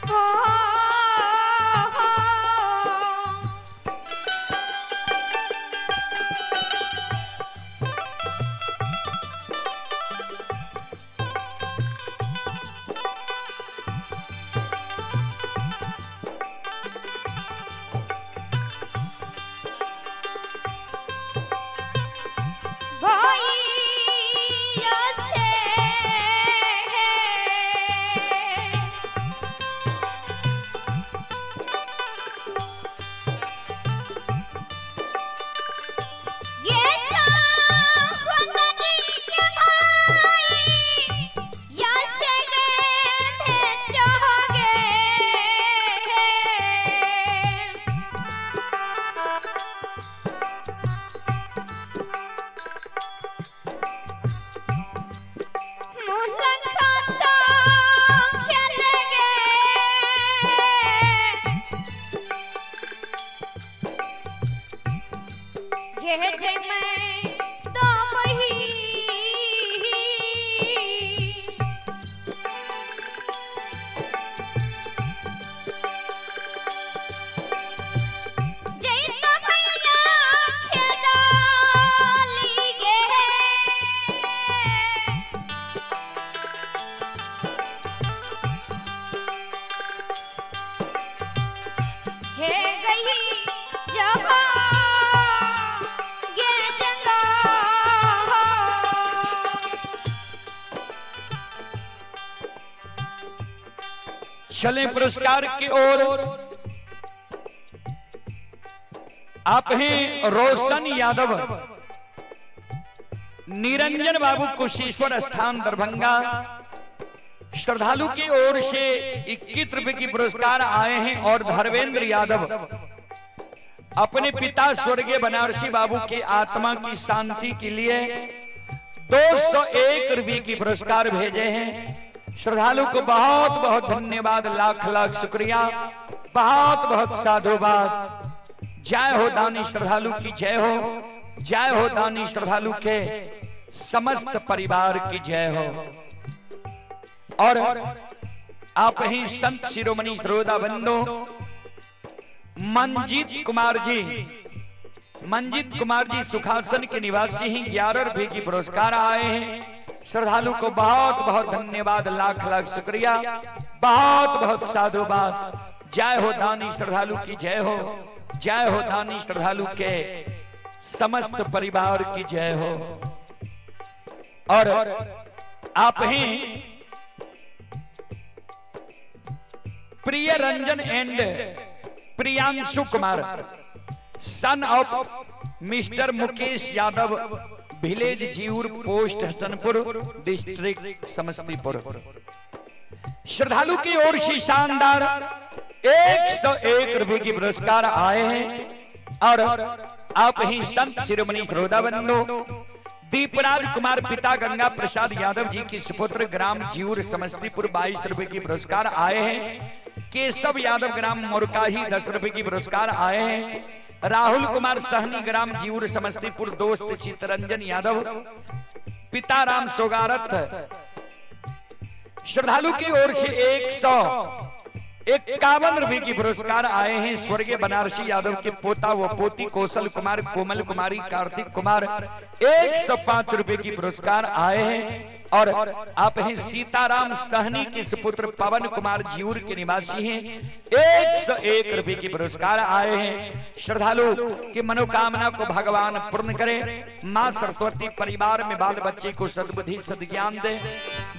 हो हो। भइया से ये सावनी के भाई या से गे भेट हो गे। मुलाकात खेल गे जे जे मैं दामही जय तो भैया खेदाली गे। हे गई जहाँ गे जंगा। चले पुरस्कार की ओर। आप हैं रोशन यादव, निरंजन बाबू कुशेश्वर स्थान दरभंगा। श्रद्धालु की ओर से 21 रुपए की पुरस्कार आए हैं। और धर्मेंद्र यादव अपने पिता स्वर्गीय बनारसी बाबू की आत्मा की शांति के लिए 201 रुपए की पुरस्कार भेजे हैं। श्रद्धालु को बहुत बहुत धन्यवाद, लाख लाख शुक्रिया, बहुत बहुत साधुवाद। जय हो दानी श्रद्धालु की जय हो, जय हो दानी श्रद्धालु के समस्त परिवार की जय हो। और आप ही संत शिरोमणि श्रोता बंधु मंजीत कुमार जी, मंजीत कुमार जी सुखासन के निवासी ही 11 रुपए की पुरस्कार आए हैं। श्रद्धालु को बहुत बहुत धन्यवाद, लाख लाख शुक्रिया, बहुत बहुत साधुवाद। जय हो दानी श्रद्धालु की जय हो, जय हो दानी श्रद्धालु के समस्त परिवार की जय हो। और आप ही Priya Ranjan and Priyanshu Kumar, son of mister Mukesh Yadav, village Jiur, post Hasanpur, district Samastipur. श्रद्धालु की ओर से शानदार 101 रुपए की पुरस्कार आए हैं। और आप ही संत शिरोमणि श्रोता बंधु दीपराज कुमार पिता गंगा प्रसाद यादव जी के सुपुत्र, ग्राम जीउर समस्तीपुर, 22 रुपए की पुरस्कार आए हैं। केशव यादव ग्राम मुरकाही 10 रुपए की पुरस्कार आए हैं। राहुल कुमार सहनी ग्राम जीउर समस्तीपुर, दोस्त चितरंजन यादव पिता राम सोगारथ, श्रद्धालु की ओर से 151 रुपए की पुरस्कार आए हैं। स्वर्गीय बनारसी यादव के पोता व पोती कौशल कुमार, कोमल कुमारी, कार्तिक कुमार 105 रुपए की पुरस्कार आए हैं। और आप हैं सीताराम सहनी के सुपुत्र पवन कुमार जीउर के निवासी हैं, 101 रुपए की पुरस्कार आए हैं। श्रद्धालु की मनोकामना को भगवान पूर्ण करे। माँ सरस्वती परिवार में बाल बच्चे को सद्बुद्धि सद्ज्ञान दे।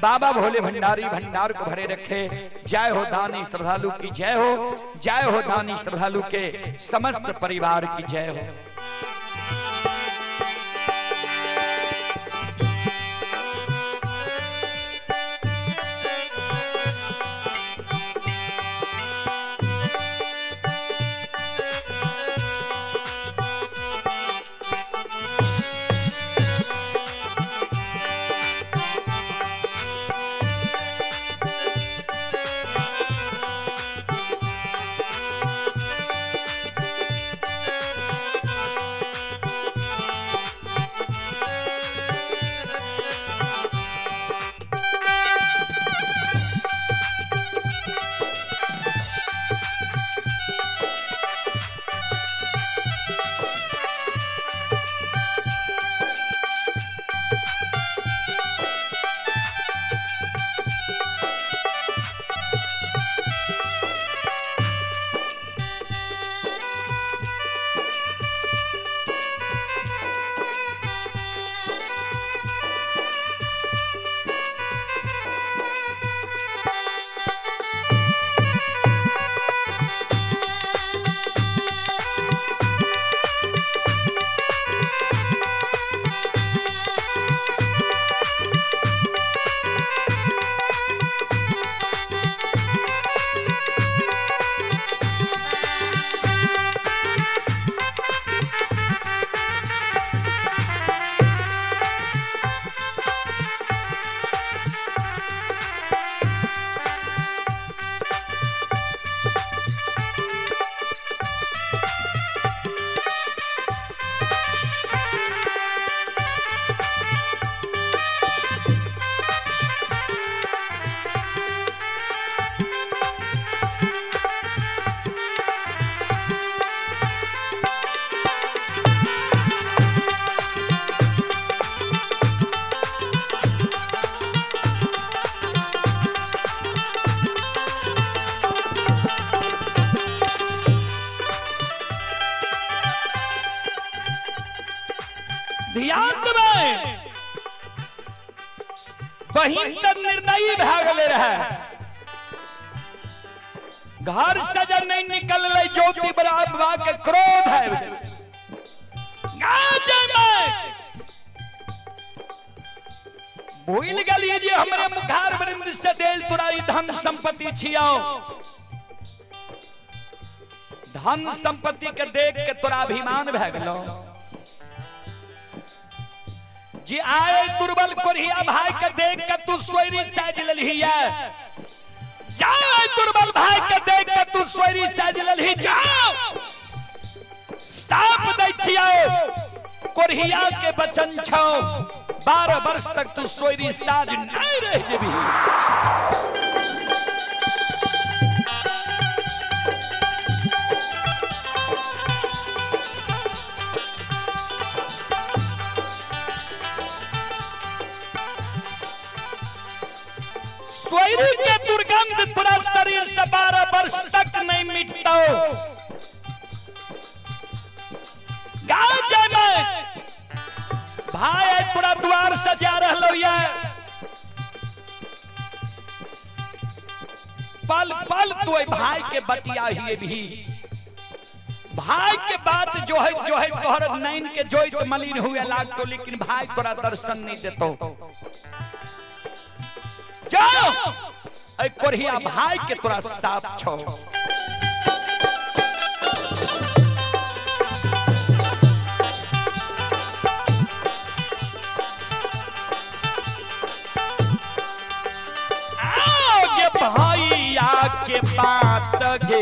बाबा भोले भंडारी भंडार को भरे रखे। जय हो दानी श्रद्धालु की जय हो, जय हो दानी श्रद्धालु के समस्त परिवार की जय हो। बहिन तऽ निर्दयी भए गेलै रहे। घर से जब नहीं निकललै ज्योति बाबा के क्रोध है। भूल गेलियै जे हमरे मुखार वृंद से देल तोरा ई धन संपत्ति छियौ। धन संपत्ति के देख के तोरा अभिमान भए गेलो। जे आए दुर्बल कोरिया भाई के देख के तू सोयरी साज लेलही। जाओ दुर्बल भाई के देख के तू सोयरी साज लेलही। जाओ साप दै छियौ कोरिया के बचन छौ 12 वर्ष तक तू सोयरी साज नहीं रह जेबही। सोयरी के दुर्गंध तोरा शरीर से 12 वर्ष तक नहीं मिटतो। भाई पूरा द्वार सजा रहलो ये पल पल तो भाई के बटिया ही भी भाई के बात जो है तोहर नैन के जोइत मलिन हुए लागतो, लेकिन भाई तोरा दर्शन नहीं देतो। जाओ ऐ कोरिया भाई के तोरा साप छो। भैया के बात गे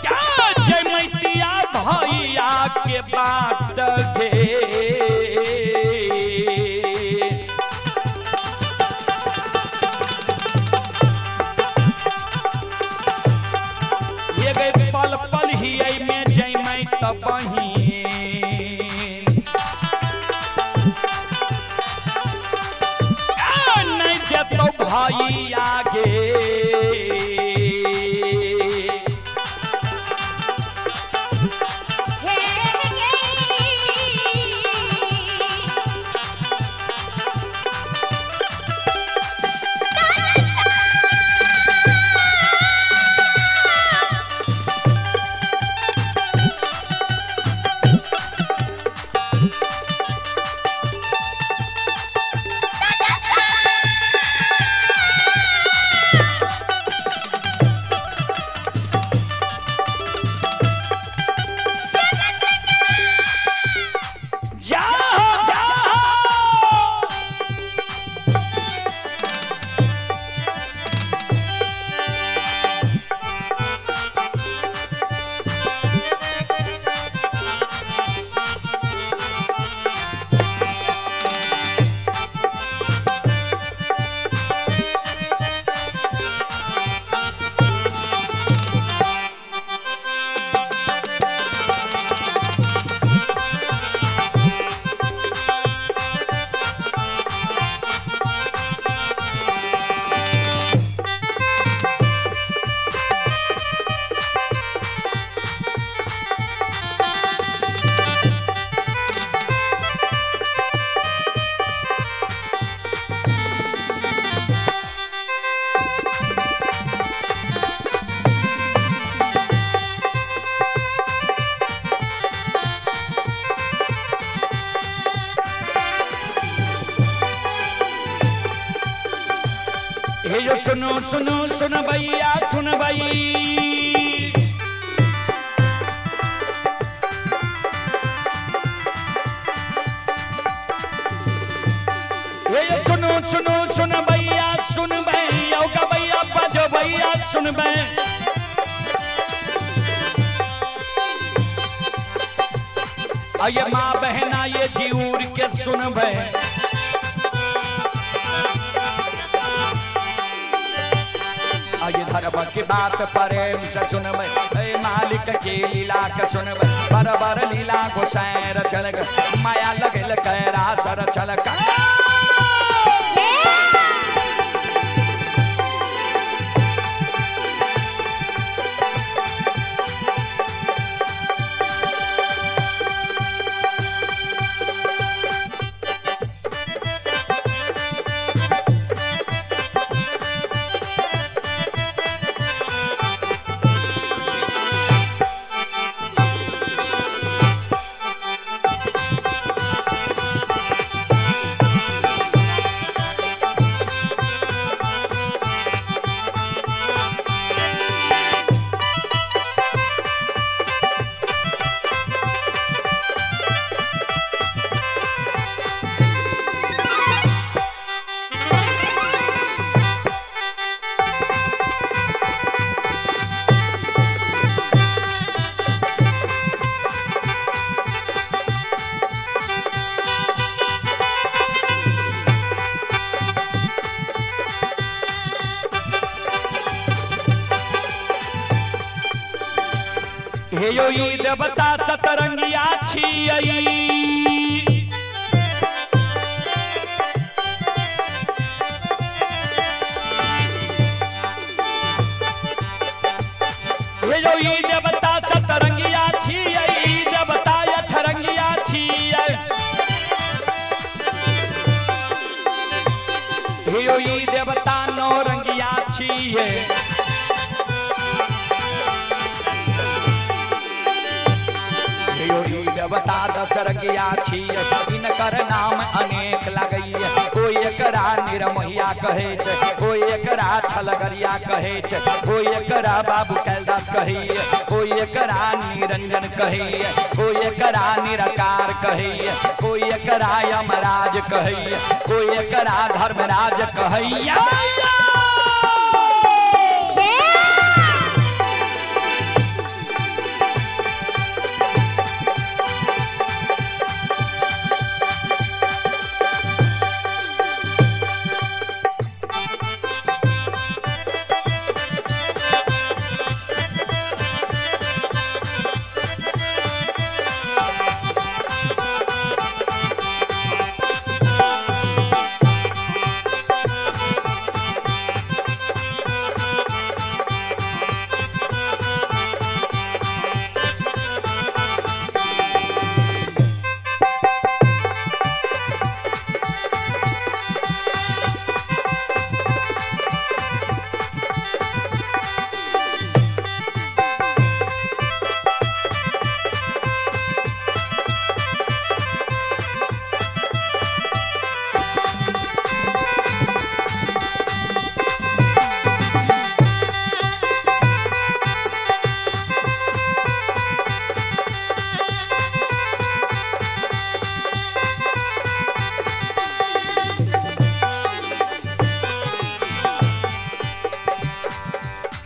क्या जमैतिया भैया के बात गे पल पल ही में जैमै त बहिन नहीं देतो भाई आगे। हे जो सुनो सुनो सुन भैया सुन भई हे जो सुनो सुनो सुन भैया सुन भैया का भैया बाजो भैया सुन भै आये माँ बहना ये जीऊर के सुन भै आये धर्म की बात प्रेम से सुनबै ए मालिक के लीला के सुनबै बरबर लीला गोसाई रचल माया लगल कैरा सर चल। हे यो ई देवता सतरंगिया छियै। हे यो ई देवता सतरंगिया छियै, ई देवता अठरंगिया छियै। हे यो ई देवता नौरंगिया छियै। हे यो ई देवता दशरंगिया छियै, हिनकर नाम अनेक लगैया। कोई एकरा निरमोहिया कहै छै, कोई एकरा छलगरिया कहै छै, कोई एकरा बाबू कैलदास कहैया, कोई एकरा निरंजन कहैया, कोई एकरा निराकार कहैया, कोई एकरा यमराज कहैया, कोई एकरा धर्मराज कहैया।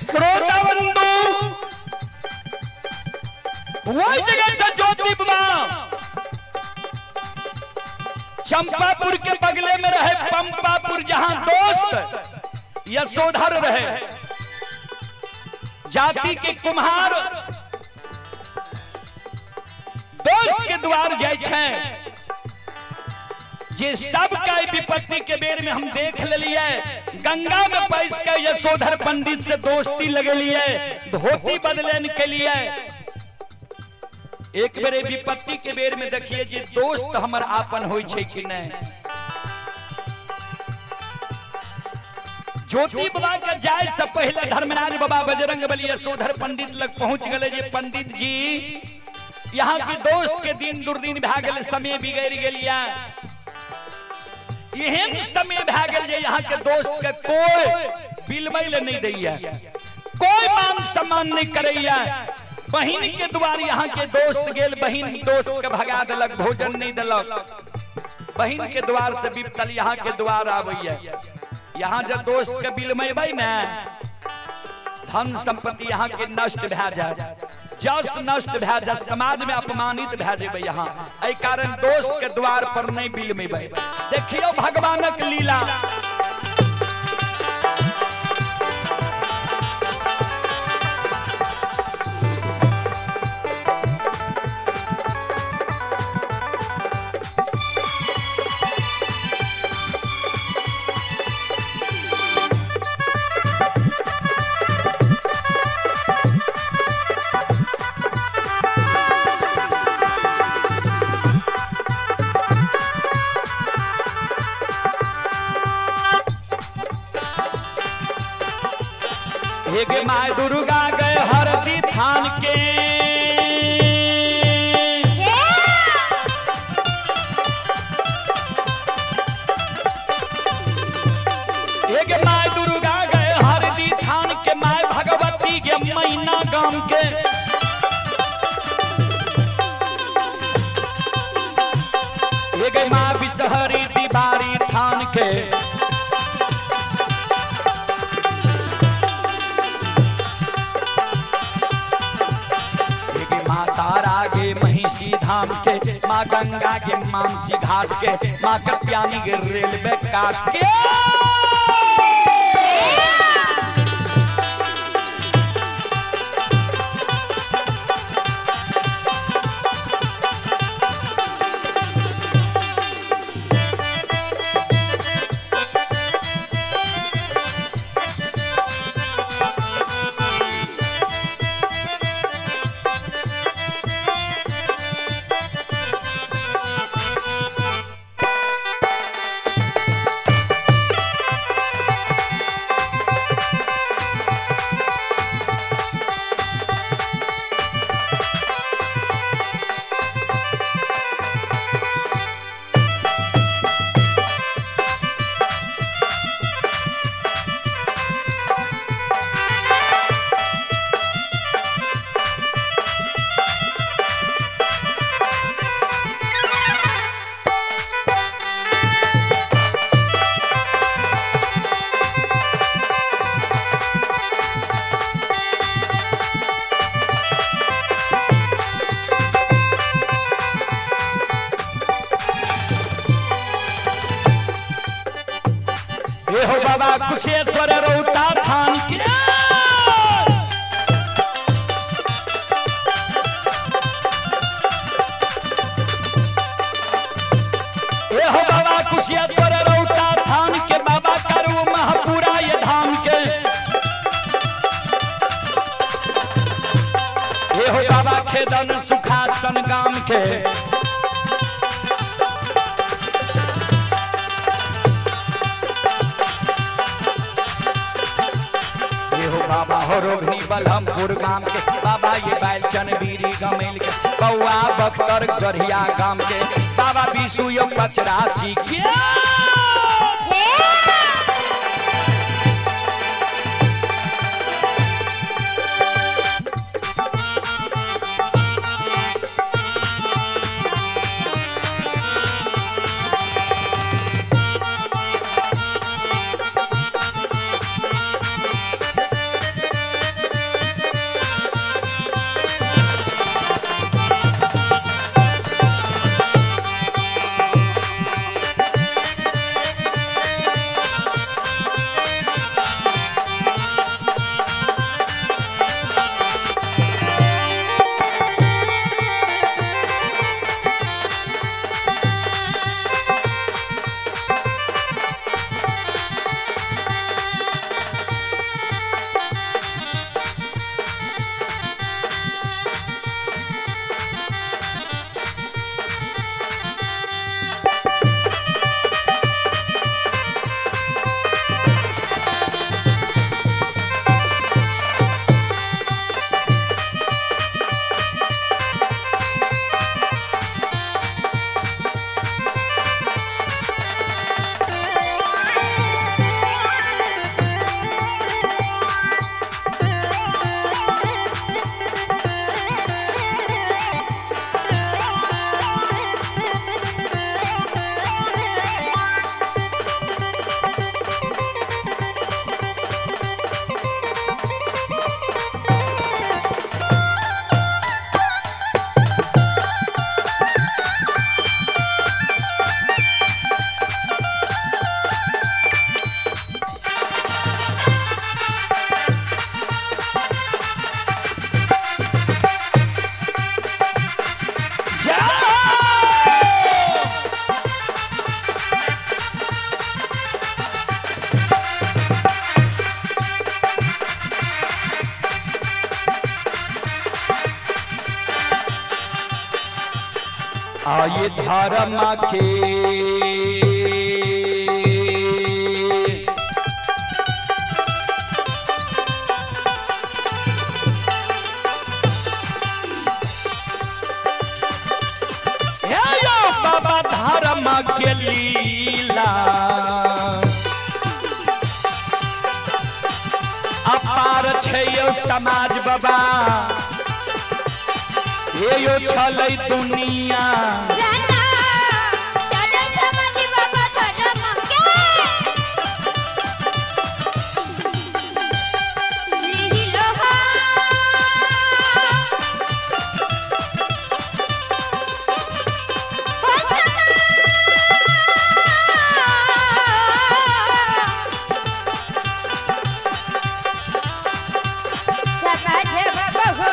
श्रोता बंधु, वही जगह से ज्योति बाबा चंपापुर के बगले में रहे पंपापुर, जहां दोस्त यशोधर रहे, जाति के कुम्हार दोस्त के द्वार जाय छै। जे सब का विपत्ति के बेर में हम देख लेलिए, गंगा में पैस के यशोधर पंडित से दोस्ती लगेलिए, धोती बदलन के लिए। एक बेर विपत्ति के बेर में देखिए जे दोस्त हमर आपन होई छै कि नहीं। ज्योति बाबा के जाय से पहले धर्मराज बाबा बजरंग बली यशोधर पंडित लग पहुंच गए जे पंडित जी यहाँ के दोस्त के दिन दुर्दिन भए गेल, समय बिगड़ गेलिया, एहन समय भए गेल जे यहाँ के दोस्त के कोई बिलमय ले नहीं दैया, कोई मान सम्मान नहीं करैया। बहिन के द्वार यहाँ के दोस्त गेल, बहिन दोस्त के भगा देलक, भोजन नहीं देलक। बहिन के द्वार से बिपतल यहाँ के द्वार आबैया। यहाँ जब दोस्त के बिलमेबै ने, धन संपत्ति यहाँ के नष्ट भए जाए, जस नष्ट भए जाए, समाज में अपमानित भए जेबै यहाँ। एहि कारण दोस्त के द्वार पर नहीं बिलमेबै। देखियौ भगवानक लीला। हे गे my Durga गए हरदी थान के, हे गे my Durga गए हरदी थान के, my Bhagwati के मैना गाम के। हे गे माँ विषहरी दीवारी थान के, तारा गे महिषी धाम के, माँ गंगा के मानसी घाट के, माँ कत्यानी के रेलवे काट के। बाबा कुशेश्वर रौता थान के। ए हो बाबा कुशेश्वर रौता थान के, बाबा करू महापुरा ये धाम के। ए हो बाबा खेदन सुखासन गाम के। ये हो बाबा हो रोगनी बलमपुर गाम के, बाबा ये बैलचन बीरी गमेल के, बउआ बख्तर गढ़िया गाम के, बाबा विशु यो पचरासी के। जाओ! आये धर्म के हे यो बाबा धर्म के लीला अपार छै यौ समाज बाबा, हे यो छलै दुनिया। साना साना समाज बाबा धर्म के लिहिलो हा हो समा समाज बाबा हो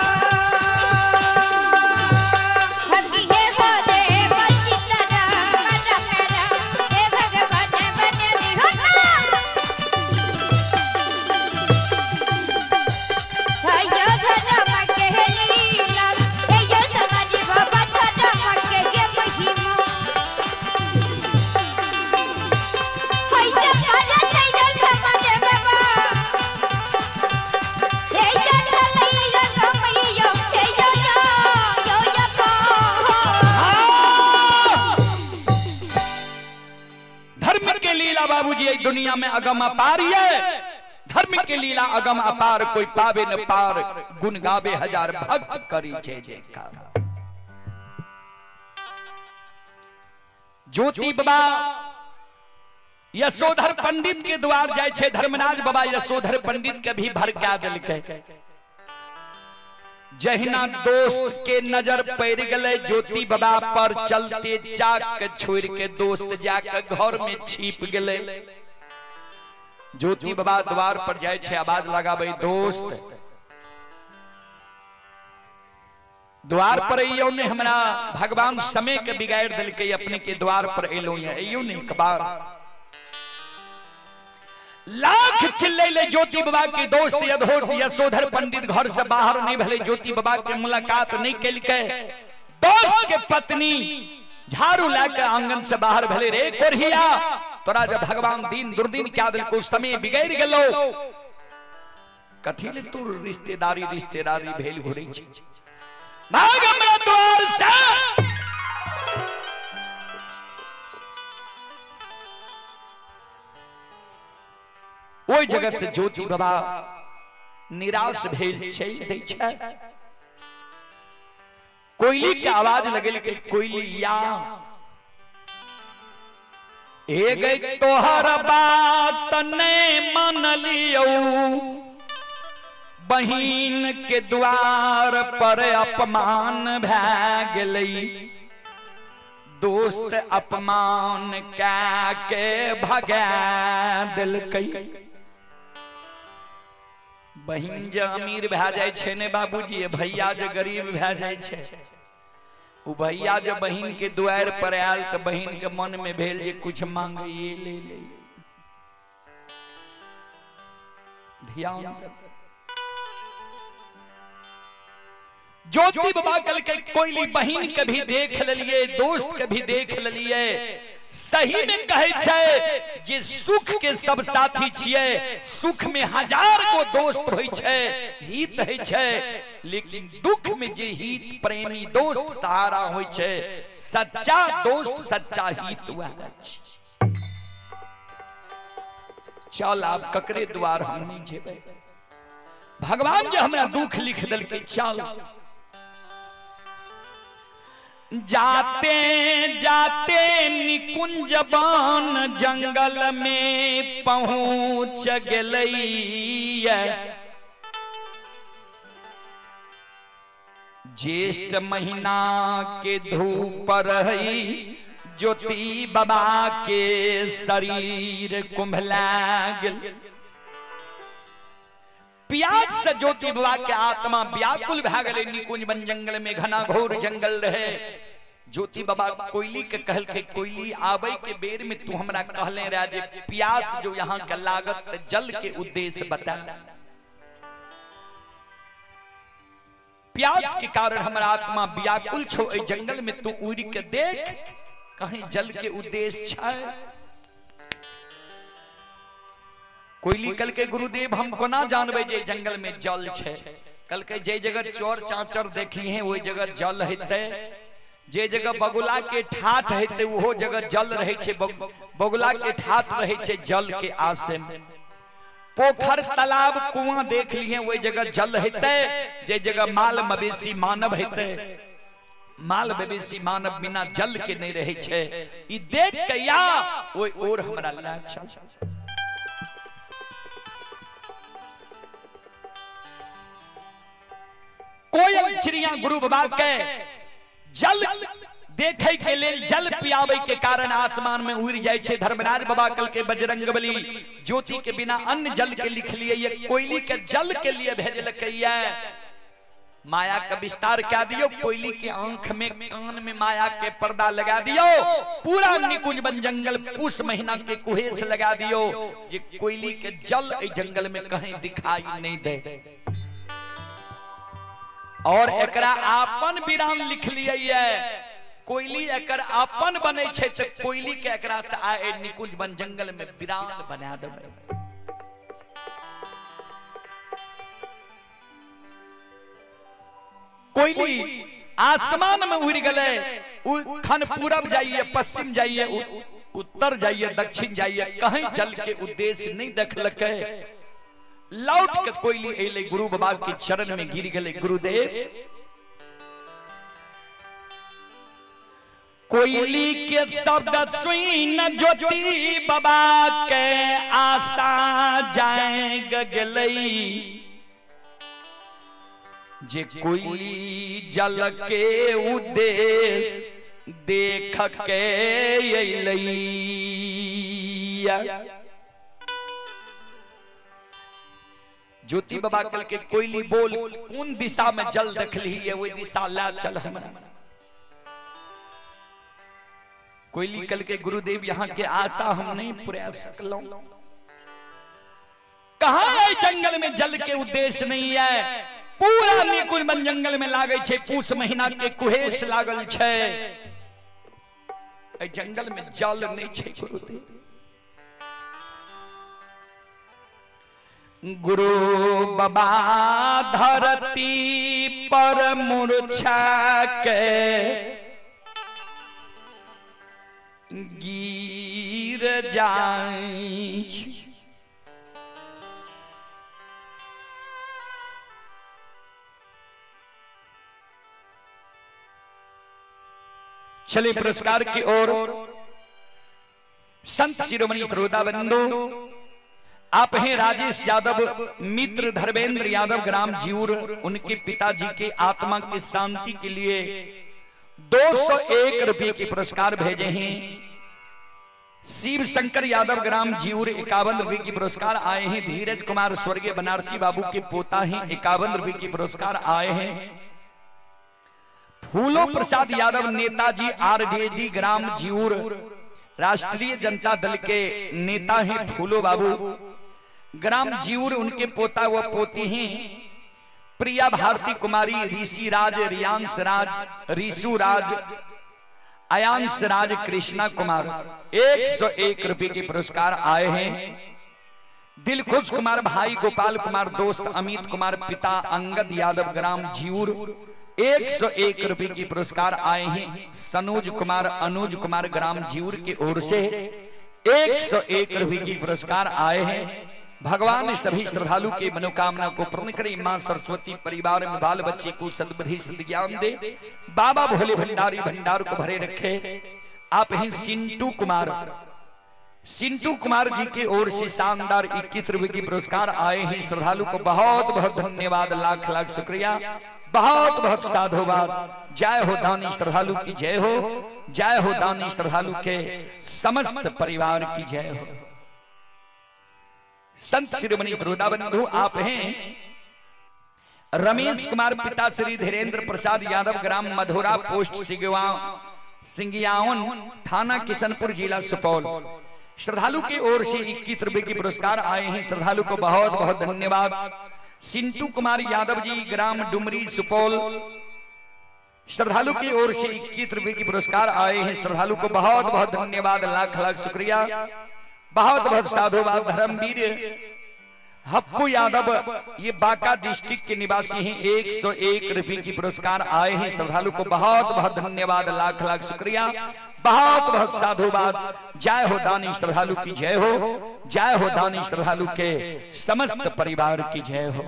भक्ति हे हो देव सीताराम राम राम हे भगवान बन दिहो यो धर्म के लीला, हे यो समाज बाबा धर्म के महिमा। हे यो भारत यो समाज बाबा, हे यो ललैया गमैयो, हे यो यो यो यो धर्म के लीला बाबूजी इस दुनिया में अगम अपार ही है। धर्म के लीला अगम अपार, कोई पावे न पार, गुण गावे हजार भक्त करी जय जयकार। ज्योति बाबा यशोधर पंडित के द्वार जाय छे, धर्मराज बाबा यशोधर पंडित के भी भड़का देलकै। जहिना दोस्त के नजर पड़ गए ज्योति बाबा पर, चलते चाक के छोड़ के दोस्त जाके घर में छिप गए। ज्योति बाबा द्वार पर जाय छै, आवाज लगाबै, दोस्त द्वार पर अइयो ने, हमरा भगवान समय के बिगाड़ देलकै, अपने के द्वार पर एलो ये, अइयो ने एक बार। लाख चिल्लैले ज्योति बाबा के दोस्त यशोधर पंडित घर से बाहर नहीं भेलै, ज्योति बाबा के मुलाकात नहीं केलकै। दोस्त के पत्नी झाड़ू ला के आंगन से बाहर भेलै, रे कोढ़िया तोरा जब भगवान दिन दुर्दिन क्या देलको, समय बिगड़ गेलो, कथी ले तू रिश्तेदारी रिश्तेदारी भेल घुरै छै, भाग हमरा द्वार से। ओहि जगह से ज्योति बाबा निराश भेल चलि दै छै। कोयली के आवाज लगल के कोयली या हे गई तोहर बात नहीं मानलियौ, बहिन के द्वार पर अपमान भए गेलै, दोस्त अपमान कै के भगा देलकै। बहिन जे अमीर भए जाइ छै ने बाबूजी, भैया जे गरीब भए जाइ छै, ओ भैया जे बहिन के द्वार पर आयल तऽ बहिन के मन में भेल जे कुछ मांगे ले ले। ध्यान ज्योति बाबा कल के कोयली बहिन के भी देख लेलिए, दोस्त के भी देख लेलिए, सही में कहे छै जे सुख के सब साथी छिए, सुख में हजार गो दोस्त होइ छै, हित होइ छै, लेकिन दुख में जे हित प्रेमी दोस्त सहारा होइ छै, सच्चा दोस्त सच्चा हित वएह छै। चल आब ककरे द्वार हम नहीं जेबै, भगवान जे हमरा दुख लिख देलकै, चल। जाते जाते निकुंज वन जंगल में पहुंच गेलै, ज्येष्ठ महीना के धूप रही ज्योति बाबा के शरीर कुंभला गेल। प्यास से ज्योति बाबा के आत्मा व्याकुल भए गेलै। निकुंज वन जंगल में घना घोर जंगल रहे। ज्योति बाबा कोयली के कहलकै, कोयली आबै के बेर में तू हमरा कहले रहे जे प्यास जो यहाँ के लागत जल के उद्देश्य बता, प्यास के कारण हमरा आत्मा व्याकुल छौ, एहि जंगल में तू उड़ के देख कहीं जल के उद्देश्य छै। कोयली कल के गुरुदेव हम कोना जानबै जे जंगल में जल छै, कल के जे जगह चोर चाचर देखी है वही जगह जल हेतै, जे जगह बगुला के ठाठ हेतै ओहो जगह जल रहै छै, बगुला के ठाठ रहै छै जल के आसे में। पोखर तालाब कुआं देख लिए वही जगह जल हेतै, जे जगह माल मवेशी मानव हेतै, माल मवेशी मानव बिना जल के नहीं रहै छै, ई देख के या ओहि ओर हमरा ला चल। कोयल चिड़िया गुरु बाबा के जल देखे के लेल जल पियावे के कारण आसमान में उड़ जाय छै। धर्मराज बाबा कल के बजरंग बली ज्योति के बिना अन्य जल के लिख लिए, ये कोयली के जल के लिए भेजलकै। माया का विस्तार क्या दियो, कोयली के आंख में कान में माया के पर्दा लगा दियो, पूरा निकुंज वन जंगल पूस महीना के कुहेस लगा दियो, जे कोयली के जल जंगल में कहीं दिखाई नहीं दे। और एकरा आपन विराम लिख लिए, कोयली एकर आपन बने छै त कोयली के एकरा से आए निकुंज वन जंगल में विराम बना देबै। कोयली आसमान में उड़ गए, खन पूरब जाइए पश्चिम जाइए उत्तर जाइए दक्षिण जाइए, कहीं जल के उद्देश्य नहीं देखलकै। लौट के कोयली अयलै गुरु बाबा के चरण में गिर गए, गुरुदेव कोयली के शब्द सुन ज्योति बाबा के आशा जाए गलै, जे कोयली जल के उद्देश्य देख के अयलै। ज्योति बाबा कल के कोयली बोल कोन दिशा में जल देखली है वही दिशा ला चल हमरा। कोयली कल के गुरुदेव यहाँ के आशा हम नहीं पुरा सकलौं। कहाँ है जंगल में जल के उद्देश्य नहीं है। पूरा निकुंज वन जंगल में लागै छै, पूस महीना के कुहेस लागल छै, एहि जंगल में जल नहीं छै गुरुदेव। गुरु बाबा धरती पर मूर्छा के गिर जाय। चले पुरस्कार की ओर। संत शिरोमणि श्रोता बंधु, आप हैं राजेश यादव मित्र धर्मेंद्र यादव ग्राम जीउर, उनके पिताजी के आत्मा की शांति के लिए 201 रुपए के पुरस्कार भेजे हैं। शिव शंकर यादव ग्राम जीउर 51 रुपए के पुरस्कार आए हैं। धीरज कुमार स्वर्गीय बनारसी बाबू के पोता हैं, 51 रुपए के पुरस्कार आए हैं। फूलो प्रसाद यादव नेताजी आरजेडी ग्राम जीउर, राष्ट्रीय जनता दल के नेता हैं फूलो बाबू, ग्राम जीउर, उनके पोता व पोती हैं प्रिया भारती कुमारी, ऋषि राज, रियांश राज, ऋषु राज, अयांश राज, कृष्णा कुमार 101 रुपए के पुरस्कार आए हैं। दिलखुश कुमार भाई गोपाल कुमार दोस्त अमित कुमार पिता अंगद यादव ग्राम जीउर 101 रुपए के पुरस्कार आए हैं। सनोज कुमार अनुज कुमार ग्राम जीउर की ओर से 101 रुपए के पुरस्कार आए हैं। भगवान सभी श्रद्धालु के मनोकामना को पूर्ण करे। मां सरस्वती परिवार में बाल बच्चे को सद्बुद्धि सद्ज्ञान दे। बाबा भोले भंडारी भंडार को भरे रखे। आप हैं सिंटू कुमार, सिंटू कुमार जी की ओर से शानदार 21 रुपए के पुरस्कार आए हैं। श्रद्धालु को बहुत बहुत धन्यवाद, लाख लाख शुक्रिया, बहुत बहुत साधुवाद। जय हो दानी श्रद्धालु की जय हो, जय हो दानी श्रद्धालु के समस्त परिवार की जय हो। संत शिरोमणि श्रोता बंधु, आप हैं रमेश कुमार पिता श्री धीरेन्द्र प्रसाद यादव ग्राम मधुरा पोस्ट सिंगियावन थाना किशनपुर जिला सुपौल। श्रद्धालु की ओर से 21 रुपए के पुरस्कार आए हैं। श्रद्धालु को बहुत बहुत धन्यवाद। सिंटू कुमार यादव जी ग्राम डुमरी सुपौल, श्रद्धालु की ओर से 21 रुपए के पुरस्कार आए हैं। श्रद्धालु को बहुत बहुत धन्यवाद, लाख लाख शुक्रिया, बहुत बहुत साधुवाद। धर्मवीर हप्पू यादव ये बांका डिस्ट्रिक्ट के निवासी हैं, 101 रुपए की पुरस्कार आए हैं। श्रद्धालु को बहुत बहुत धन्यवाद, लाख लाख शुक्रिया, बहुत बहुत साधुवाद। जय हो दानी श्रद्धालु की जय हो, जय हो दानी श्रद्धालु के समस्त परिवार की जय हो।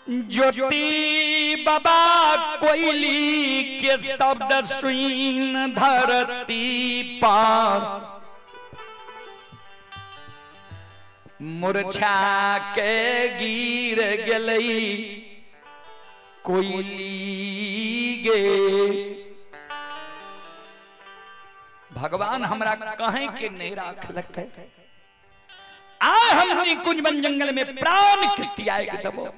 ज्योति बाबा कोयली के शब्द सुन धरती पर मूर्छा के गिर गेलई कोयली गे। भगवान हमरा कहें के नहीं राखलक, आ हम कुंज वन जंगल में प्राण के त्याग दबो।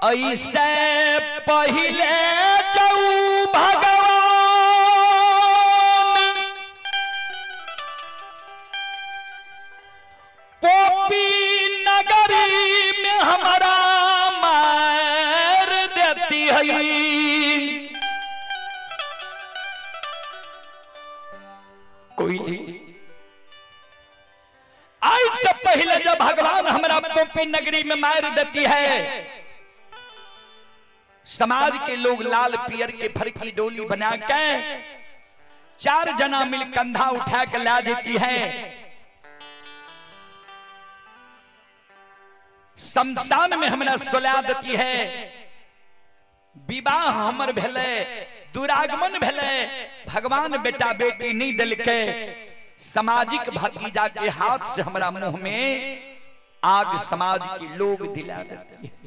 ऐसे पहले जाऊ भगवान पोपी नगरी में हमारा मार देती है। कोई आज से पहले जब भगवान हमारा पोपी नगरी में मार देती है, समाज के लोग लाल पियर के फरकी डोली बना के 4 जना मिल कंधा उठा के ला देती है। शमशान में हमरा सुला देती है। विवाह हमर भेले, दुरागमन भेले, भगवान बेटा बेटी नहीं दिलके, सामाजिक भतीजा के हाथ से हमरा मुंह में आग समाज के लोग दिला देते हैं।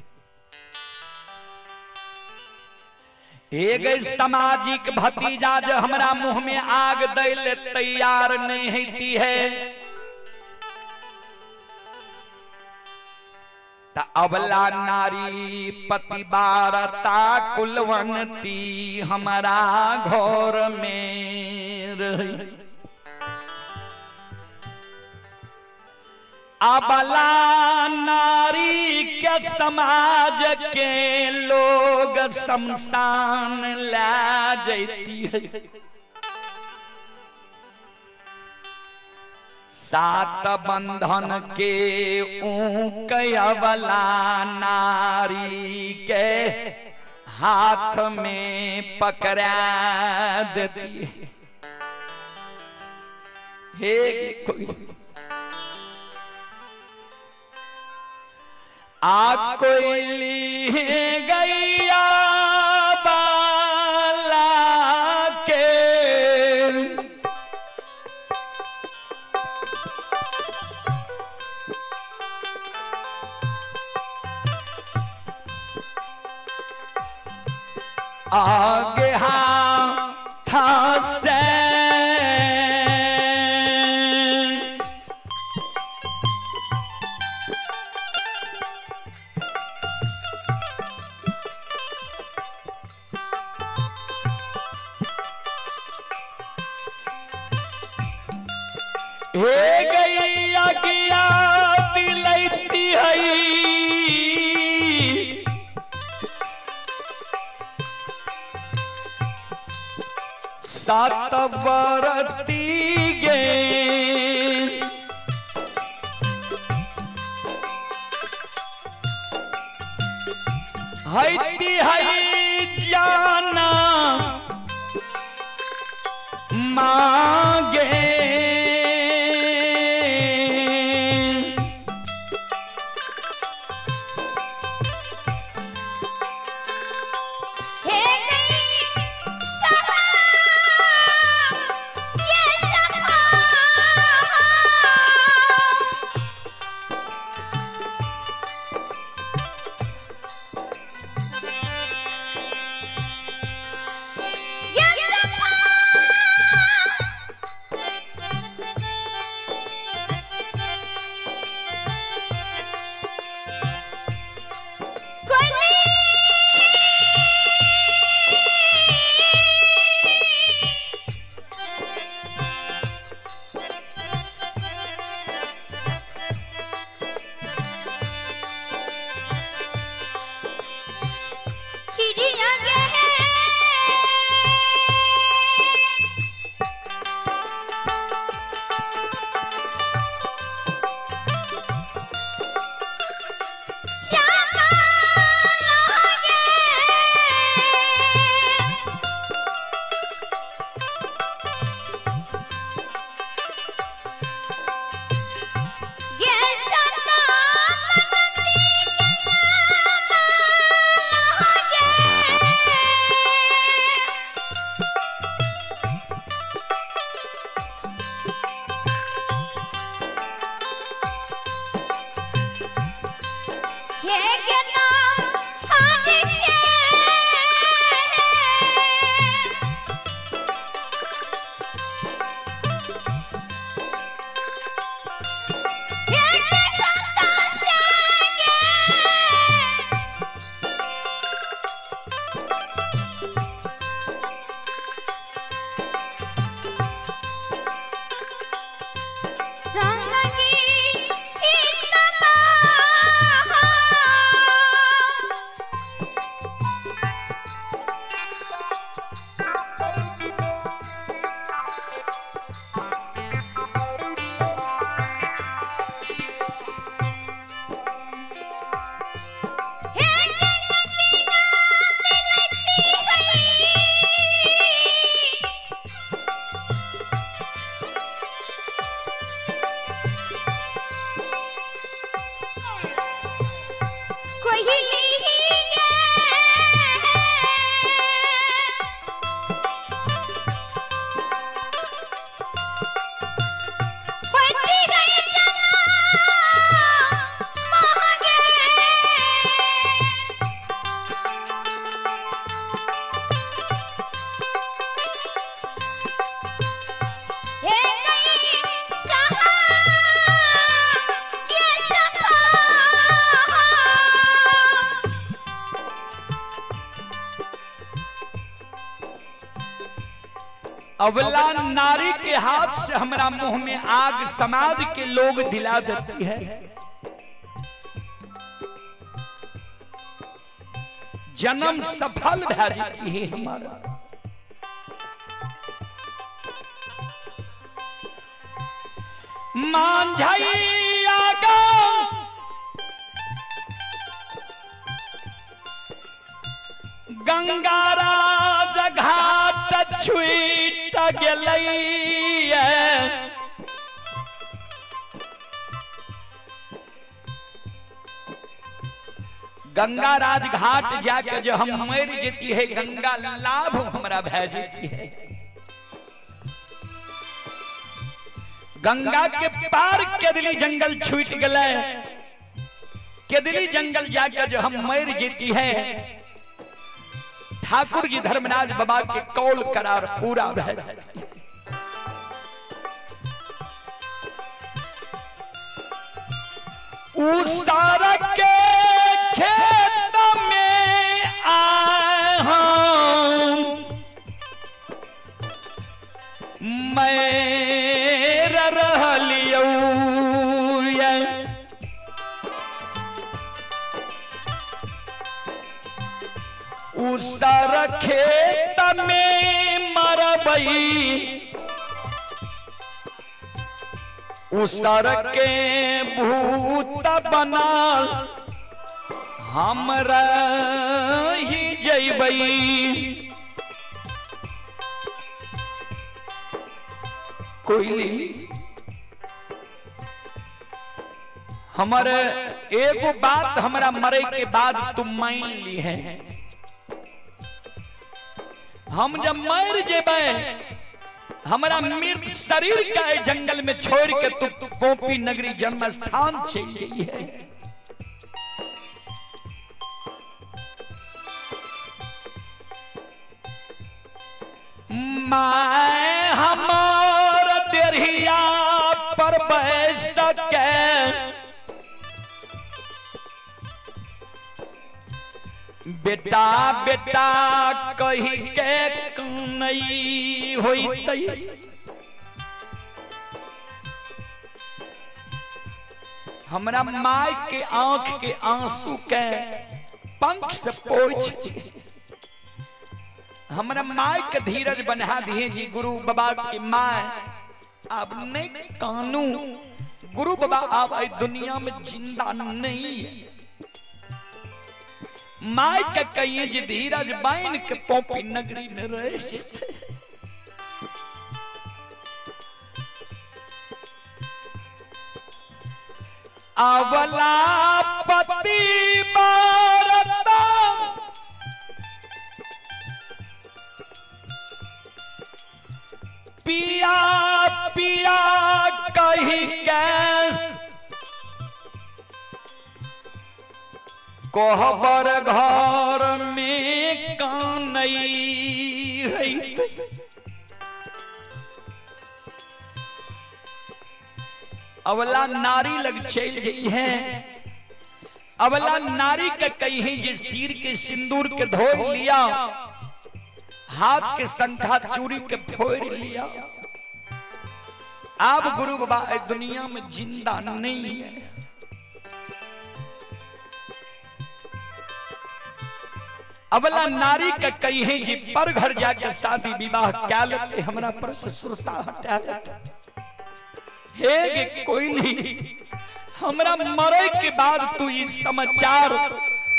हे गई सामाजिक भतीजा जो हमरा मुंह में आग दै ले तैयार नहीं होती है, त अबला नारी पतिबारता कुलवंती हमारा घर में रही। अबला नारी के समाज के लोग शमशान ला जैती है। सात बंधन के ऊकयवला नारी के हाथ में पकड़ा देती है। हे कोई आ कोयली गैया बाला के आगे हाथ से हे गैया गिया दिलैती है। सात बरती गे हैती है जाना मांगे। हे गई सखा ये सखा, ये सखा अवला नारी के हाथ से हमरा मुंह में आग समाज के लोग दिला देती है। जन्म सफल भै जाती है हमारा। मांझैया गंगा राज घाट छुट गेलैया। गंगा राज घाट जाके जो हम मर जेती है, गंगा लाभ हमरा भै जेती है। गंगा के पार केदली जंगल छूट गए, केदली जंगल जाके जो हम मर जेती है, ठाकुर जी धर्मराज बाबा के कौल करार पूरा भै। उसारा के खेत में आए हम मैं रहलियौ। उसार खेत में मरबई, उसर के भूत बना हम रही जैबई। कोयली हमर एगो बात हमरा मरे के बाद तुम मान ली है। हम जब मर जेबै, हमरा मृत शरीर का जंगल में छोड़ के तू पोपी नगरी जन्म स्थान चल गई है। मैं हमार देरिया पर बैस के बेटा बेटा कही के कनई होइतै। हमरा माय के आंख के आंसू के पंख से पोछ हमरा माय के धीरज बना दिए जी। गुरु बाबा के my अब नहीं कानू, गुरु बाबा अब आई दुनिया में जिंदा नहीं है। My के कहिए जी धीरज बाइन के पोपी नगरी में रहे। अवला पति बारता पिया पिया कही के कोहबर घर में कानई है। अवला नारी लग चल गई है। अवला नारी के कही जे सिर के सिंदूर के धो लिया, हाथ के संखा चूड़ी के फोड़ लिया। अब गुरु बाबा दुनिया में जिंदा नहीं है। अबला नारी के कही जी पर घर जाके शादी विवाह क्या लेते, हमरा पर से सुरता हटा लेते। हे गे कोयली, हमरा मरे के बाद तू ई समाचार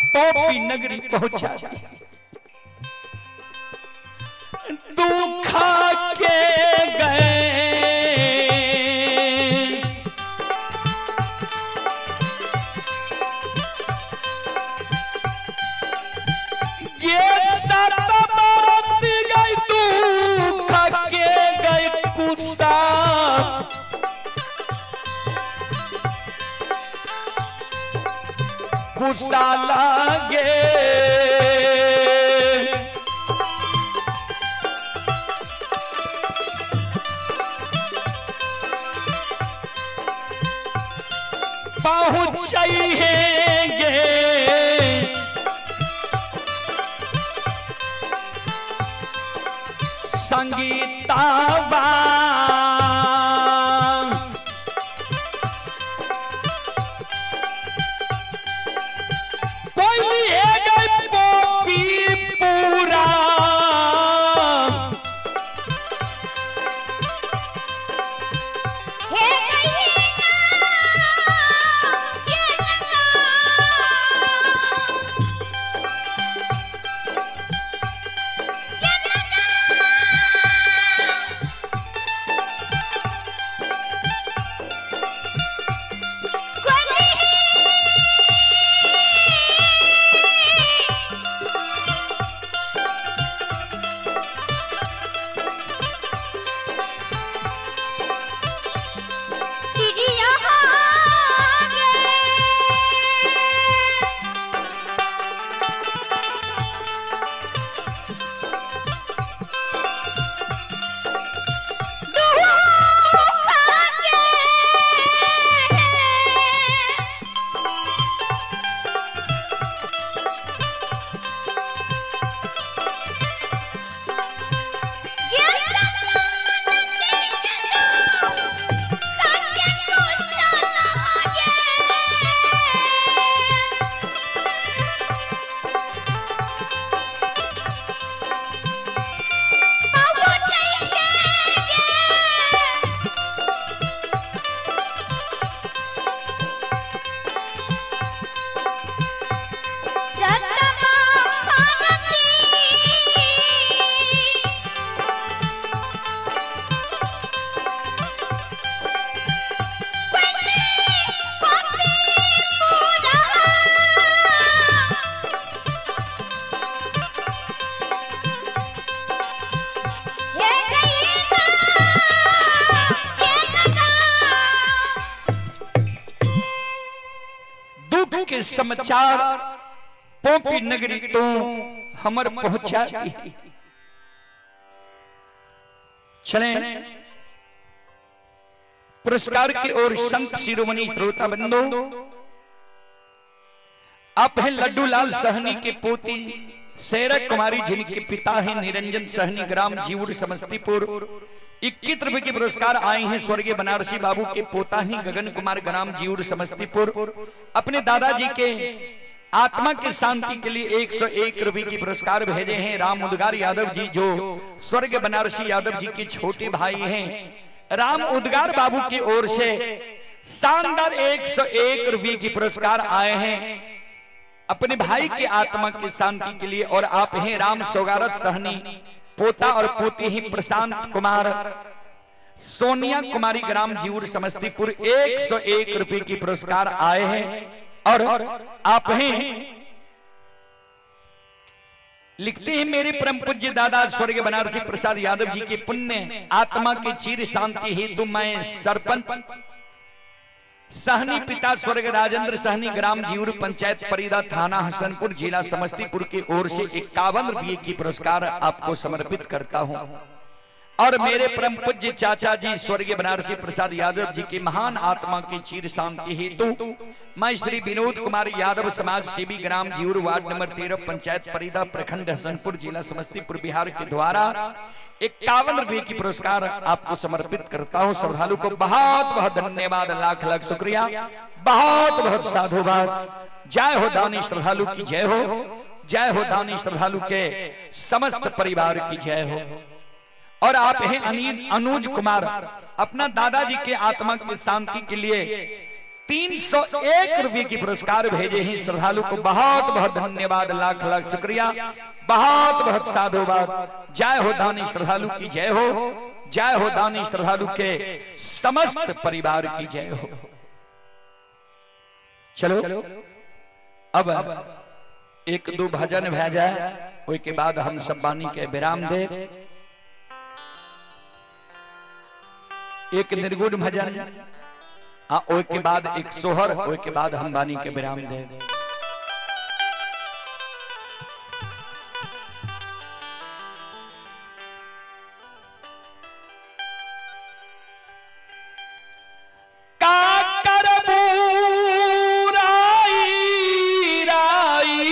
पोपी नगरी पहुंचा। दुखा के गए ये सत बरत गई, दुख के गए कुसा कुसा लागे। पहुंचेंगे संगीता पुतावा। कोई है गई पोपी पूरा। हे गई ना ये नगा ये नगा कोली चिड़िया गे। दुख के समाचार पोपी नगरी तो हमर पहुंचा दी। चले पुरस्कार की ओर संत शिरोमणि श्रोता बंधु, आप हैं लड्डू लाल सहनी के पोती सैरा कुमारी, जिनके पिता हैं निरंजन सहनी, ग्राम जीवुर समस्तीपुर। 21 रुपए के पुरस्कार आए हैं स्वर्गीय बनारसी बाबू के पोता ही गगन कुमार, ग्राम जीवुर समस्तीपुर। अपने दादाजी के आत्मा की शांति के लिए 101 रुपए की पुरस्कार भेजे हैं राम उदगार यादव जी, जो स्वर्गीय बनारसी यादव जी के छोटे भाई हैं। राम उदगार बाबू की ओर से शानदार 101 रुपए की पुरस्कार आए हैं अपने भाई की आत्मा की शांति के लिए। और आप हैं राम सोगारत सहनी, पोता और पोती ही प्रशांत कुमार, सोनिया कुमारी, ग्राम जीवर समस्तीपुर। 101 रुपए की पुरस्कार आए हैं। और आप हैं लिखते हैं मेरे परम पूज्य दादा स्वर्गीय बनारसी प्रसाद यादव जी के पुण्य आत्मा के चीर शांति हेतु मैं सरपंच सहनी पिता स्वर्ग राजेंद्र सहनी, ग्राम जीवर, पंचायत परिदा, थाना हसनपुर, जिला समस्तीपुर की ओर से 51 रुपये की पुरस्कार आपको समर्पित करता हूं। और मेरे परम पूज्य चाचा जी स्वर्गीय बनारसी प्रसाद यादव जी की महान आत्मा की चीर शांति हेतु मैं श्री विनोद कुमार यादव, समाज सेवी, ग्राम जीवर, वार्ड नंबर 13, पंचायत परिदा, प्रखंड हसनपुर, जिला समस्तीपुर, बिहार के द्वारा 51 रुपए की पुरस्कार आपको समर्पित करता हूं। श्रद्धालु को बहुत बहुत धन्यवाद, लाख लाख शुक्रिया, बहुत बहुत साधुवाद। जय हो दानी श्रद्धालु की जय हो, जय हो दानी श्रद्धालु के समस्त परिवार की जय हो। और आप हैं अनिल अनुज कुमार, अपना दादाजी के आत्मा की शांति के लिए 301 रुपए की पुरस्कार भेजे हैं। श्रद्धालु को बहुत बहुत धन्यवाद, लाख लाख शुक्रिया, बहुत बहुत साधुवाद। जय हो दानी श्रद्धालु की जय हो, जय हो दानी श्रद्धालु के समस्त परिवार की जय हो। चलो अब एक दो भजन भै जाए, ओहि के बाद हम सब वाणी के विराम दे। एक निर्गुण भजन आ ओहि के बाद एक सोहर, ओहि के बाद हम वाणी के विराम दे। का करबू राई राई,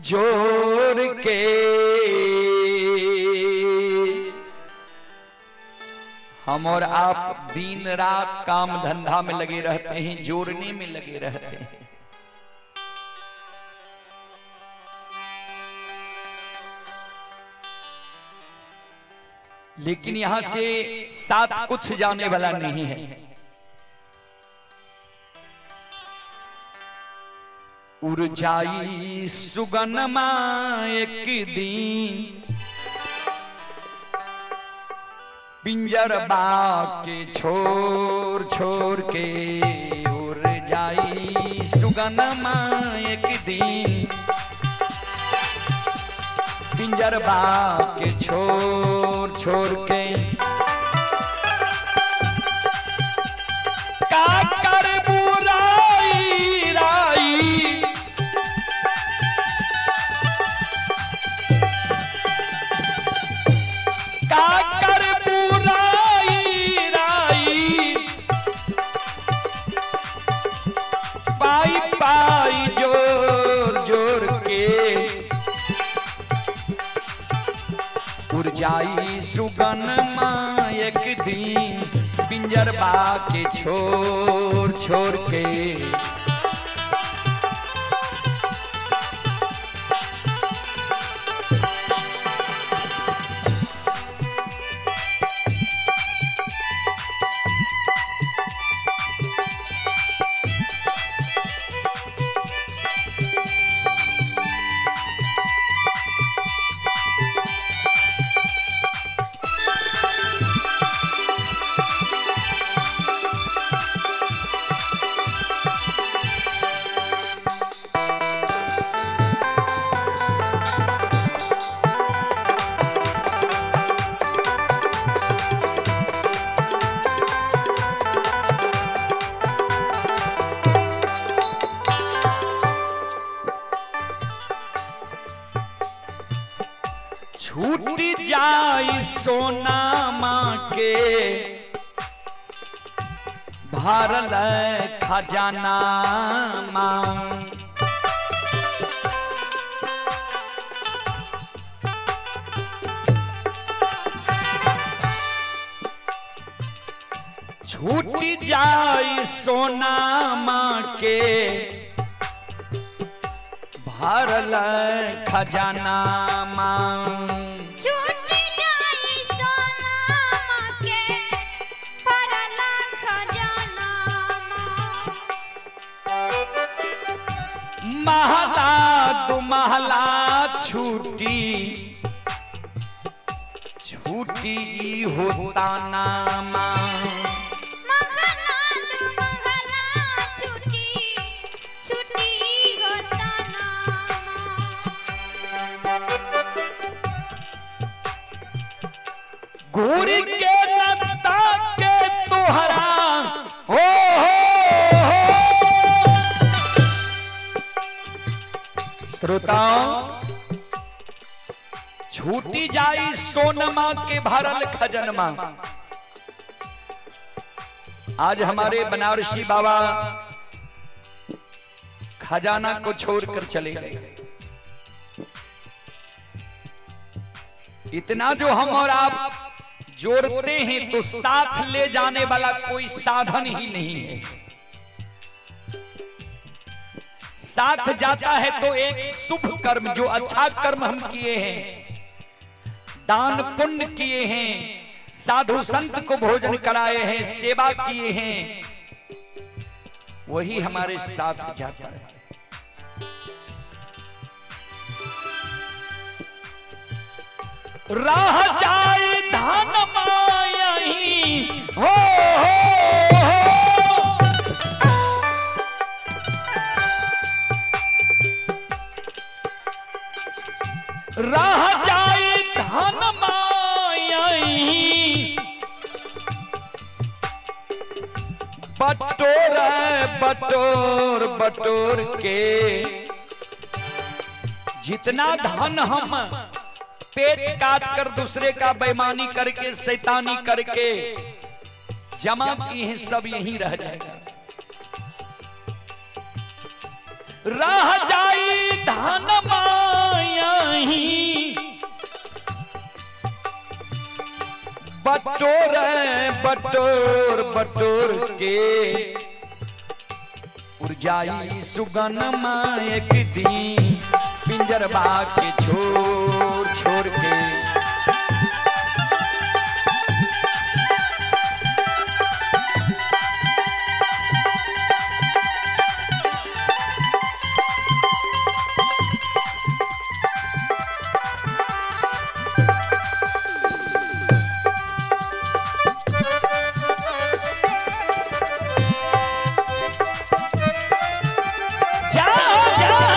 जोर के। हम और आप दिन रात काम धंधा में लगे रहते हैं, जोड़ने में लगे रहते हैं। लेकिन यहां से साथ कुछ जाने वाला नहीं है। उड़ जाई सुगनमा एक दिन, पिंजर के छोर छोर के। उड़ जाई सुगनमा एक दिन, पिंजर के छोर छोर के। का कर बुराई राई, का कर बुराई राई, पाई पाई जोर जोर के। उड़ जाई सुगनमा एक दिन, पिंजर के छोर छोर के। छूट जाई सोना माँ के भरल खजाना माँ। छूट जाई सोना माँ के भरल खजाना माँ। छूट जाई सोना माँ के भरल खजाना माँ। महला दुमहला छूटी छूटी होता नामा। महला दुमहला छूटी छूटी होता नामा। घूर के नत्ता के तुहरा हो हो हो। श्रोताओं, छूटी जाई सोनमा के भरल खजनमा। आज हमारे बनारसी बाबा खजाना को छोड़कर चले गए। इतना जो हम और आप जोड़ते हैं तो साथ ले जाने वाला कोई साधन ही नहीं है। साथ जाता है तो एक शुभ कर्म, जो अच्छा कर्म हम किए हैं, दान पुण्य किए हैं, साधु संत को भोजन कराए हैं, सेवा किए हैं, वही हमारे साथ जाता है। राह जाए धन मायही हो हो हो। राह जाए धन मायही, बटोर बटोर बटोर के। जितना धन हम पेट काट कर दूसरे का बेईमानी करके शैतानी करके जमा किए हैं, सब यहीं रह जाएगा। रह जाई धन माई बटोर बटोर बटोर के उड़ जाई सुगन एक दिन पिंजरबा के छोड़ छोड़ के। जाओ जाओ।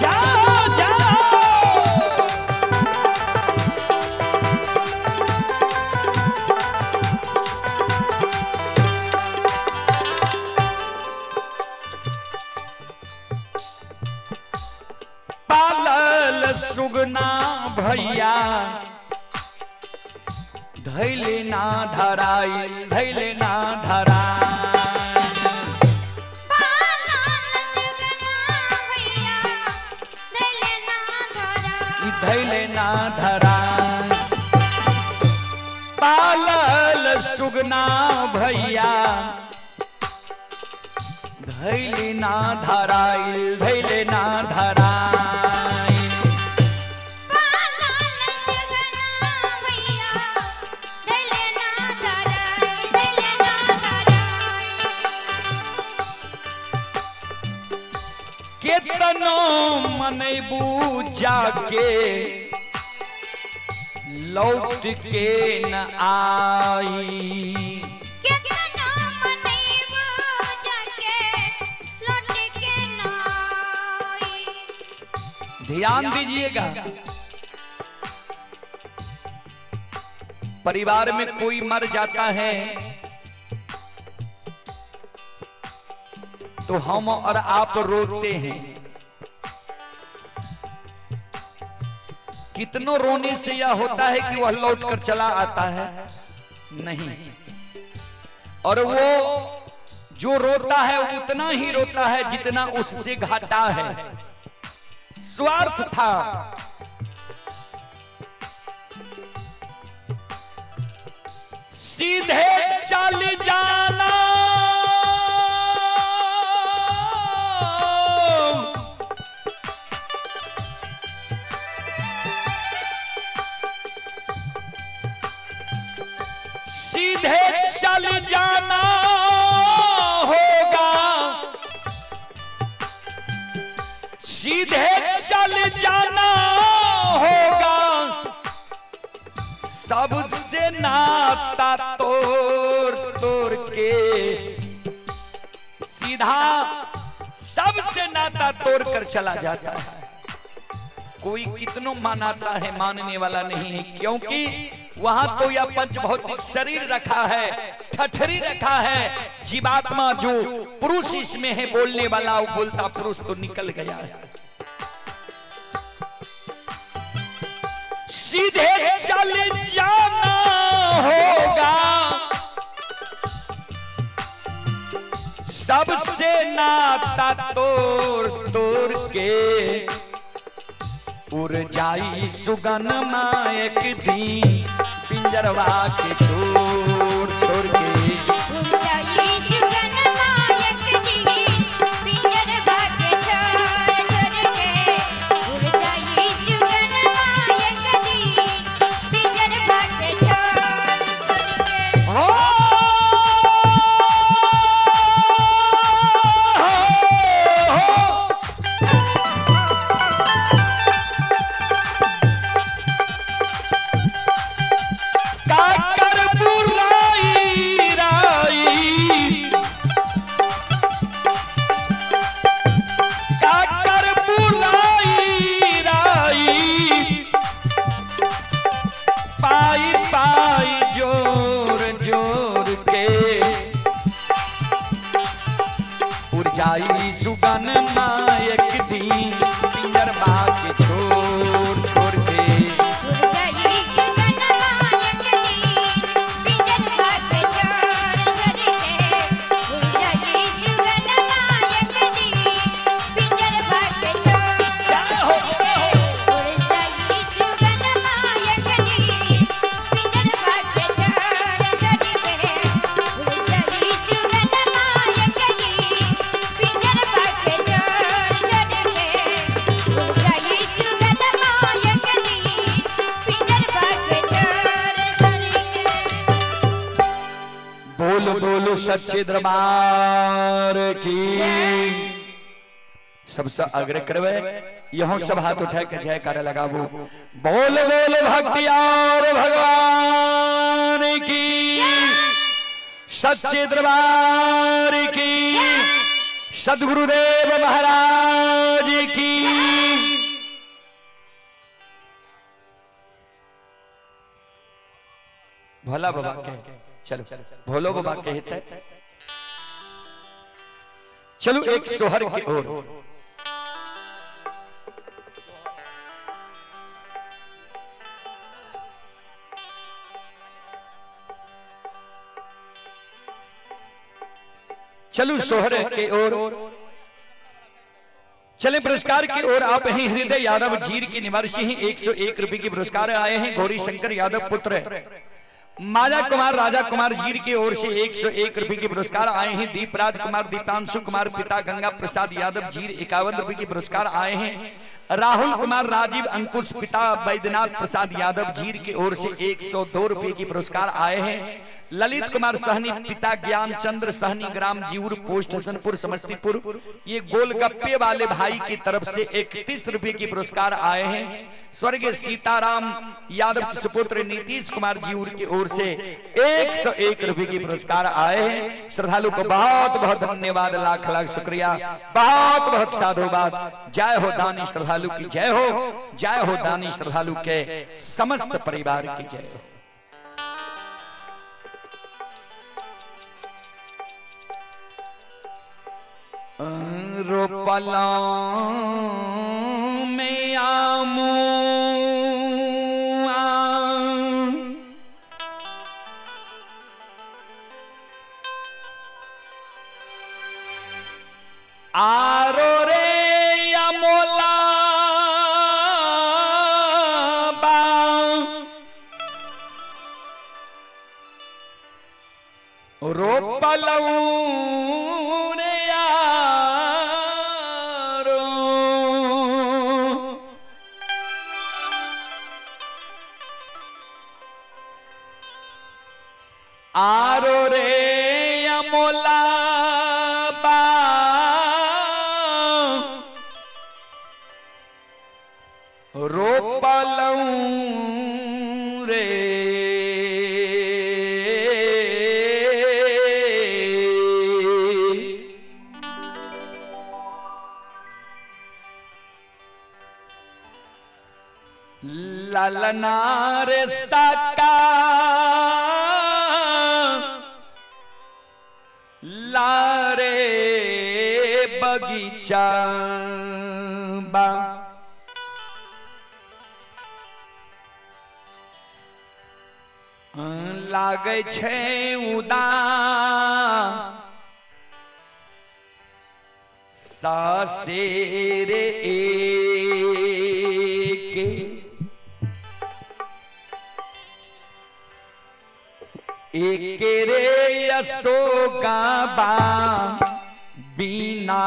जाओ जाओ। पालल सुगना भैया धैले ना धराई, धैले ना धराई। धैले ना धराई। पालल सुगना भैया धैले ना धराई, धैले ना धराई। केतनो मनैबू जाके लौट के न आई। ध्यान दीजिएगा, परिवार में कोई मर जाता है तो हम और आप रोते हैं। कितनों रोने से यह होता है कि वह लौट कर चला आता है? नहीं। और वो जो रोता है उतना ही रोता है जितना उससे घाटा है, स्वार्थ था। सीधे चल जाना, सीधे चल जाना होगा, सीधे चल जाना होगा, सबसे नाता तोड़ तोड़ के, सीधा सबसे नाता तोड़ कर चला जाता है। कोई कितनों मानाता है, मानने वाला नहीं है, क्योंकि वहां तो यह पंच भौतिक शरीर रखा है, ठठरी रखा है। जीवात्मा जो पुरुष इसमें है बोलने वाला, वो बोलता पुरुष तो निकल गया है। सीधे चल जाना होगा, सबसे नाता तोड़ तोड़ के, उड़ जाई सुगन एक दिन पिंजरवा के छोड़ छोड़ के। हो, हो, हो। का कर सच्चे दरबार की। सबसे आग्रह करवे यहों सब हाथ उठा के जयकारा लगाबो। बोल बोल भक्तियार भगवान की, सच्चे दरबार की, सदगुरुदेव महाराज की। भोला बाबा के, चलो भोलो बाबा के हित है। चलो एक सोहर की ओर। चलो सोहर के ओर चले। पुरस्कार की ओर आप ही हृदय यादव जीर के निवासी हैं, 101 रुपए के पुरस्कार आए हैं। गौरी शंकर यादव पुत्र माया कुमार राजा कुमार जीर की ओर से 101 रुपए के पुरस्कार आए हैं। दीपराज कुमार दीपांशु कुमार पिता गंगा प्रसाद यादव जीर 51 रुपए के पुरस्कार आए हैं। राहुल कुमार राजीव अंकुश पिता बैद्यनाथ प्रसाद यादव जीर की ओर से 102 रुपए की पुरस्कार आए हैं। ललित कुमार सहनी पिता ज्ञान चंद्र सहनी ग्राम जीवर पोस्ट हसनपुर समस्तीपुर, ये गोलगप्पे वाले भाई की तरफ से 31 रुपए की पुरस्कार आए हैं। स्वर्गीय सीताराम यादव के सुपुत्र नीतीश कुमार जीवर की ओर से 101 रुपए की पुरस्कार आए हैं। श्रद्धालु को बहुत बहुत धन्यवाद, लाख लाख शुक्रिया, बहुत बहुत साधुवाद। जय हो दानी श्रद्धालु की जय हो, जय हो दानी श्रद्धालु के समस्त परिवार की जय हो। रोपला में आमू आरो रे अमोला बा रोपलऊ रे यारो। आरो रे अमोला बा रोपलऊ रे ललना रे साका लारे बगीचा बा लागै छै उदा सासेरे एक एक रे अशोका बा बिना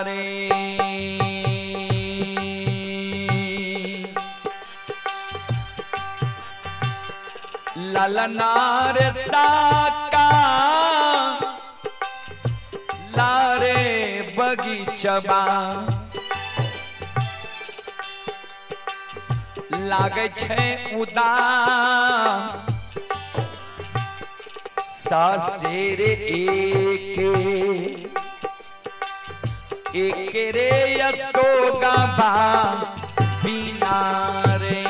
रे। ललनार साका लारे बगीचबा लागै छै उदा सासेर एक एक रे अशोका बा बिना रे।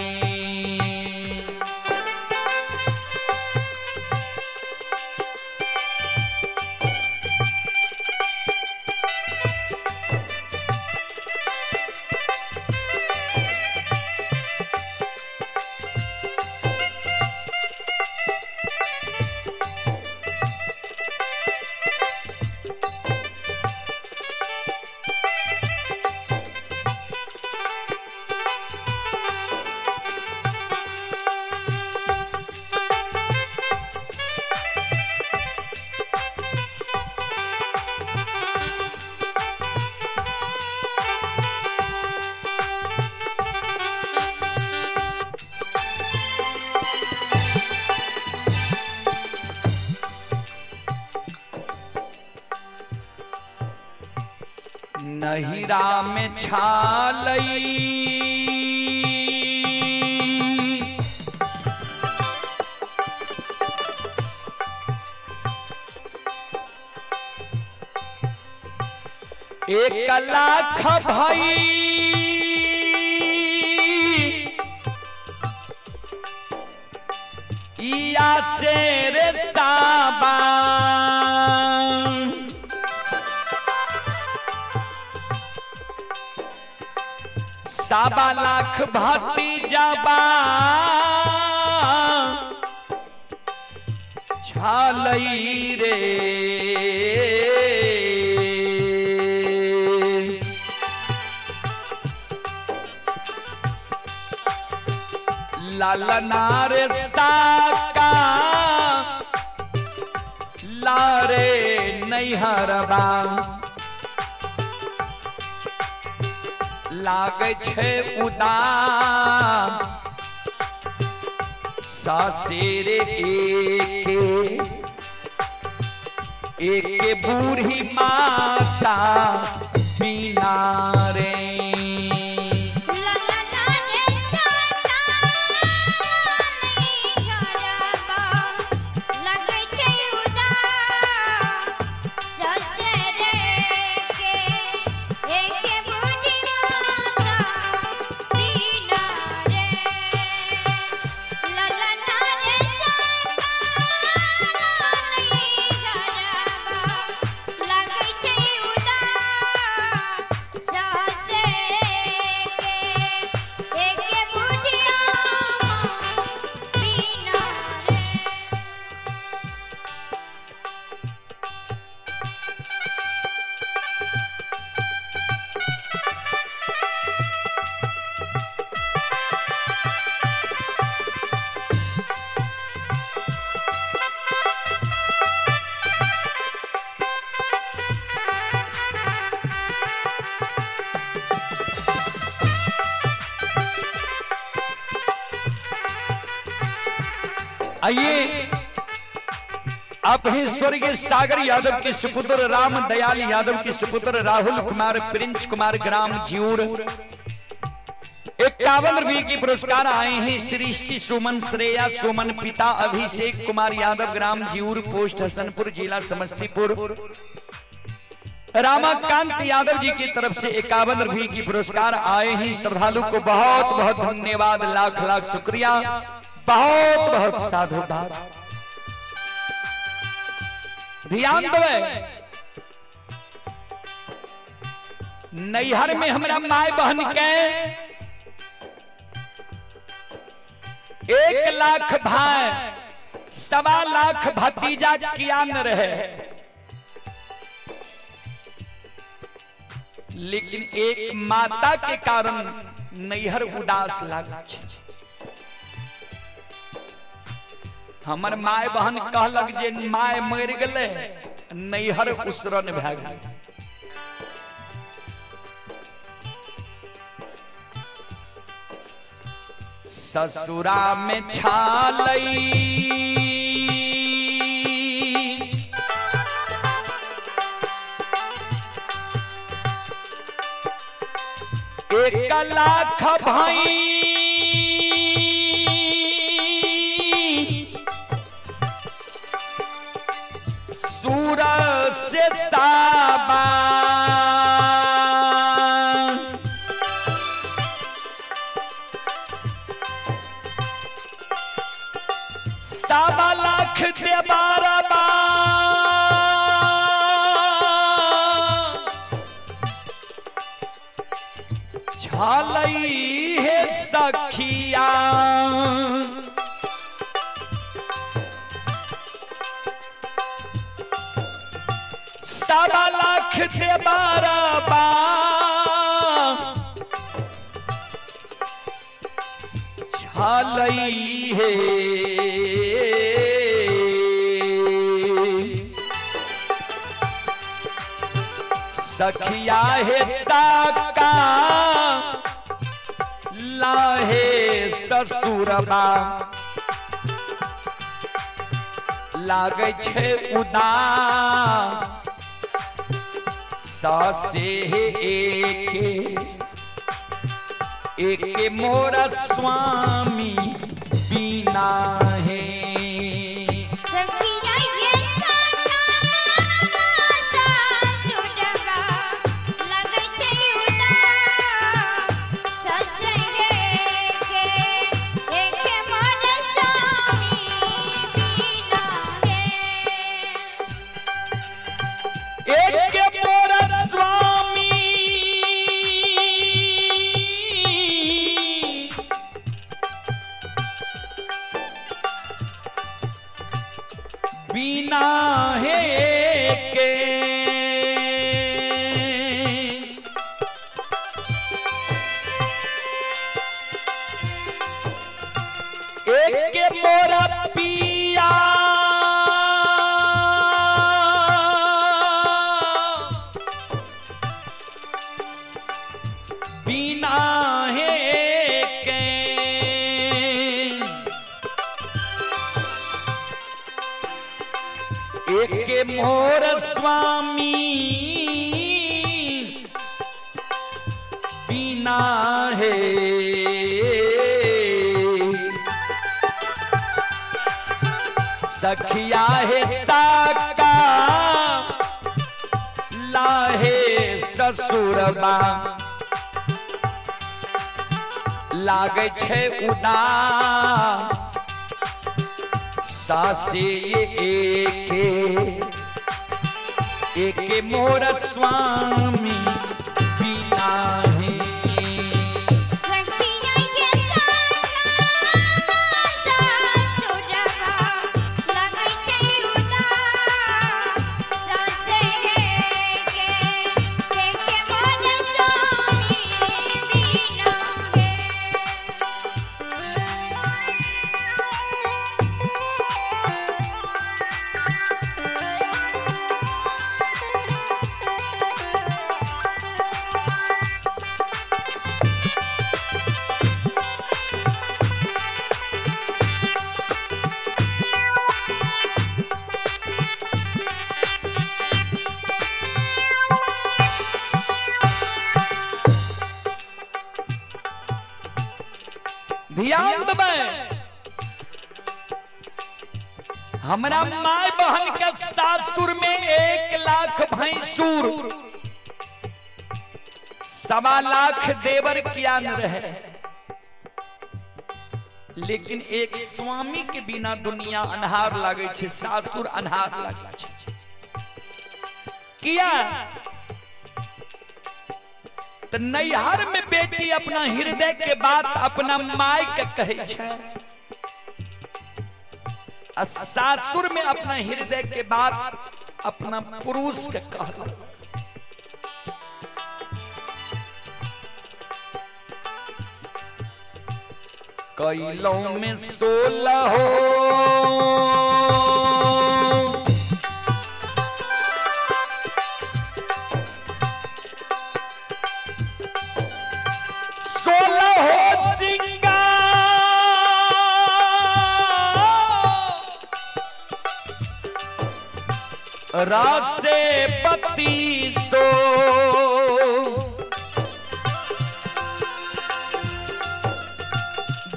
नहिरा में छालई। 1 लाख भाई या शेर साबा, 1.25 लाख भतीजाबा छालई रे। लालना रे साका लारे नैहरबा लागै छै उदाम सासेर एके एके बूढ़ी माता बिना रे। ललना रे साका नैहरबा लगै छै उदास ससुर के एके बूढ़ी माता बिना रे। ललना रे साका नैहरबा लगै छै उदास ससुर के एके बूढ़ी बिना रे। आइए आप हैं स्वर्गीय सागर यादव के सुपुत्र राम दयाल यादव के सुपुत्र राहुल कुमार प्रिंस कुमार ग्राम जीऊर 51 रुपये के पुरस्कार आए हैं। सृष्टि सुमन श्रेया सुमन पिता अभिषेक कुमार यादव ग्राम जीऊर पोस्ट हसनपुर जिला समस्तीपुर। रामाकांत यादव जी की तरफ से 51 रुपये की पुरस्कार आए हैं। श्रद्धालु को बहुत बहुत धन्यवाद, लाख लाख शुक्रिया, बहुत बहुत साधुवाद। ध्यान देवे, नैहर में हमरा माय बहन के 1 लाख भाई 1.25 लाख भतीजा किया न रहे, लेकिन एक माता के कारण नैहर उदास लागल छै। हमर माय बहन कहलक जे my मरि गेलै, नैहर उसरन भए गेल। ससुरा में छालई 1 लाख भाई सूरज से साबा, 1.25 लाख देबारबा छलई हे सखिया। 1.25 लाख देबारबा छलई हे सखिया हे साका लाहे ससुरबा लागै छै उदास। सासे एके एके मोरा स्वामी बिना है। सखिया ये सासुरबा लगै छै उदास, ससुरे के एके मोर स्वामी बिना हे। एके मोरा स्वामी बिना है के, एके मोरा पिया बिना है के, एके मोर स्वामी बिना है। सखिया है साका लाहे ससुरबा लागै छै उदास, सासे एके एके मोर स्वामी बिना है। सखिया ये सासुरबा लगै छै उदास, ससुरे के एके मोर स्वामी बिना हे। ध्यान देबै, हमरा my बहन के सासुर में 1 लाख भैंसुर, 1.25 लाख देवर किया न रहे, लेकिन एक स्वामी के बिना दुनिया अन्हार लागे छै, सासुर अन्हार लागे छै। किया? त नैहर में बेटी अपना हृदय के बात अपना my के कहै छै आ सासुर में अपना हृदय के बात अपना पुरुष के कहलक। कैलों में 16 16 सिंगार रासे 3200,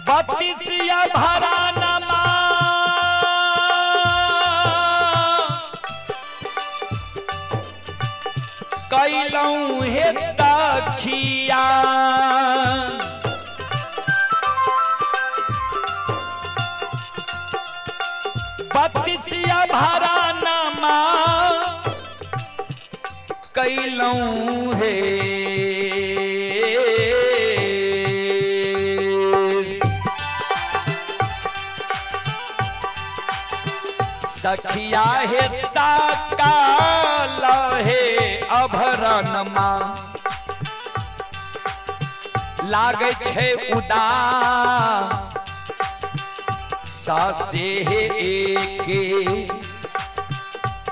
बत्तीसिया भरा नमा कैलौं हे सखिया। बत्तीसिया भरा नमा कैलौं हे। सखिया हे साकाल हे अभरणमा लागै छै उदास, सासे हे एके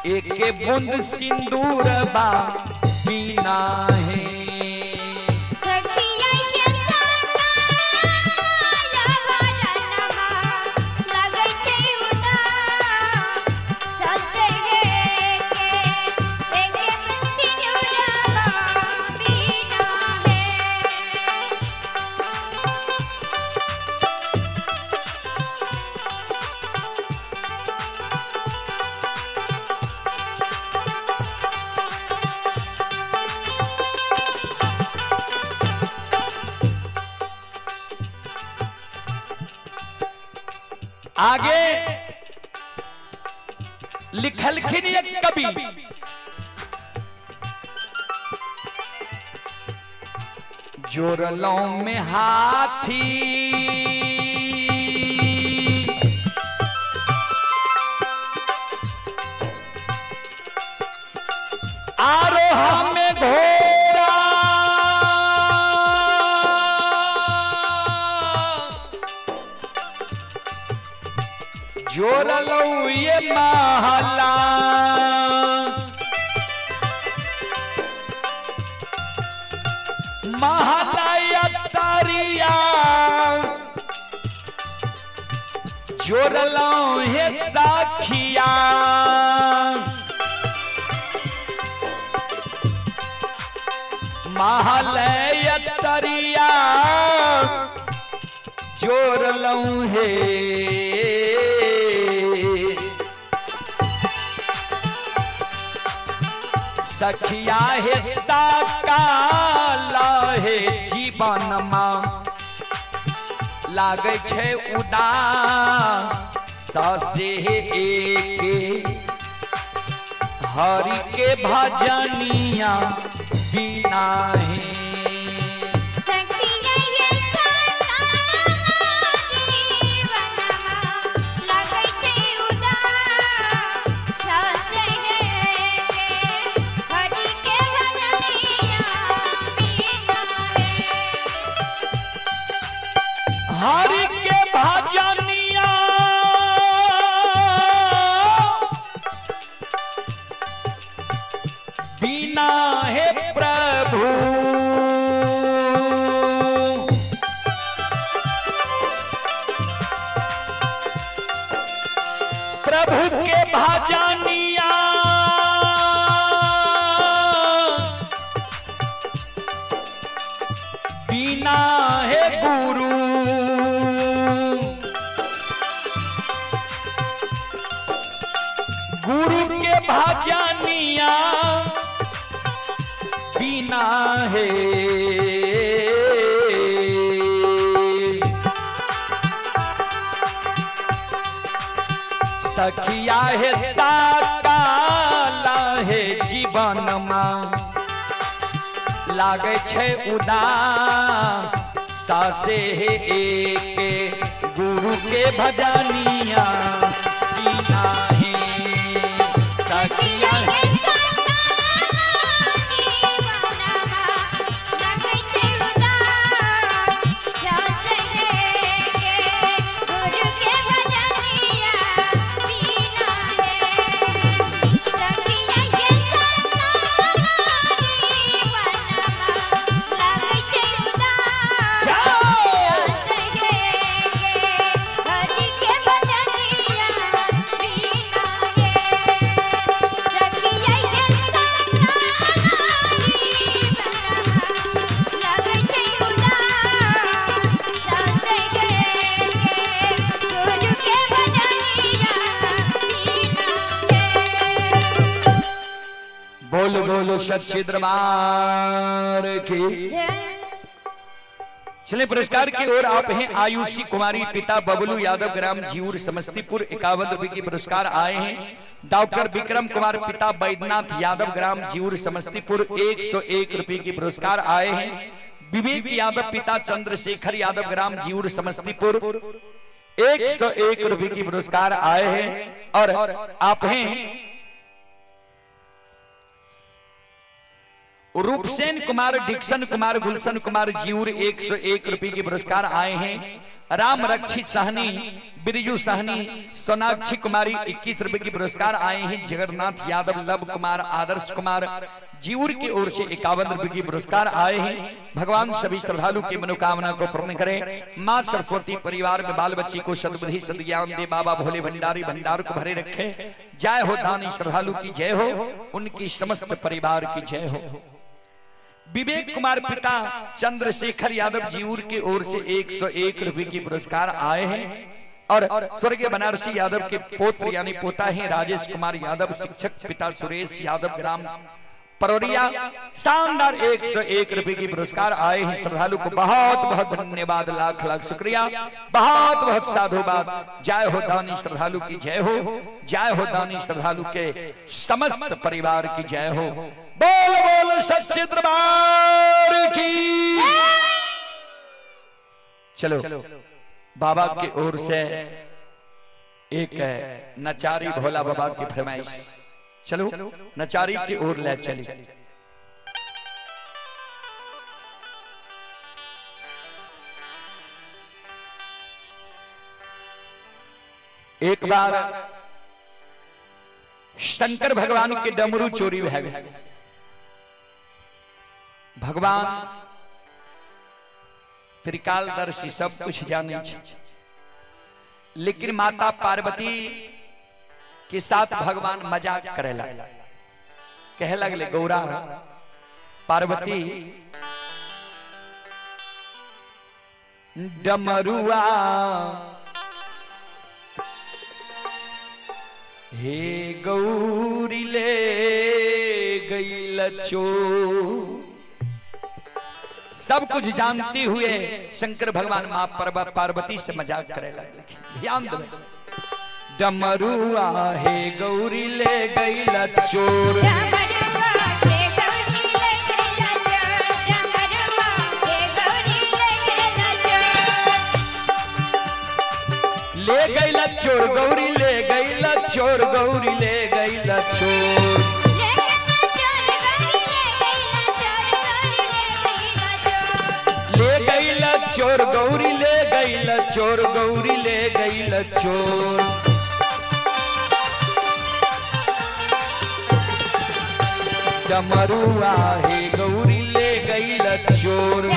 एके बूंद सिंदूर बा बिना है। सखिया के साकाल लगै छै उदास, ससुरे के एके बूंद सिंदूर आगे लिखलखिन एक कवि, जोरलों में हाथी आरोह में घोड़ा, जोरलों ये महला, महलाया तारिया, जोरलों हे साखिया, महलय तरिया जोरलों हे। सखिया हे साकाला हे जीवन मां लागै छै उदास से एके, हरि के भजनिया बिना ही। सखिया ये साकाला जीवनमा लागै छै उदास से एके, हरि के भजनिया बिना हे। हरि के भजनिया बिना हे प्रभु, प्रभु के भजनिया बिना हे गुरु, गुरु के भजनिया बिना हे। सखिया हे साकाला हे जीवन मां लागै छै उदास से एके, गुरु के भजनिया बिना हे। सखिया सखिया ये साकाला जीवनमा लागै छै उदास से एके, गुरु के भजनिया बिना हे। सखिया ये साकाला जीवनमा लागै छै उदास से एके, हरि के भजनिया बिना हे। सखिया ये साकाला जीवनमा लागै छै उदास से एके, गुरु के भजनिया बिना हे। बोल बोलो सच्चे दरबार की। जय। चले पुरस्कार की ओर आप हैं आयुषी कुमारी पिता बबलू यादव ग्राम जीऊर समस्तीपुर 51 रुपए के पुरस्कार आए हैं। डॉक्टर विक्रम कुमार पिता बैद्यनाथ यादव ग्राम जीऊर समस्तीपुर 101 रुपए के पुरस्कार आए हैं। विवेक यादव पिता चंद्रशेखर यादव ग्राम जीऊर समस्तीपुर 101 रुपए के पुरस्कार आए हैं। और आप हैं रूपसेन कुमार, डिक्सन कुमार, गुलशन कुमार जीऊर 101 रुपए के पुरस्कार आए हैं। राम रक्षित सहनी, बिरजू सहनी, सोनाक्षी कुमारी 21 रुपए के पुरस्कार आए हैं। जगन्नाथ यादव, लव कुमार, आदर्श कुमार जीऊर की ओर से 51 रुपए के पुरस्कार आए हैं। भगवान सभी श्रद्धालु की मनोकामना को पूर्ण करें। माँ सरस्वती परिवार में बाल बच्ची को सद्बुद्धि सद्ज्ञान दे। बाबा भोले भंडारी भंडार को भरे रखे। जय हो दानी श्रद्धालु की जय हो, उनकी समस्त परिवार की जय हो। विवेक कुमार पिता चंद्रशेखर यादव जीऊर की ओर से 101 रुपए के पुरस्कार आए हैं। और स्वर्गीय बनारसी यादव के पोत्र यानी पोता हैं राजेश कुमार यादव, शिक्षक पिता सुरेश यादव ग्राम परोरिया शानदार 101 रुपए की पुरस्कार आए हैं श्रद्धालु को बहुत बहुत धन्यवाद, लाख लाख शुक्रिया, बहुत बहुत साधुवाद। जय हो दानी श्रद्धालु की जय हो, जय हो दानी श्रद्धालु के समस्त परिवार की जय हो। बोल बोल सच्चे दरबार की। चलो बाबा की ओर से एक नचारी भोला बाबा की फरमाइश, चलो नचारी की ओर ले चली। एक बार शंकर भगवान के डमरू चोरी भए गए। भगवान त्रिकालदर्शी सब कुछ जाने छे, लेकिन माता पार्वती के साथ भगवान मजाक करे लगे। कहे लगले गौरा पार्वती डमरुआ हे गौरी ले गई चो। सब कुछ जानते हुए शंकर भगवान मां पार्वती से मजाक करे लगे। ध्यान दो, डमरुआ हे गौरी ले गई चोर, ले गई चोर गौरी ले गई चोर गौरी ले गई चोर, ले गई चोर गौरी ले गई चोर गौरी ले गई चोर। डमरुआ हे गौरी ले गई चोर,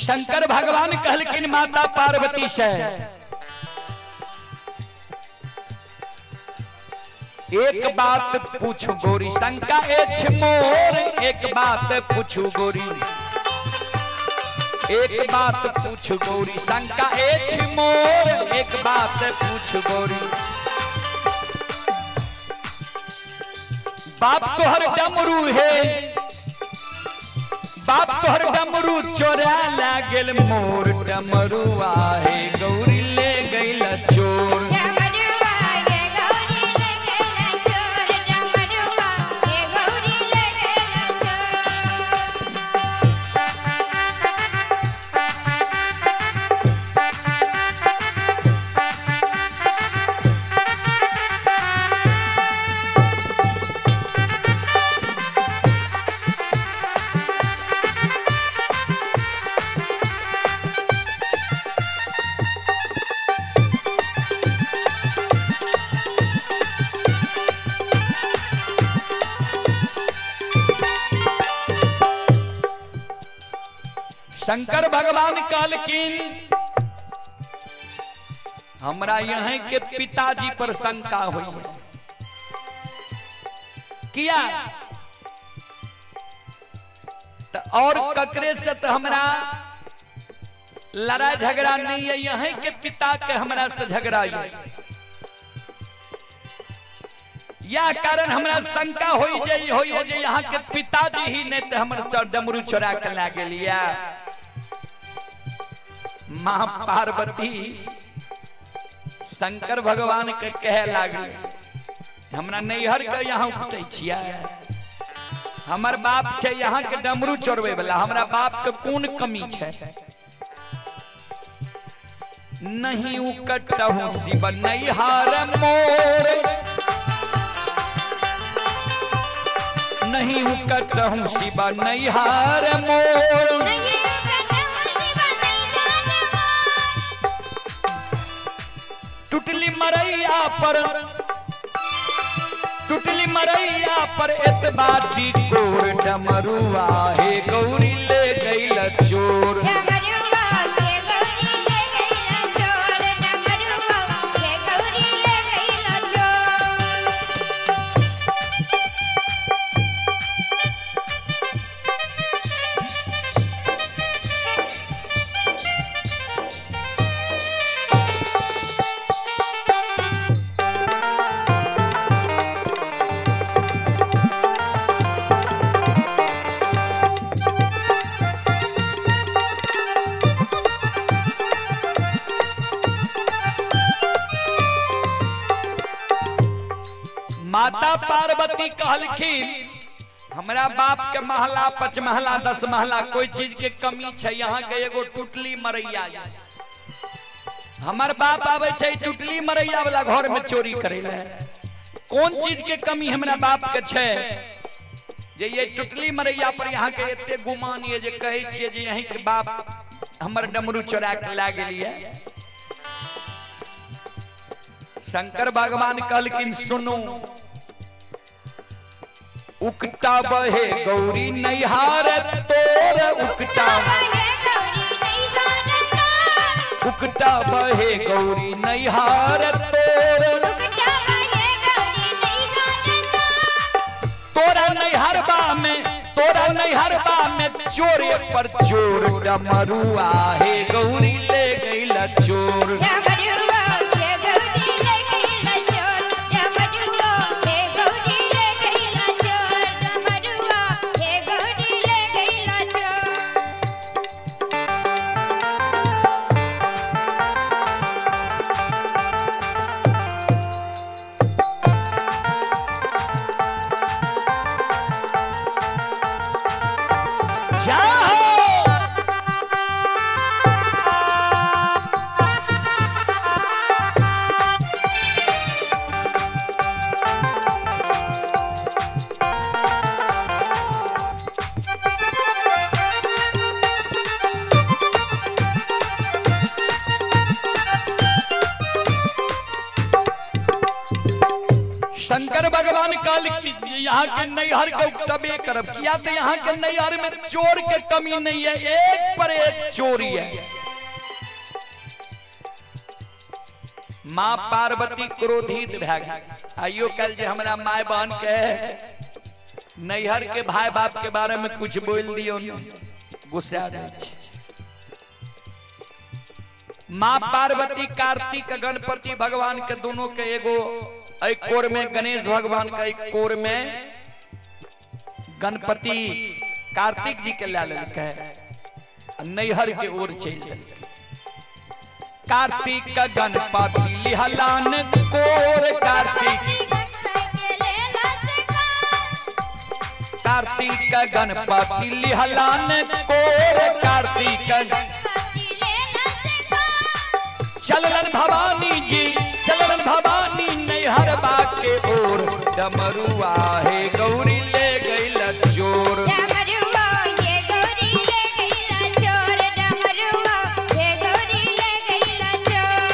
शंकर भगवान कहलखिन माता पार्वती से एक बात पूछू गोरी शंका एछ मोर, एक बात पूछू गोरी, एक बात पूछू गोरी शंका एछ मोर, एक बात पूछू गोरी। बाप तोहर डमरू है, बाप तोहर डमरू चोरा लागल मोर, डमरुआ हे गौरी ले गई चोर, शंकर भगवान कहलखिन हमरा यहाँ के पिताजी पर शंका हुई किया तो और ककरे से तो हमरा लड़ाई झगड़ा नहीं है, यहाँ के पिता के हमरा से झगड़ा है, यह कारण हमरा शंका हो जाए यहाँ के पिताजी ही नहीं तो हमर डमरू चोरा के ला गेलिया। मां पार्वती शंकर भगवान के कहे लागल हमरा नैहर के यहाँ उठे छियै, हमर बाप छै यहाँ के डमरू चोरबै वाला, हमरा बाप के कोन कमी छै। नहीं उकटहु शिव नैहार मोर, नहीं उकटहु शिव नैहार मोर। नहीं उकटहु शिव नैहार मोर। टुटली मरैया पर, टुटली मरैया पर एतबा टिकोर, डमरुआ हे गौरी ले गइल चोर। डमरुआ हे गौरी ले गइला चोर, डमरुआ हे गौरी ले गइला चोर। माता पार्वती कहलखिन हमरा बाप के महला पचमहला 10 महला कोई चीज के कमी छै, यहाँ के एगो टुटली मरैया ये। हमर बाप आबै छै टुटली मरैया वाला घर में चोरी करे ले। कोन चीज के कमी हमरा बाप के छै जे ये टुटली मरैया पर यहाँ के एते गुमान ये जे कहै छियै जे यहीं के बाप हमर डमरू चोरा के ला गेलियै। शंकर भगवान कहलखिन सुनू, उकटा बहे गौरी नैहार तोर, उकटा बहे गौरी नैहार तोर, उकटा बहे गौरी नैहार तोर। उकटा बहे गौरी नैहार तोर। तोरा नैहरबा में, तोरा नैहरबा में चोरे पर चोर, डमरुआ हे गौरी ले गइल चोर। डमरुआ हे गौरी ले गइला चोर, डमरुआ हे गौरी ले गइला चोर, डमरुआ हे गौरी ले गइला चोर। जाओ। शंकर भगवान कहल कि यहाँ के नैहर के उपटबे करब, किया तो यहाँ के नैहर में चोर के कमी नहीं है, एक पर एक चोरी है। माँ पार्वती क्रोधित भए गेल। आइयो कल जे हमरा my बहन के नैहर के भाई बाप के बारे में कुछ बोल दियो न, गुस्सा जाइ छै। माँ पार्वती कार्तिक गणपति भगवान के दोनों के एगो एक कोर में गणेश भगवान का एक कोर में गणपति कार्तिक जी के ला लेलकै आ नैहर के ओर चलि गेलकै। कार्तिक गणपति लिहलान कोर, कार्तिक कार्तिक गणपति लिहलान कोर, कार्तिक चललन भवानी जी, चललन भवानी नैहर के ओर, डमरुआ हे गौरी ले गइल चोर। डमरुआ ये गौरी ले गइला चोर, डमरुआ ये गौरी ले गइला चोर।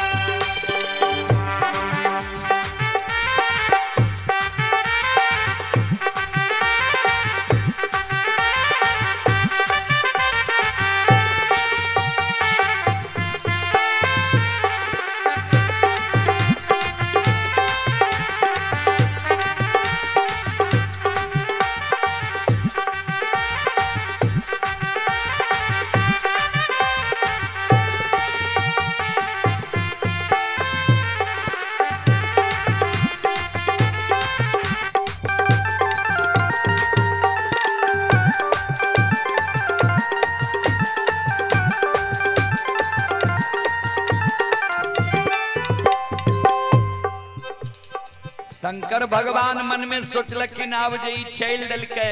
शंकर भगवान मन में सोचलखिन आब जे ई चलि देलकै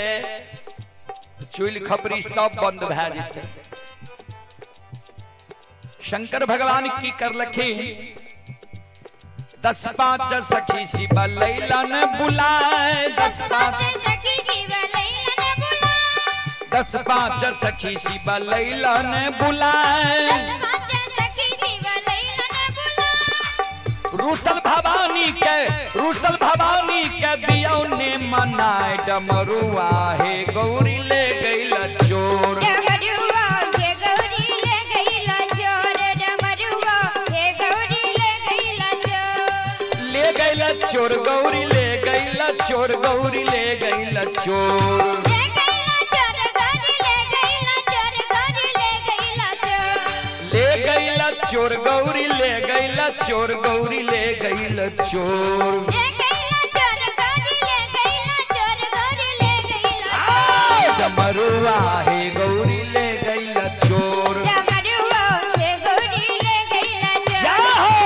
चुल खपरी सब बंद भए जेतै। शंकर भगवान की कर लखी। 10 5 सखी शिव लैलन बुलाए, 10 5 सखी शिव लैलन बुलाए, 10 5 सखी शिव लैलन बुलाए। 10 5 सखी शिव लैलन बुलाए। रूसल भवानी के, रूसल भवानी के दियौ ने मनाए, डमरुआ हे गौरी ले गइल चोर। डमरुआ हे गौरी ले गइल चोर, डमरुआ हे गौरी ले गइल चोर। ले गइल चोर गौरी ले गइल चोर, गौरी ले गइल चोर। ले गइल चोर गौरी ले गइल चोर, गौरी ले गइल चोर। ले गइल चोर गौरी ले गइल चोर, गौरी ले गइल चोर। ले गइल चोर गौरी ले गइल चोर, गौरी ले गइल चोर। डमरुआ हे गौरी ले गइल चोर। डमरुआ हे गौरी ले गइल चोर। जय हो।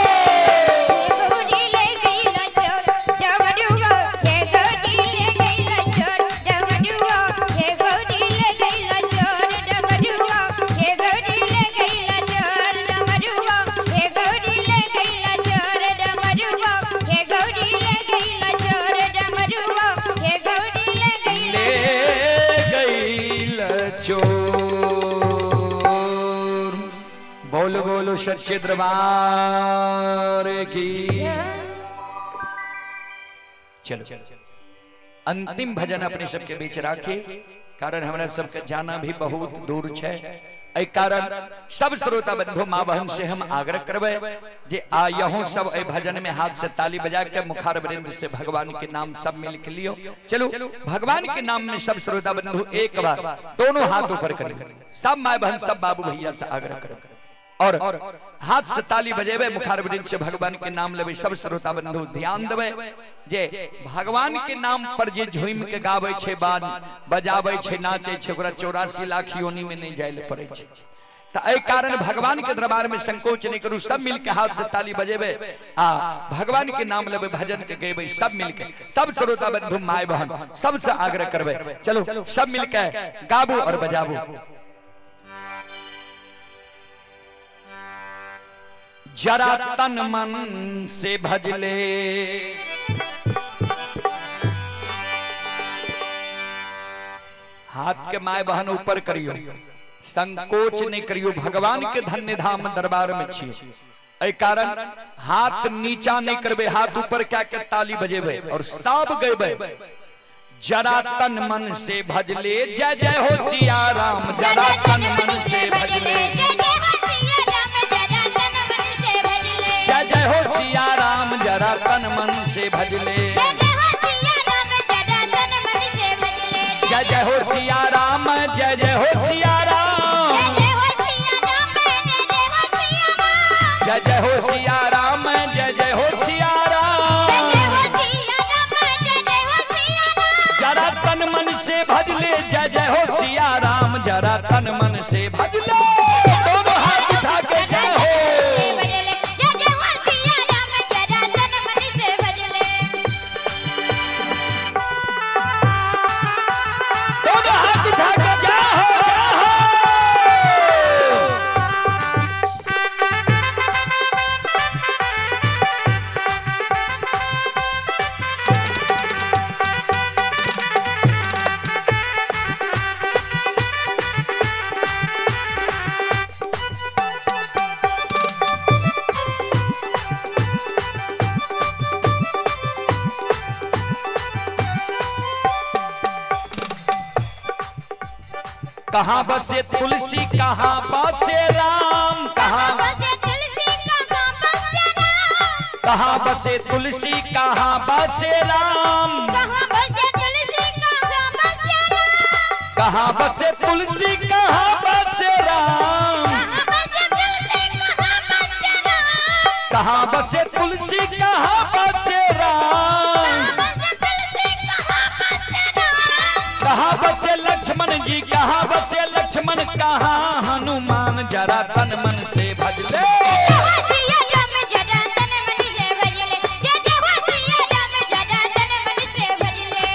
गौरी ले गइल चोर, डमरुआ हे गौरी ले गइल चोर, डमरुआ हे गौरी ले गइल चोर, डमरुआ हे गौरी ले गइल चोर, डमरुआ हे गौरी ले गइल चोर, डमरुआ हे गौरी ले गइल चोर, डमरुआ हे गौरी ले गइल। ले गइल चोर। बोलो बोलो सच्चे दरबार की। चलो अंतिम भजन अपने सबके बीच राखी, कारण हमरा सबके जाना भी बहुत दूर छै। एहि कारण सब श्रोता बंधु माँ बहन से हम आग्रह करबै जे आ यहों सब एहि भजन में हाथ से ताली बजा के मुखार वृंद से भगवान के नाम सब मिल के लियो। चलो भगवान के नाम में सब श्रोता बंधु एक बार दोनों हाथ ऊपर करें। सब माँ बहन सब बाबू भैया से आग्रह करें और हाथ से ताली बजेबे, मुखार वृंद से भगवान के नाम लेबे। सब श्रोता बंधु ध्यान देबै जे भगवान के नाम पर जे झूम के गाबै छै, बाज बजाबै छै, नाचै छै, ओकरा 84 लाख योनि में नहीं जाय ले पड़ै छै। तो एहि कारण भगवान के दरबार में संकोच नहीं करू, सब मिल के हाथ से ताली बजेबे आ भगवान के नाम लेबे, भजन के गेबे सब मिल के। सब श्रोता बंधु my बहन सबसे आग्रह करबै, चलो सब मिल के गाबू और बजाबू। जरा तन मन से भजले, हाथ के my बहन ऊपर करियो, संकोच नहीं करियो, भगवान के धन्य धाम दरबार में छिए। एहि कारण हाथ नीचा नहीं करबे, हाथ ऊपर क्या के ताली बजेबे और सब गेबे। जरा तन मन से भजले, जय जय हो सिया राम। जरा तन मन से भजले, जय जय हो सिया राम, जरा तन मन से भजले। जय जय हो सिया राम, जरा तन मन से भजले। जय जय हो सिया राम, जरा तन मन से भजले। जय जय हो सिया राम, जय जय हो सिया राम, जय जय हो सिया राम, जय जय हो सिया राम, जय जय हो सिया राम, जय जय हो सिया राम। जय जय हो सिया राम, जय जय हो सिया राम। जरा तन मन से भजले, जय जय हो सिया राम, जरा तन मन से भजले। दोनों हाथ उठा के जय हो। भजले, जय जय हो सिया राम, जरा तन मन से भजले। दोनों हाथ उठा के जय हो, जय हो। कहाँ बसे तुलसी, कहाँ बसे राम, कहाँ बसे तुलसी, कहाँ बसे राम, कहाँ बसे तुलसी, कहाँ बसे राम, कहाँ बसे तुलसी, कहाँ बसे राम, कहाँ बसे तुलसी, कहाँ बसे राम, कहाँ बसे तुलसी, कहाँ बसे राम, कहाँ बसे तुलसी, कहाँ बसे राम, कहाँ बसे तुलसी, कहाँ बसे राम, कहाँ बसे लक्ष्मण जी, कहाँ बसे लक्ष्मण, कहाँ हनुमान, जरा तन मन से भजले। जय सिया राम, जरा तन मन से भजले। जय जय हो सिया राम, जरा तन मन से भजले।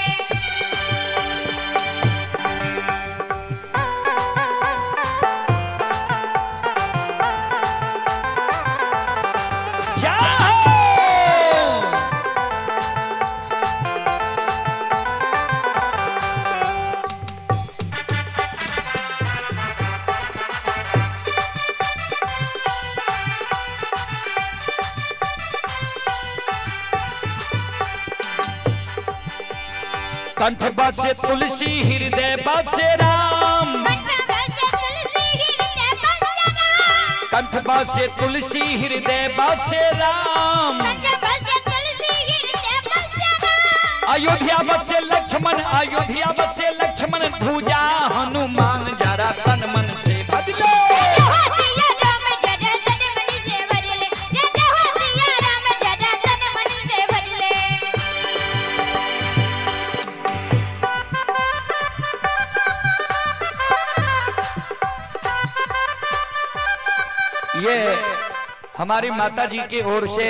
कंठ बसे तुलसी हृदय बसे राम। कंठ बसे तुलसी हृदय बसे राम। अयोध्या बसे लक्ष्मण, अयोध्या बसे लक्ष्मण, भुजा हनुमान जरा तन मन से बदले। ये हमारी माता जी की ओर से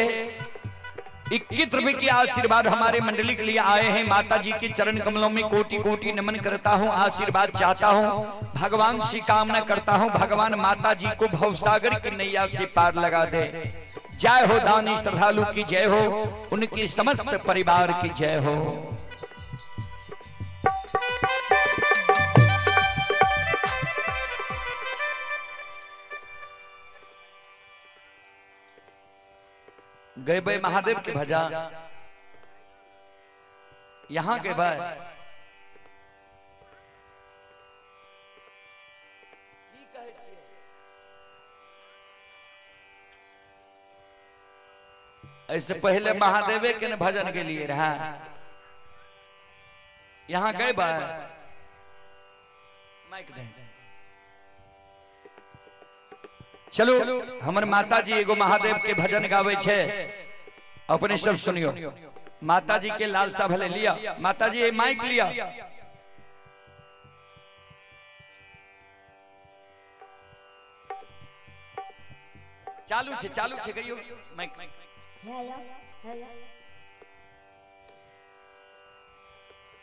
21 रुपए की आशीर्वाद हमारे मंडली के लिए आए हैं। माता जी के चरण कमलों में कोटि कोटि नमन करता हूँ, आशीर्वाद चाहता हूँ, भगवान से कामना करता हूँ, भगवान माता जी को भवसागर की नैया से पार लगा दे। जय हो दानी श्रद्धालु की जय हो, उनकी समस्त परिवार की जय हो। गए भाई महादेव के भजा यहाँ के भाई ऐसे पहले महादेवे के ने भजन के लिए रहा, यहाँ गए भाई माइक दे। चलो हमर माता जी एगो महादेव के भजन गावे छे, अपने सब सुनियो। माता जी के लालसा भले लिया, माता जी माइक लिया। चालू छे गयो माइक। हेलो हेलो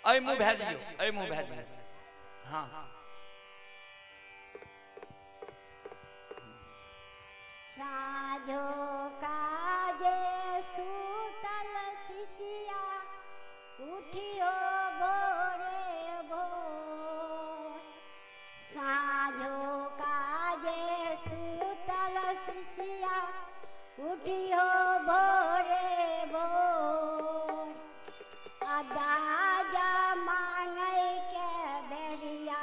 ऐ मुंह भए दियो, ऐ मुंह भए दियो। हां साजो काजे सूतल शिशिया उठियो भोरे भोर। साजो काजे सूतल शिशिया उठियो भोरे भोर। अदाजा मांगे के बेरिया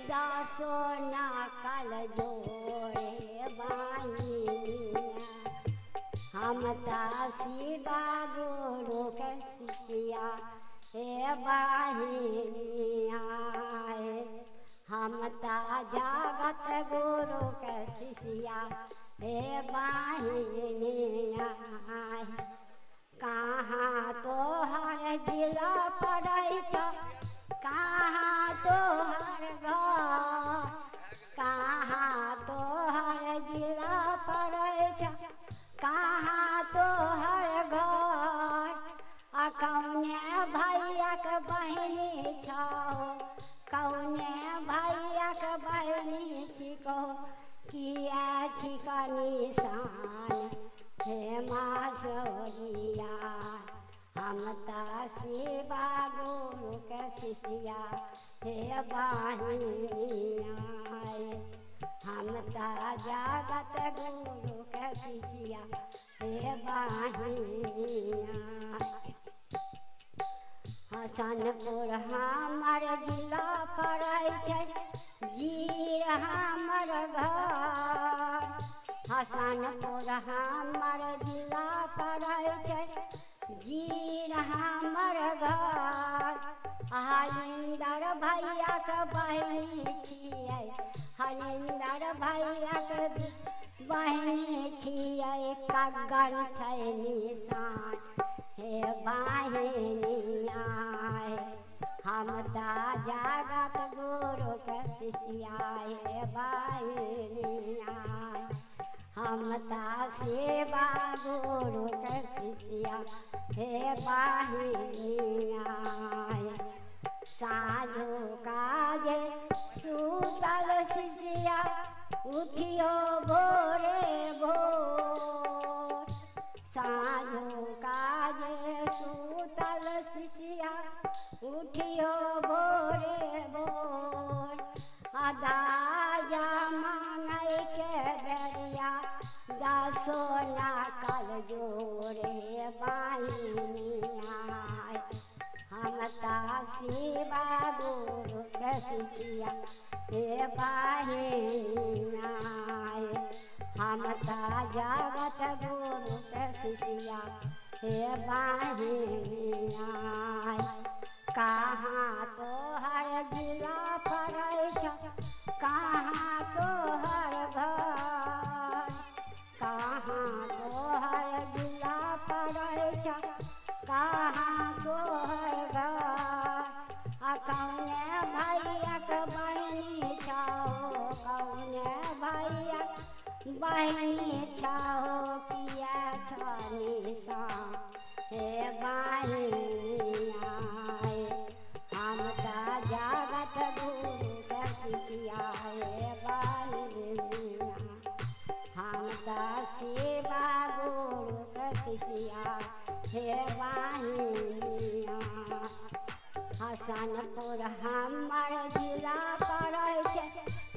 दासो ना कल जोड़े बाइया। हम शिवा गुरु के शिष्या हे बाहिनिया। हम जागत गुरु के शिष्या हे बाहिनिया। कहाँ तोहर जिला पड़ै छौ, कहाँ तोहर घर, कहाँ तोहर जिला पड़ै छौ, कहाँ तोहर घर। आ कौने भैयाक बहिनी छौ, कौने भैयाक बहिनी छिकौ, किया छिक निशान हे मासोरिया। हम शिवा गुरु के शिष्या हे बाहिनिया। हम जागत गुरु के शिष्या हे बाहिनिया। हसनपुर हमर जिला पड़ै छै, जीर हमर घर। हसनपुर हमर जिला पड़ै छै, जीर हमर घर। हरिन्दर भैयाक बहिनी छियै, हरिन्दर भैयाक बहिनी छियै, कग्गन छै निशान हे बाहिनिया। हम जागत गुरु के शिष्या हे बाहिनिया। हम सेवा गुरु के शिष्या हे बाहिनिया। साझो काजे सूतल शिष्या उठियो भोरे भोर। साझो काजे सूतल शिष्या उठियो भोरे भोर। अदाजा मांगे के बेरिया दासो ना कल जोड़े बाहिनिया। हम शिवा गुरु के शिष्या हे बहिनिया। हम ता जगत गुरु के शिष्या हे बहिनिया। कहाँ तोहर जिला पड़ै छौ, कहाँ तोहर घर, कहाँ तोहर जिला पड़ै छौ, कहाँ तोहर घर। आ कौने भैयाक बहिनी छौ, कौने भैयाक बहिनी छौ, किया छौ निशान हे बहिनिया। हम ता जगत गुरु के शिष्या हे बहिनिया। हम ता शिवा गुरु के शिष्या हे बहिनिया। हसनपुर हमर जिला पड़ै छै,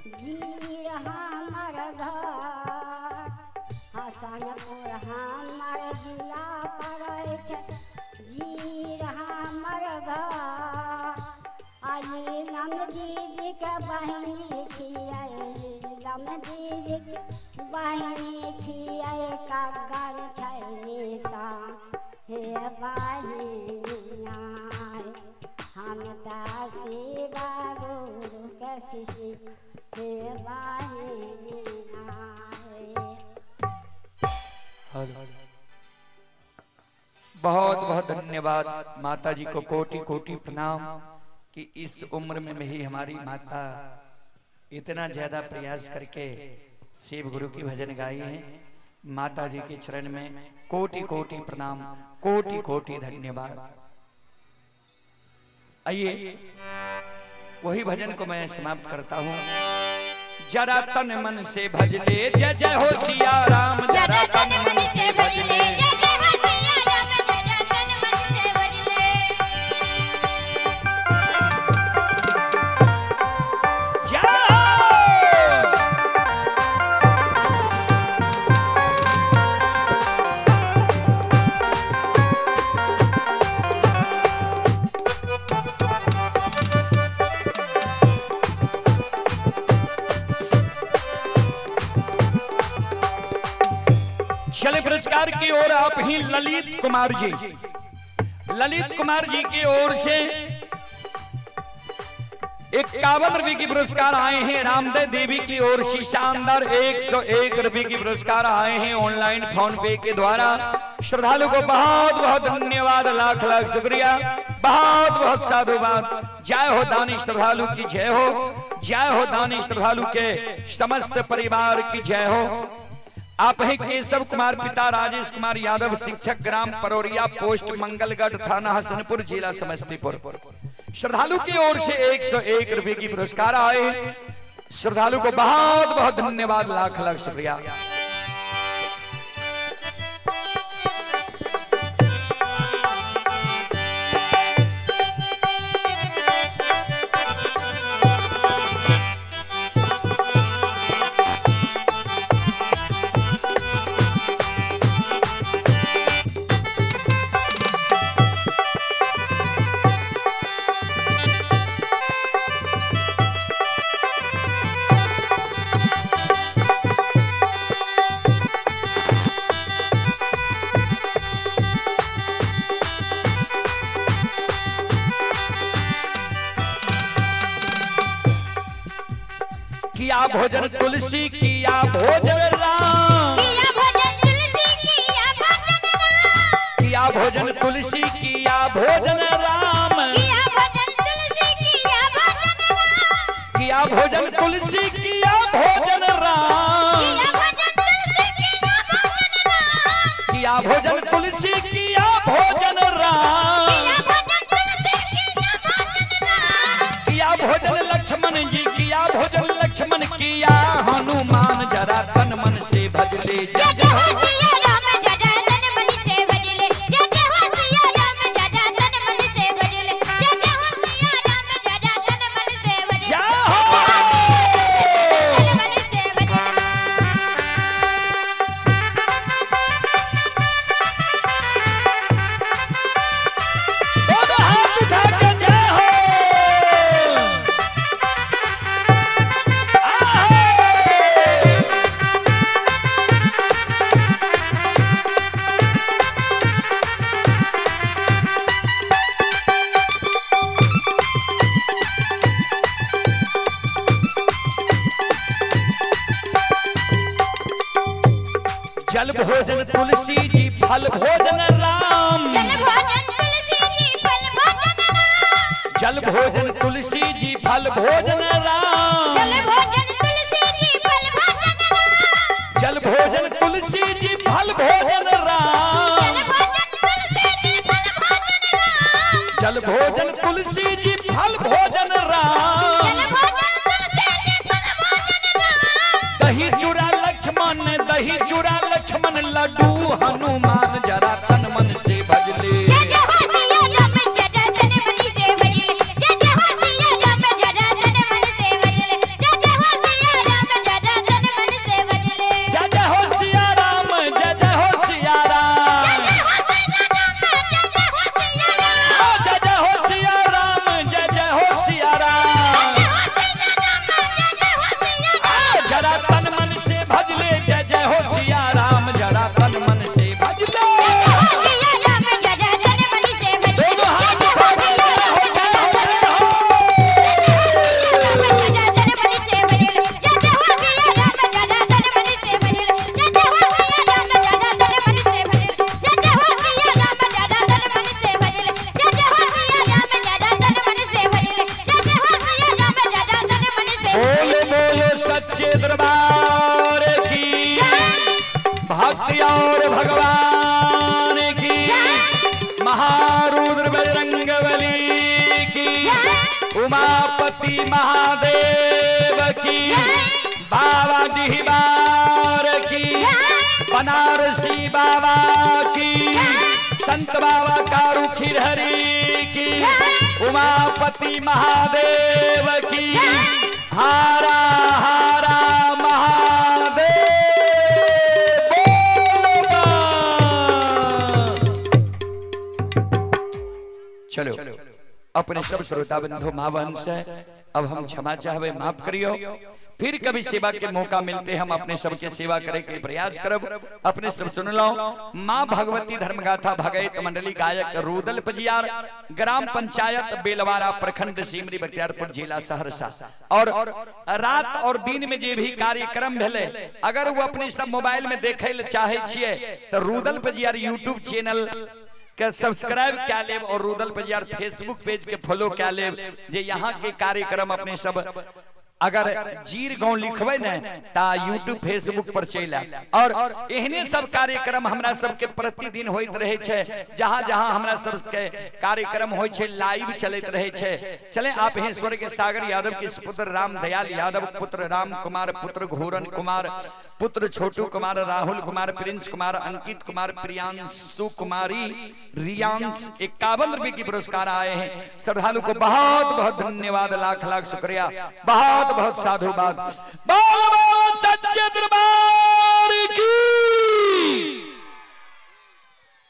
जीर हमर घर। हसनपुर हमर जिला पड़ै छै, जीर हमर घर। आ नीलम दीदीके बहिनी छियै, नीलम दीदीके बहिनी छियै, ककर छै निशान हे बहिनिया। हम ता शिवा गुरु के शिष्य हे बहिनिया। बहुत बहुत धन्यवाद माता जी को, कोटि कोटि प्रणाम कि इस उम्र में भी हमारी माता इतना ज्यादा प्रयास करके शिव गुरु की भजन गाई हैं। माता जी के चरण में कोटि कोटि प्रणाम, कोटि कोटि धन्यवाद। आइए वही भजन को मैं समाप्त करता हूँ। जरा तन मन से भज ले जय जय हो सिया राम, जरा तन मन से भज ले जय जय हो सिया राम, जरा तन मन से भज ले। जय चले पुरस्कार की ओर आप ही ललित कुमार जी, ललित कुमार जी की ओर से 51 रुपए की पुरस्कार आए हैं। रामदेव देवी की ओर से शानदार 101 रुपए की पुरस्कार आए हैं ऑनलाइन फोन पे के द्वारा। श्रद्धालु को बहुत बहुत धन्यवाद, लाख लाख शुक्रिया, बहुत बहुत साधुवाद। जय हो दानी श्रद्धालु की जय हो, जय हो दानी श्रद्धालु के समस्त परिवार की जय हो। आप हैं केशव कुमार, पिता राजेश कुमार यादव, शिक्षक, ग्राम परोरिया, पोस्ट मंगलगढ़, थाना हसनपुर, जिला समस्तीपुर। श्रद्धालु की ओर से 101 रुपए की पुरस्कार आए। श्रद्धालु को बहुत बहुत धन्यवाद, लाख लाख शुक्रिया। किया भोजन तुलसी, किया भोजन राम, किया भोजन तुलसी, किया भोजन राम, किया भोजन तुलसी, किया भोजन राम, किया भोजन तुलसी, किया भोजन राम, किया भोजन तुलसी, किया भोजन राम, किया भोजन तुलसी, किया भोजन राम, किया भोजन तुलसी, किया भोजन राम, किया भोजन तुलसी, किया भोजन राम, किया भोजन लक्ष्मण जी, किया भोजन लक्ष्मण, किया हनुमान, जरा तन मन से भज ले जय जय हो सिया राम, जरा तन मन से भज ले, जय जय हो सिया राम, जरा तन मन से भज ले, जय जय हो सिया राम, जरा तन मन से भज ले, जय हो। तन मन से भज ले। तुलसी जी फल भोजन राम। जल भोजन तुलसी जी फल भोजन राम। जल भोजन तुलसी जी फल भोजन राम। जल भोजन तुलसी जी फल भोजन राम। जल भोजन तुलसी जी फल भोजन राम। जल भोजन तुलसी जी फल भोजन राम। जल भोजन तुलसी जी फल भोजन राम। जल भोजन तुलसी जी फल भोजन राम। दही चूड़ा लक्ष्मण, दही चूड़ा लक्ष्मण, लड्डू हनुमान, जरा तन मन से भजले। जय जय हो सिया राम जरा तन मन से भजले। जय जय हो सिया राम जरा तन मन से भजले। जय जय हो सिया राम जरा तन मन से भजले। जय जय हो सिया राम, जय जय हो सिया राम। जय हो सिया राम, जय जय हो सिया राम। ओ जय जय हो सिया राम, जय जय हो सिया राम। जय हो सिया राम, जय जय हो सिया राम। आ, जरा तन मन से भजले, जय जय हो सिया राम, जरा तन मन से भजले। जय हो सिया राम जरा तन मन से भजले। दोनों हाथ जय हो सिया राम जरा तन जय हो। बोलो बोलो सच्चे दरबार की, भक्ति और भगवान की, महारुद्र बजरंग बली की, उमापति महादेव की, बाबा डिहबार की, बनारसी बाबा की, संत बाबा कारू खिरहरी की, उमापति महादेव की, हारा हारा महादेव बोलो बा। चलो अपने सब श्रोता बंधु माँ बहन से अब हम क्षमा चाहवे, माफ करियो। फिर कभी सेवा के मौका मिलते हम अपने सबके सेवा करे के प्रयास करब। अपने सब सुन लो माँ भगवती धर्मगाथा भगैत मंडली, गायक रुदल पजियार, ग्राम पंचायत बेलवारा, प्रखंड सिमरी बख्तियारपुर, जिला सहरसा। और रात और दिन में जे भी कार्यक्रम भेले अगर वो अपने सब मोबाइल में देखे ले चाहे छिए तो रुदल पजियार यूट्यूब चैनल के सब्सक्राइब क्या लेब और रुदल पजियार फेसबुक पेज के फॉलो क्या लेब, जे यहाँ के कार्यक्रम अपने सब अगर जीर गांव लिखबे ने ता यूट्यूब फेसबुक पर चलि आयत। और एहने सब कार्यक्रम हमरा सबके प्रतिदिन होइत रहे छै, जहाँ जहाँ हमरा सबके कार्यक्रम होइ छै लाइव चलैत रहे छै। चले आप हैं स्वर्ग सागर यादव के सुपुत्र राम दयाल यादव, पुत्र राम कुमार, पुत्र घोरन कुमार, पुत्र छोटू कुमार, राहुल कुमार, प्रिंस कुमार, अंकित कुमार, प्रियांशु कुमारी, रियांश 51 रुपए की पुरस्कार आए हैं। श्रद्धालु को बहुत बहुत धन्यवाद, लाख लाख शुक्रिया, बहुत बहुत साधुवाद। बोल बोल सच्चे दरबार की।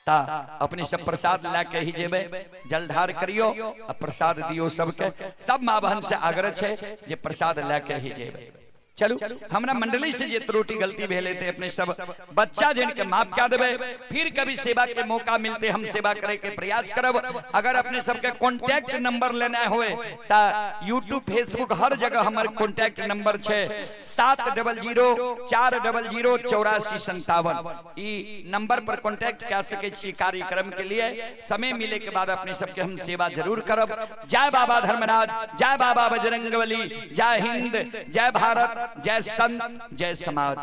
ता अपने सब प्रसाद ला के ही जेबे, जलधार करियो आ प्रसाद दियो सबके। सब माँ बहन से आग्रह छे जे प्रसाद ला के ही जेबे। चलू हमरा मंडली से जे त्रुटि गलती भेले ते अपने सब बच्चा जन के माफ क्या देबे। फिर कभी सेवा के मौका मिलते हम सेवा करे के प्रयास करब। अगर अपने सबके कांटेक्ट नंबर लेना होए ता यूट्यूब फेसबुक हर जगह हमर कांटेक्ट नंबर छे 700 400 84 57। ई नंबर पर कांटेक्ट कर सके छी कार्यक्रम के लिए। समय मिले के बाद अपने सबके हम सेवा जरूर करब। जय बाबा धर्मराज, जय बाबा बजरंगबली, जय हिंद, जय भारत, जय संत, जय समाज।